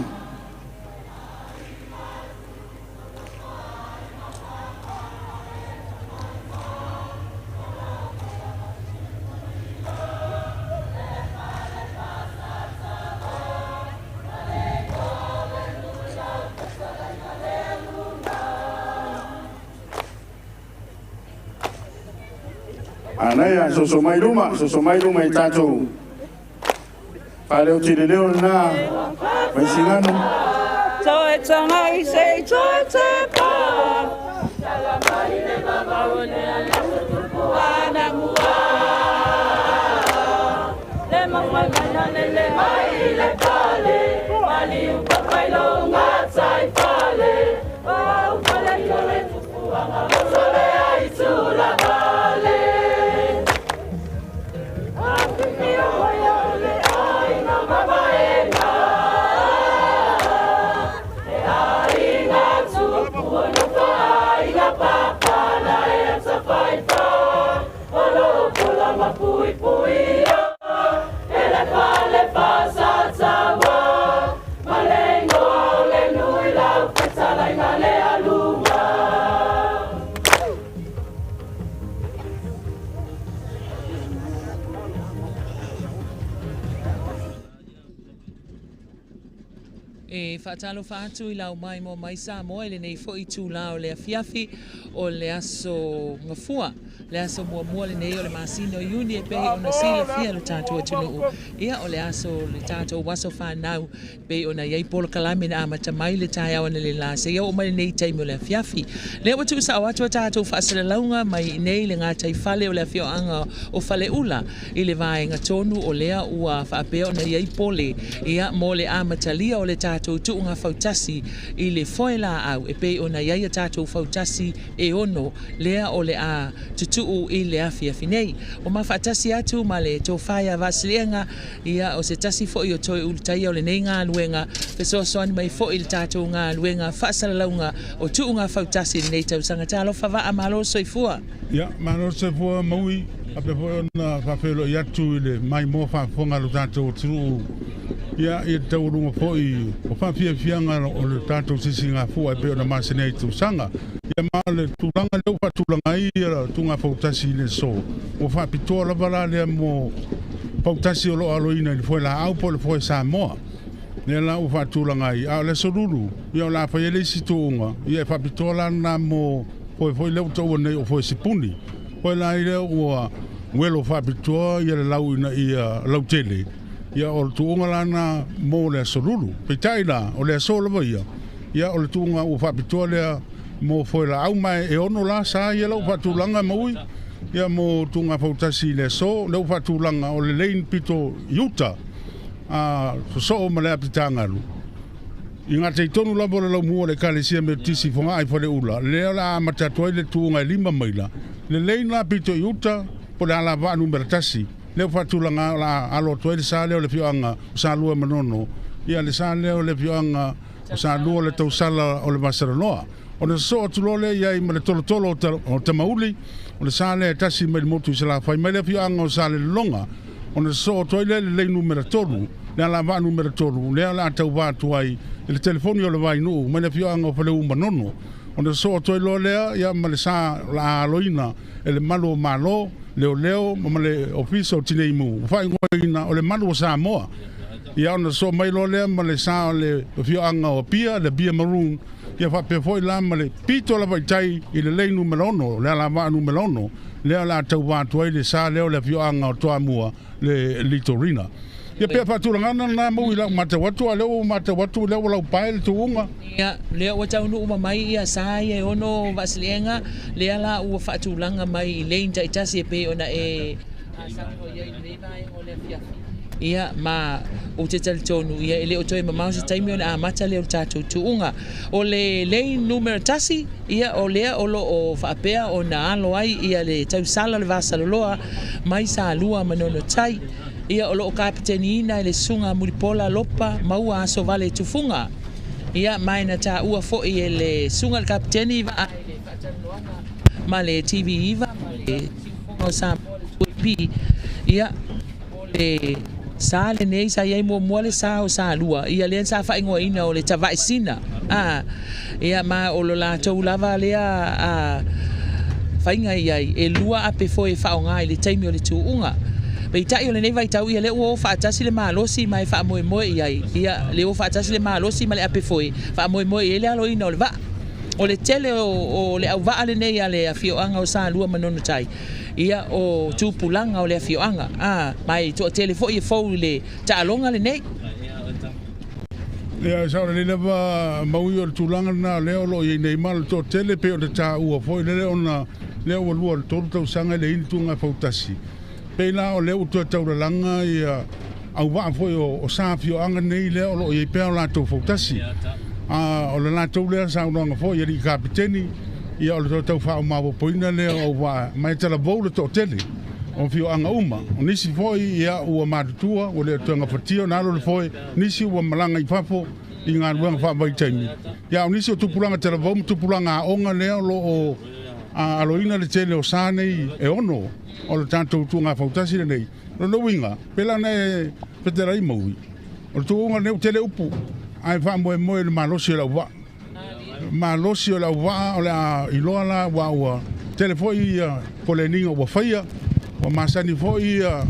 Anaia, soso mai luma, soso mai luma i tatou. Faaleo leo lena, Vaisigano. Toe tanga i se toe te pa. Le mai mai le le mai le pale. Mali u papai lo ngā tai fale. Au fale tole tupuanga sole ai tula vale. Afifio mai o le ai ngā mavaenga. E ai ngā tupu o no whai ngā pāpana e ata whaiwha. O lo pula mapui pui E le fale wha sa tawa. Malengo le nui lau whetala ina le alunga. E whaatalo atu i lau mai mo mai sa mo ele nei fo i tū o le afiafi o le aso ngafua le aso mua mua le nei o le masino iuni e pehi ona sila fia le tātou atunuu. Ia o le aso le tātou waso whanau pe ona iai polo kalame na amata mai le tae awana le la se ia o mai nei taimi o le afiafi. Le ua tuu sa o atu a tātou whaasalalauga mai nei le ngā tai fale o le afioanga o fale ula i le vaenga tonu o lea ua whaapea ona iai pole ia mo le amatalia o le tātou tuunga fautasi i le foe la au e pe ona iai a tātou fautasi e ono lea o le a tutuu i le afiafi nei. O ma whaatasi atu ma le tō whaia vasilianga ia o se tasi foi o toi ulutaia o le nei ngā luenga fesoasoani mai foi le tātou ngā luenga whaasalalauga o tuunga fautasi i nei tausaga. Talofa vaa malo soifua. Ia, malo soifua maui, a pe foi ona whawhelo i atu i le mai mō whaafonga lo tātou atunuu. Ia, i taualuga foi o faafiafiaga o le tatou sisigafua e pei ona masani ai tausaga. Ia ma le tulaga lea ua faatulaga ai ia tuga fautasi i le aso. Ua faapitoa lava la lea mo fautasi o loo aloina i le foe laau po o le foe Samoa. Lea la ua faatulaga ai, a o le aso lulu, ia o le a fai ai le isi tuuga, ia e faapitoa la lena mo foe foi lea ua taua nei o foe sipuni. Foe la i lea ua uelo faapitoa ia le lau ina ia lautele. Ia o le tuuga lana mo le aso lulu. Peitai la, o le aso lava ia, ia o le tuuga ua faapitoa lea mo foe laau mai e ono la sa ia lau faatulaga maui. Ia mo tuuga fautasi i le aso, lea ua faatulaga o le lane pito i uta, a sosoo ma le apitagalu. I ngā teitonu lava o le laumua o le ekalesia Metotisi Fogaa i Faleula, lea o le a amata atu ai le tuuga e 5 maila. Le lane la pito i uta, po le alavaa numera 1. Lea ua faatulaga o le a alo atu ai le sa lea o le afioaga o Salua Manono. Ia le sa lea o le afioaga o Salua le tausala o le Vasalaloa. Ona sosoo atu loa lea i ai ma le tolotolo o Tamauli, o le sa lea e tasi mai le motu i Salafai mai le afioaga o Salelologa. Ona sosoo atu ai lea i le lei numera 3, le alavaa numera 3, lea o le a tauvā atu ai i le telefoni o le Vainuu mai le afioaga o Faleu Manono. Ona sosoo atu ai loa lea ia ma le sa o le a aloina e le malu o Malo, leoleo ma le ofisa o Tineimu, ua faaigoaina o le malu o Samoa. Ia ona sosoo mai loa lea ma le sa o le afioaga o Apia, le Apia Maroon, ia faapea foi la ma le pito lava i tai i le lei numera 6, le alavaa numera 6, lea o le a tauvā atu ai le sa lea o le afioaga o Toamua, le Litorina. Ia pea faatulagana lena mau i lau matau atu, a lea ua matau atu lea ua laupae le tuuga. Ia, lea ua taunuu ma mai ia sa ia e ono vaasiliega, lea la ua faatulaga mai i lane taitasi e pei ona e saunoa i ai lenei vaega o le afiafi. Ia ma o te talitonu ia e le o toe mamao se taimi ona amata lea o le tatou tuuga. O le lane numera 1, ia o lea o lo o faapea ona alo ai ia le tausala o le Vasaloloa mai Salua Manono Tai. Ia o lo o kapiteniina e le susuga Mulipola Lopa maua aso vale tufuga. Ia mai na tāua foi e le susuga le kapiteni vaa i le faatalanoaga ma le TV iva o Samoa le 2AP, ia, o le sa lenei sa iai muamua le sa o Salua, ia lea sa faaigoaina o le Tavaesina, a, ia ma o lo latou lava lea a faiga i ai e lua ape foi e faaaoga i le taimi o le tuuga. Peitai o lenei vaitau, ia lea ua o faatasi le malosi ma e faamoemoe i ai, ia le o faatasi le malosi ma le ape foe, faamoemoe i ai le aloina o le vaa. O le tele o le auvaa lenei a le afioaga o Salua ma Manonotai, ia o tupulaga o le afioaga, a ma e toatele foi e fou i le taaloga lenei. Ia, sa o le lava maui o le tulaga lena lea o lo o iai nei ma le toatele pei o le taua foi lele ona lea ua 2 i le 3 tausaga e leai ni tuuga fautasi. Pei la o lea ua toe taulalaga ia auvaa foi o sa afioaga nei lea o lo o iai pea o latou fautasi. A o le latou lea saunoaga foi alii kapiteni, ia o le toe tau faaomaopopoina lea o auvaa ma e talavou le toatele o afioaga uma. O nisi foi ia ua matutua ua le toe gafatia ona alo le foe, nisi ua malaga i fafo i galuega faavaitaimi. Ia o nisi o tupulaga talavou ma tupulaga aoga lea o lo o aloina le tele o sa nei e ono o le tatou tuuga fautasi lenei. O le uiga, pela na e fetelai maui. O le tuuga lenei ua tele upu, ae faamoemoe i le malosi o le auvaa. Malosi o le auvaa o le a iloa la ua tele foi ia koleniga ua faia, ua masani foi ia